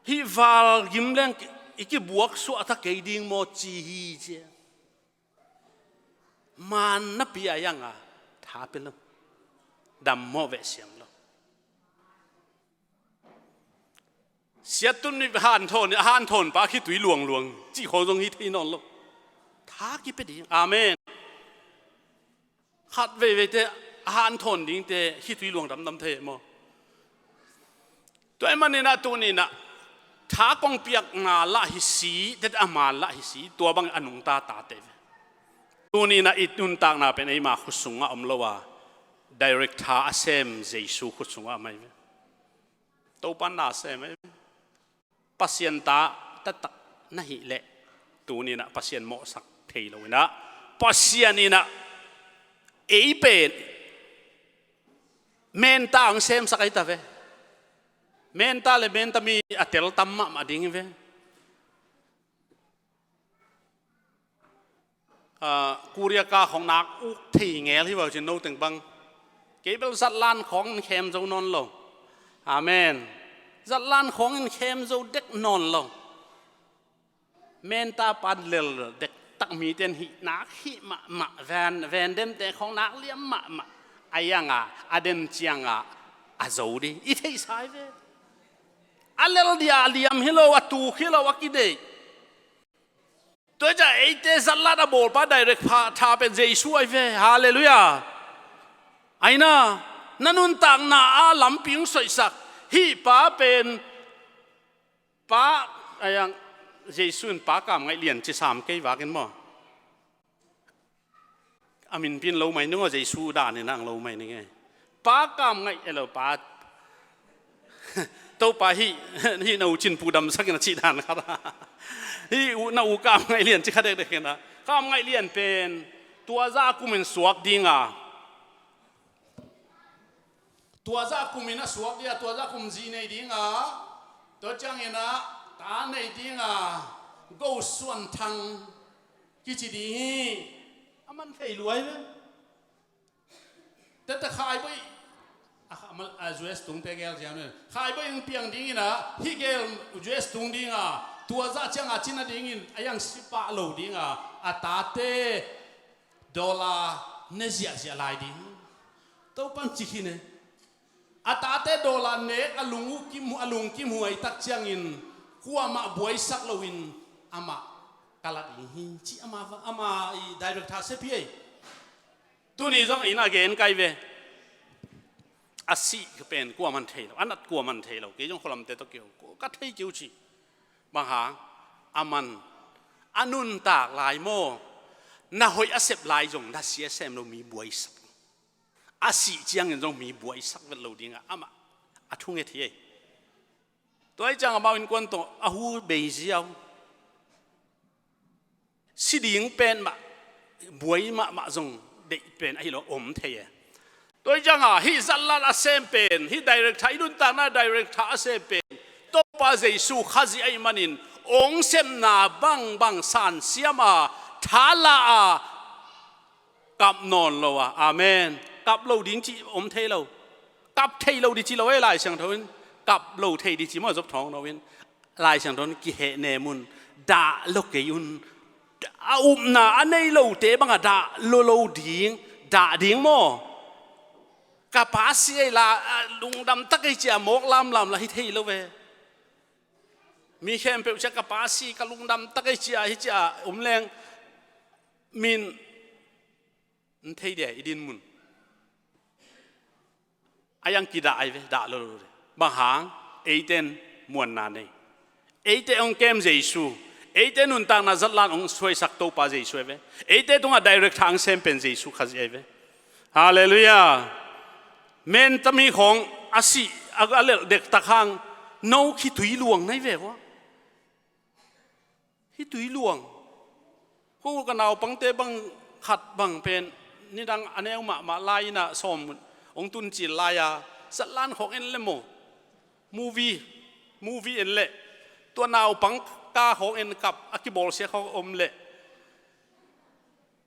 Hih val gim leng i kibuak suah ta kei ding maw ci hi ci. Maan na pia a yang a tha pia lo. Dam mawh veh siam lo. Siattun nih hanthawn, a hanthawn pa khitui luangluang cih khawng zong hi thei nawn lo. Tha kipia ding. Amen. Khat veiveite a hanthawn dingte khitui luang damdam thei maw. Tua ahih manin ah tuni-in ah tha kong piakna lah hi si, tet a man lah hi si, tua bang a nungta tate ve. Tuni-in ah i nuntakna pen eima khut sungah om lo a, direct tha a sem Jesu khut sungah om ahi ve. Topan na sem ahi ve. Pasian ta taktak na hih leh tuni-in ah Pasian mawhsak thei lo-in ah, Pasian in ah ei pen menta hong semsak ahi ta ve. Menta le menta mi a tel tam mahmah ding hi ve. Ah, Korea ka khawng nak uk thei ngel hi vau cin no teng bang. Kei bel zatlan khawng in khem zo nawn lo. Amen. Zatlan khawng in khem zo dek nawn lo. Menta pan lel dek tak mite in hih nak hih mahmah, ven, ven demte khawng nak liam mahmah. A yang a, a den ciang a, a zo ding. I theihsa hi ve. A lel dia a liam hi lo, a tuk hi lo, a kideih. Tua hi ciang eite zatlat a bawlpa direct pha, tha pen Jesu ahi ve. Halleluiah. Ahi na, na nuntakna a lampi hong soihsak. Hih pa pen, pa, a yang, Jesu in pa Kam Ngaih Lian ci sam kei vakin maw. A min pi in lo mai ning aw, Jesu dan in ang lo mai ning e. Pa Kam Ngaih, elo pa. Topa hih, hih na u Cin Pu damsak in a cih dan khat a. Hih u, na u Kam Ngaih Lian ci kha dekdek in a. Kam Ngaih Lian pen, tua zah kum in suak ding a. Tua zah kum in a suak ding a, tua zah kum zi nei ding a. Tua ciangin a, ta nei ding a. Go Suan Thang kici ding hi. A man thei lua hi ve. Tete Khai Bawi, a, a, a U S tungte gel ciang ve. Khai Bawi hong piang ding in a, hih gel U S tung ding a, tua zah ciang a cina ding in, a yang sipah lo ding a, a tate dollar ne ziahziah lai ding. Topan ci khin e. A tate dollar nek a lung uh kim, a lung kimhuai tak ciangin kuamah buaisak loin amah ka la ding hi, ci ama, ama i direct tha sep hi ei. Tuni zong in a gen kai ve. A sih ka pen kuaman thei lo, a nat kuaman thei lo, kei zong khualamte tawh keu, ka thei keu ci. Bang hang, a man, a nuntak lai maw, na hoih a sep lai zong, na si a sem lo mi buaisak. A sih ciangin zong mi buaisak vet lo ding a, amah, a thunget hi ei. Tua hi ciang amau innkuan tawh, a hu bei ziau. si ding pen mah, buai mahmah zong deih pen ahi lo om thei e. Tua hi cianga hih zatlan a sem pen, hih director, i nuntakna director a sem pen Topa Jesu Khazih ahih manin, ong sepna bangbang sansiam a, thala a, kap nawn lo a. Amen. Kap lo ding cih om thei lo. Kap thei lo ding ci lo e, Lai Siangtho in. Kap lo thei ding ci maw, Job Thawng No in. Lai Siangtho in kihehnem un, dah lo kei un. A upna a nei lote bangah dah lo lo ding, dah ding maw. Ka pa si ei la, a, lungdam tak ei cia mawk lamlam la hi thei lo ve. Mi khempeuh cia ka pa si, ka lungdam tak ei cia, hi cia om leng min n thei dia i din mun. A yang kidah ai ve, dah lo lo le. Bang hang, eiten muanna nei. Eite ong kem Jesu. Eite nuntakna zatlan ong suaisak Topa Jesu ai ve. Eite tungah director ong sem pen Jesu Khazih ai ve. Halleluiah. Mentami khawng a si, a, a lelh dektak hang, no khitui luang nai ve ua. Hih tui luang. Ko ka naupangte bang khat bang pen, nidang a neu mahmah lai-in ah sawm ong tun cil lai-a, zatlan khawng en le maw. Movie, movie en leh. Tua naupang ka khawng en kap, a kibawlsia khawng om leh.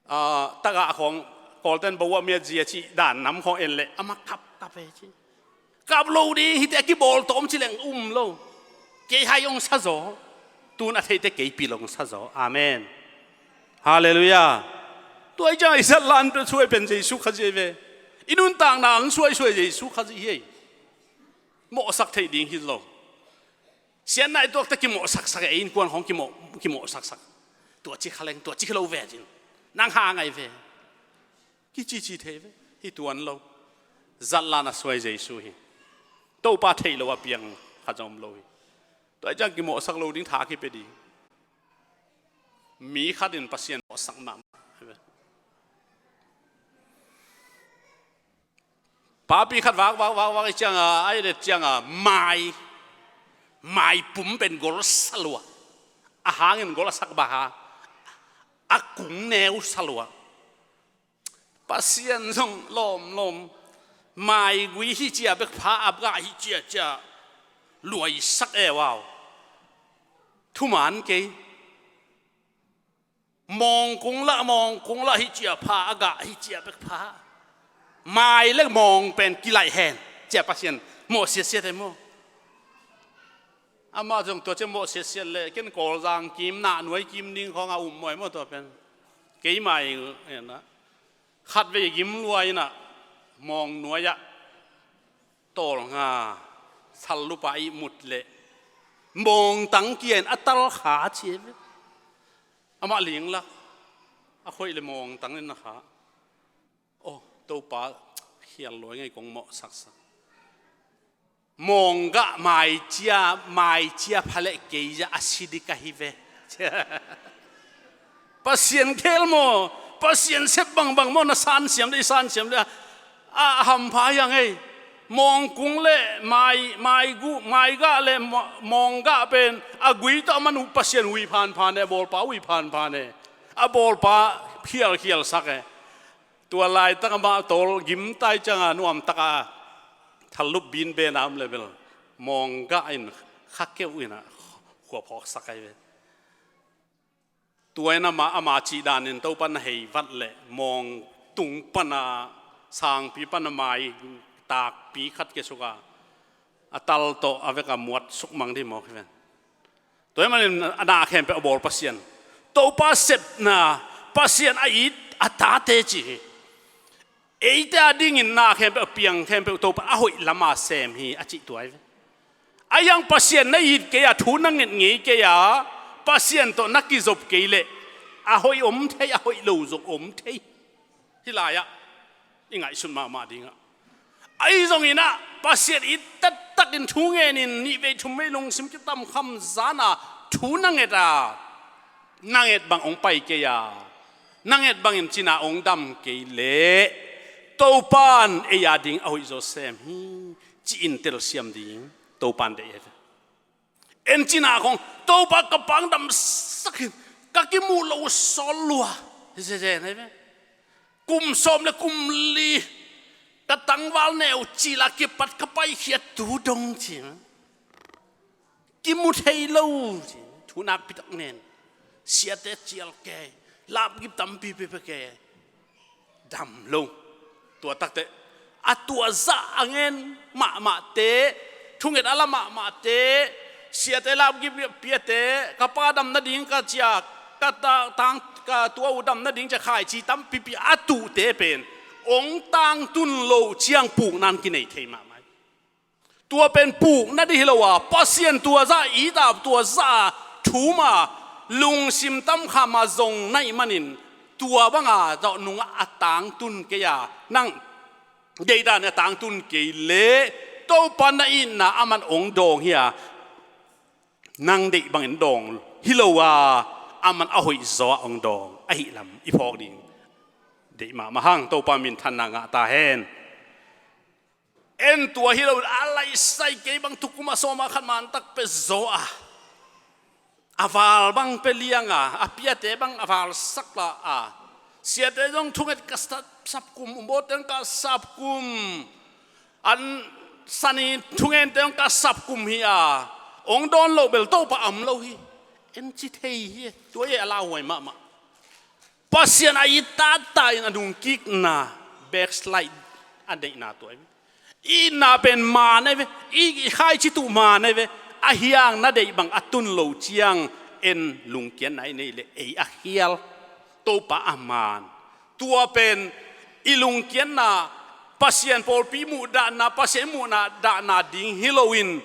Ah, tagah khawng, Kawlten bawa miat zia cih dan nam khawng en leh, amah kap, kap e ci. Kap lo ding, hihte a kibawl tawm ci leng um lo. Kei hai ong sa zaw. Tun a theite kei pil ong sa zaw. Amen. Halleluiah. Tua hi ciang i zatlan pen suai pen Jesu Khazih ai ve. I nuntakna ang suaisuai Jesu Khazih hi ei. Mawhsak theih ding hi lo. Siatna i tuakte kimawhsaksak e, innkuan khawng kimawh, kimawhsaksak. Tua ci kha leng, tua ci kha lo ve cin. Nang hang ai ve. Kicici thei ve, hi tuan lo. Zatlan a suai Jesu hi. Topa theih lo a piang khat zong om lo hi. Tua hi ciang kimawhsak lo ding, tha kipia ding. Mi khat in Pasian mawhsak mahmah. Papi khat vak, vak, vak, vak, i cianga, a i let cianga, mai, mai pum pen gol sa lua. A hangin gol a sak bang a, a kung neu sa lua. Pasian zong lawmlawm, mai gui hi cia bek pha, a gah hi cia cia, luaisak e vau. Thuman kei. Mawngkung lah, mawngkung lah hi cia pha, a gah hi cia bek pha. Mai le mawng pen kilaih hen, cia Pasian mawh siatsiat e maw. Amah zong tua cia mawh siatsiat le, ken Kawlzang kim, nah nuai kim ding khawng a um maw e maw tua pen. Keimah in, en ah. Khatvei gim lua in ah, mawng nuai ah. Tawlnga, sallupa i mut leh, mawngtang kia in a tal kha ci e ve. Amah linglak, a khoih le mawngtang in a kha. Aw, Topa, khial luai ngei kong mawhsaksak. Mawng gah mai cia, mai cia pha leh kei zah a si dik ahi ve. Pasian khel maw, Pasian sep bangbang maw, na sansiam le, i sansiam le, a, a hampha hiang ei. Mawngkung le mai, mai gu, mai gah le ma-, mawng gah pen, a gui tawh a man uh Pasian ui phanphan e, a bawlpa ui phanphan e. A bawlpa khialkhial sak e. Tua laitak amah tawl gim tai cianga nuamtaka thallup bin bena om le bel. Mawng gah in kha keuh in a khuap hawksak ai ve. Tua in amah, ama cih danin Topa na hei vat leh mawng tung pana sangpi pana mai takpi khat kia suka a tal tawh a veka muat sukmang dih mawk hi ven. Tua hi manin a na khempeuh a bawl Pasian, Topa sepna, Pasian a it a tate ci hi. Eite a dingin na khempeuh, piang khempeuh Topa a hoih lama sem hi a cih tua hi ve. A hiang Pasian na it kei a, thu na nget ngei kei a, Pasian tawh na kizop kei leh a hoih om thei, a hoih lo zong om thei. Hih lai-ah i ngaihsut mahmah dingah, ahi zongin ah Pasian it taktakin thu ngenin nihvei thumvei lungsim kitamkham zana thu na nget a, na nget bang hong pai kei a, na nget bangin cina hong dam kei leh Topa in ei a ding a hoih zaw sem hi, ci-in telsiam ding Topa in deih hi. En cina khong, Topa ka pa hong damsak in, Ka kimuh loh sawl lua. Zezen ahi ve. Kum sawm le kum li ka tangval neu cil a kipat ka paikhiat tu dong ci. Kimu thei lo ci. Thu nakpi tak nen. Siate cial kei. Lapgip tampi pia kei. Dam lo. Tua takte a tua zah a ngen mahmahte, thunget a la mahmahte, siate lapgip piate, ka pa dam nading ka cia, ka ta-, tang, ka tua uh dam nading cia khaici tampipi a tuhte pen hong tangtun loh ciang pukna in kinei thei mahmah. Tua pen pukna ding hi lo a, Pasian tua zah it a, tua zah a thum a, lungsim tamkham a zong na hih manin, tua banga zawh nungah a tangtun kei a, nang deihdan a tangtun kei leh, Topa na itna aman hong dawng hi a, nang deih bangin dawng hi lo a, aman a hoih zaw a hong dawng ahih lam i phawk ding deih mahmah hang. Topa minthanna ngah ta hen. En tua hi lo, a laisai kei bang tukum a sawma khat man tak pia zaw a, a val bang pia liang a, a piate bang a val sak la a, siate zong thunget ka sap, sapkum, umbawte zong ka sapkum, an sani thungente zong ka sapkum hi a, hong dawn loh bel Topa om lo hi. En ci thei hi, tua hi a lauhuai mahmah. Pasian a it tatta in a nungkikna, backslide a neihna tua hi. I itna pen man ahi ve, i, i khaici tuh man ahi ve, a hiang na deih bang a tun lo ciang en lungkiatna i neih leh ei a khial, Topa a man. Tua pen i lungkiatna, Pasian pawlpi muhdahna, Pasian muhna dahna ding hi loin,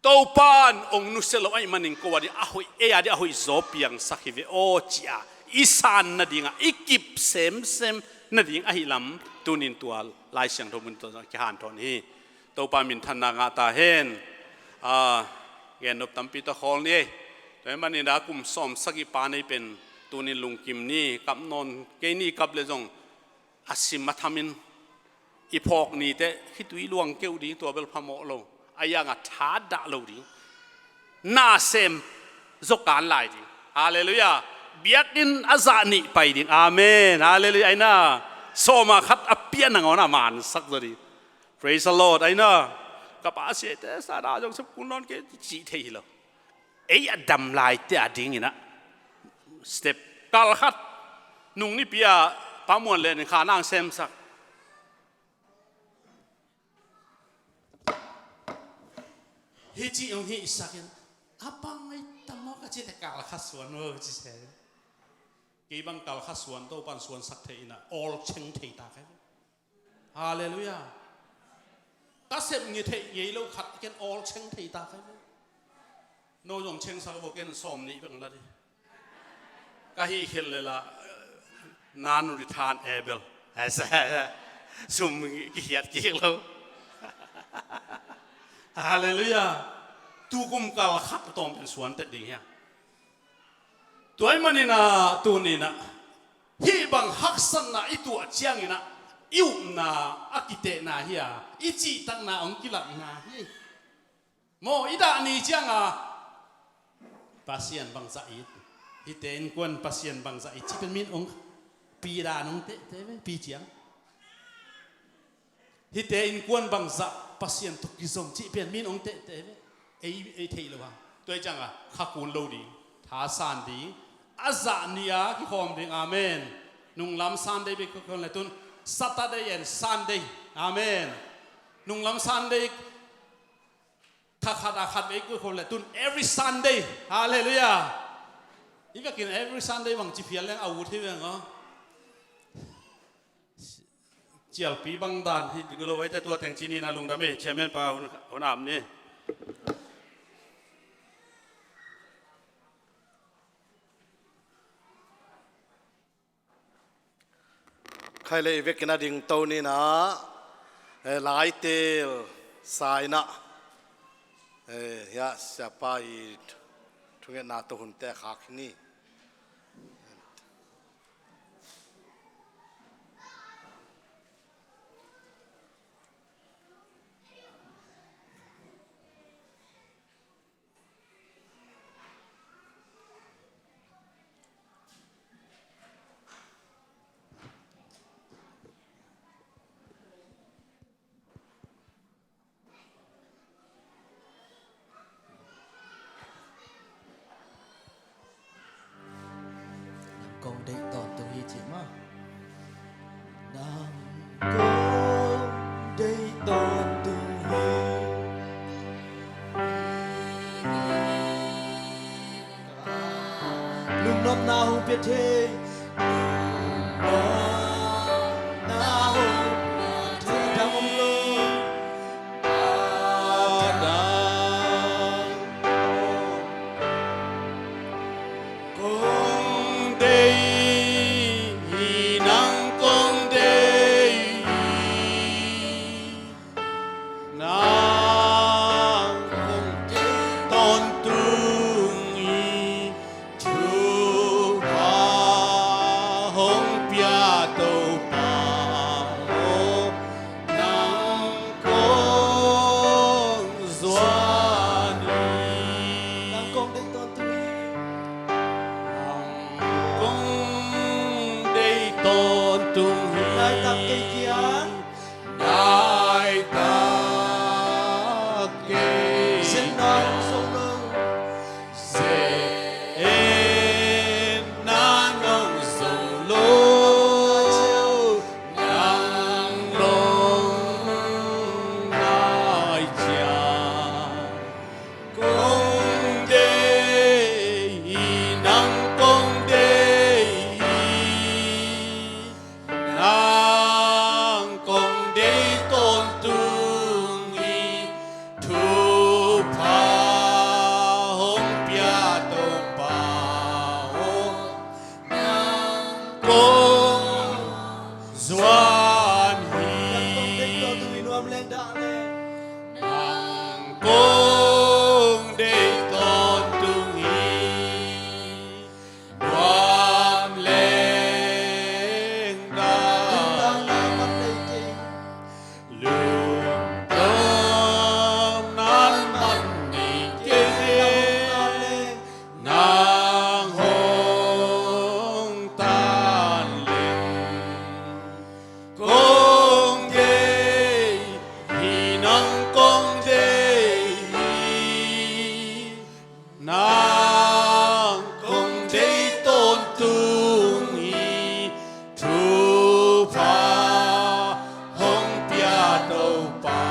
Topa in hong nusia lo ahih manin ko a ding a hoih, ei a ding a hoih zaw piangsak hi ve aw ci a, i san nading a, i kip semsem nading ahih lam tunin tua Lai Siangtho mun tawh kihanthawn hi. Topa minthanna ngah ta hen. A, gennop tampi tawh khawl ni ei. Tua ahih manin a kum sawm sagih pa nei pen tunin lungkim ni, kap nawn kei ni, kap leh zong a sim a thamin i phawk nite khitui luang keuh ding, tua bel phamawh lo. A hiang a thadah lo ding. Nasem zaw kan lai ding. Halleluiah. Biakinn a zah nih pai ding. Amen. Halleluiah. Aina. Sawma khat a pia nangawn a mansak zaw ding. Praise the Lord. Aina. Ka pa siate sa da zong sep kun nawn kei cih thei hi lo. Ei a dam laite a dingin ah, step kal khat nung nipi a Pa Muan Len in kha nang semsak. Hih ci hong hihsak in, a bang ei tam maw ka cih leh kal khat suan maw ci se. Kei bang kal khat suan, Topa'n suansak thei in ah, awl cheng thei ta kei. Halleluiah. Ka sep ngei theih ngei lo khat ken awl cheng thei ta kei ve. No zong chengsak vo, ken sawm nih bek la ding. Ka hih khelh leh la, nan rithan ebel. Sum kikhiat kik lo. Halleluiah. Tukum kal khat a tawm pen suan tet ding hia. Tua ahih manin ah, tuni-in ah, hih bang haksatna i tuah ciangin ah, i upna a kitehna hi a, i cihtakna hong kilakna hi. Maw, i dah ni ciang a, Pasian bangzah it, hihte innkuan Pasian bangzah it cih pen min hong, pi dan hong tehteh ve, pi ciang. Hihte innkuan bangzah Pasian tawh kizom cih pen min hong tehteh ve. Ei, ei theih lo hang. Tua hi ciang a, kha kun lo ding, thasan ding, a zah ni-a kikhawm ding. Amen. Nunglam Sunday bek kikhawm leh tun, Saturday and Sunday. Amen. Nunglam Sunday kha khat a khat vei kikhawm leh tun, every Sunday. Halleluiah. I vekin every Sunday bang ci phial leng a ut hi veng aw. Cialpi bang dan hi lo, eite tua teng ci ni, na lungdam ei, chairman pa hun, hun am ni. Khai leh i vekin a dingto ni-in ah, eh, lai teel sa-in ah, eh, hia siapa i thungetna tawh hunte khak ni. pia thei. Dang om lo. Kong deih hi, nang kong deih hi. Nang kong deih tawntung hi, thupha hong pia Topa aw, nang kong zuan hi. Nang kong deih tawntung hi. Nang kong deih tawntung hi. Laitak kei kiang. Laitak kei. Zen nang zo lo. Zen nang zo lo. Nang nong nai ciang. Kong deih hi, nang kong deih hi. Nang kong deih tawntung hi, thupha hong pia Topa aw, nang kong zuan hi. Nang kong deih tawntung hi, nuam leng dah leng. Nang kong deih tawntung hi. Nuam leng dah. Lungdamna man nei kei. Lungdamna man nei kei. Nang hong tan leng. Kong deih hi, nang kong deih hi. Nang kong deih tawntung hi, thupha hong pia Topa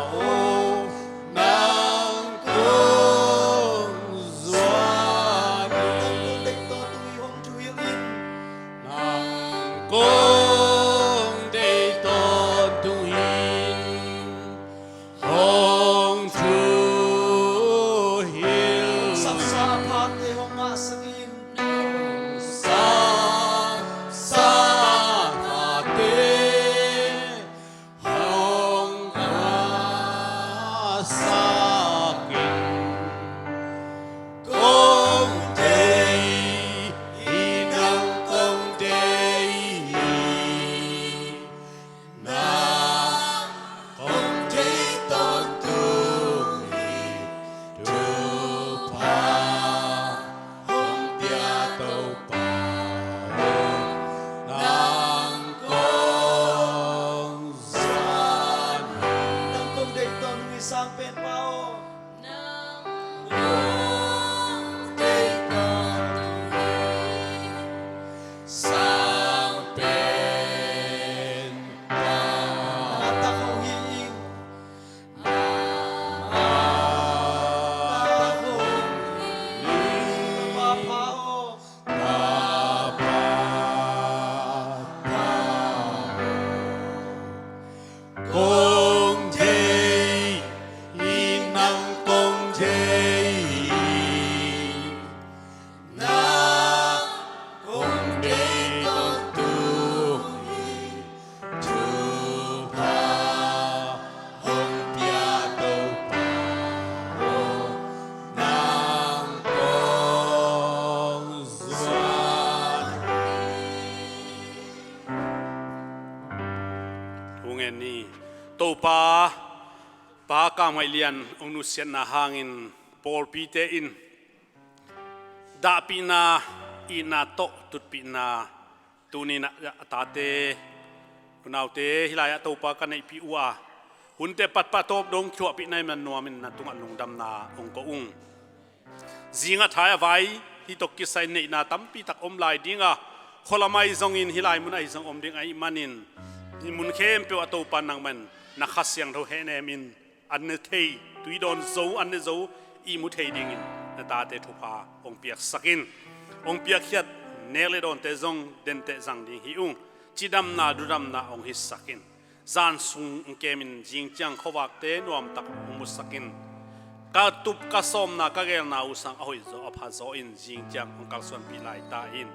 aw, nang kong zuan hi. Nang kong deih tawntung hi, hong thuhilh in. Nang kong deih tawntung hi. Hong thuhilh. Sapsa a phate hong ngahsak in. Sapsa a phate hong ngahsak in. Kong deih hi, nang kong deih hi. Nang kong deih tawntung hi, thupha hong pia Topa aw, nang kong zuan hi. Nang kong deih tawntung hi, Sang Pen Pa aw. Nang kong deih tawntung hi, Sang Pen Pa. Nang a tak hong hi ing. Nang a tak hong hi ing. Topa pha aw. Topa pha aw. Kong deih hi, nang kong deih hi. Nang kong deih tawntung hi, thupha hong pia Topa aw, nang kong zuan hi. Thu ngen ni. Topa, Pa Kam Ngaih Lian hong nusiatna hangin pawlpite in dahpihna, itna tawh tutpihna, tuni-in a tate, unaute hih lai-ah Topa ka neihpih uh a, hunte patpah tawp dong kithuahpihna i man nuamin na tungah lungdamna hong ko ung. Zingah thai a vai, hih tawh kisai neihna tampi tak om lai ding a, khualam ahi zongin hih lai mun ahi zong om ding ahih manin, hih mun khempeuh ah Topa nangman na Kha Siangtho hehnem in, an ne thei, tui dawn zo, an ne zo ihmu thei dingin na tate thupha hong piaksak in. Hong piakkhiat Nek le dawnte zong denteh zang ding hi ung. Cidamna, dudamna hong hisak in. Zan sung hong kemin zing ciang khuavakte nuamtak hong musak in. Ka tup, ka sawmna, ka geelna uh sang a hoih zaw, a pha zaw in zing ciang hong kalsuanpih lai ta in.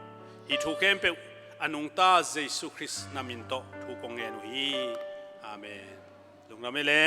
Hih thu khempeuh a nungta Jesu Khrist na min tawh thu kong ngen uh hi. Amen. Lungdam ei le.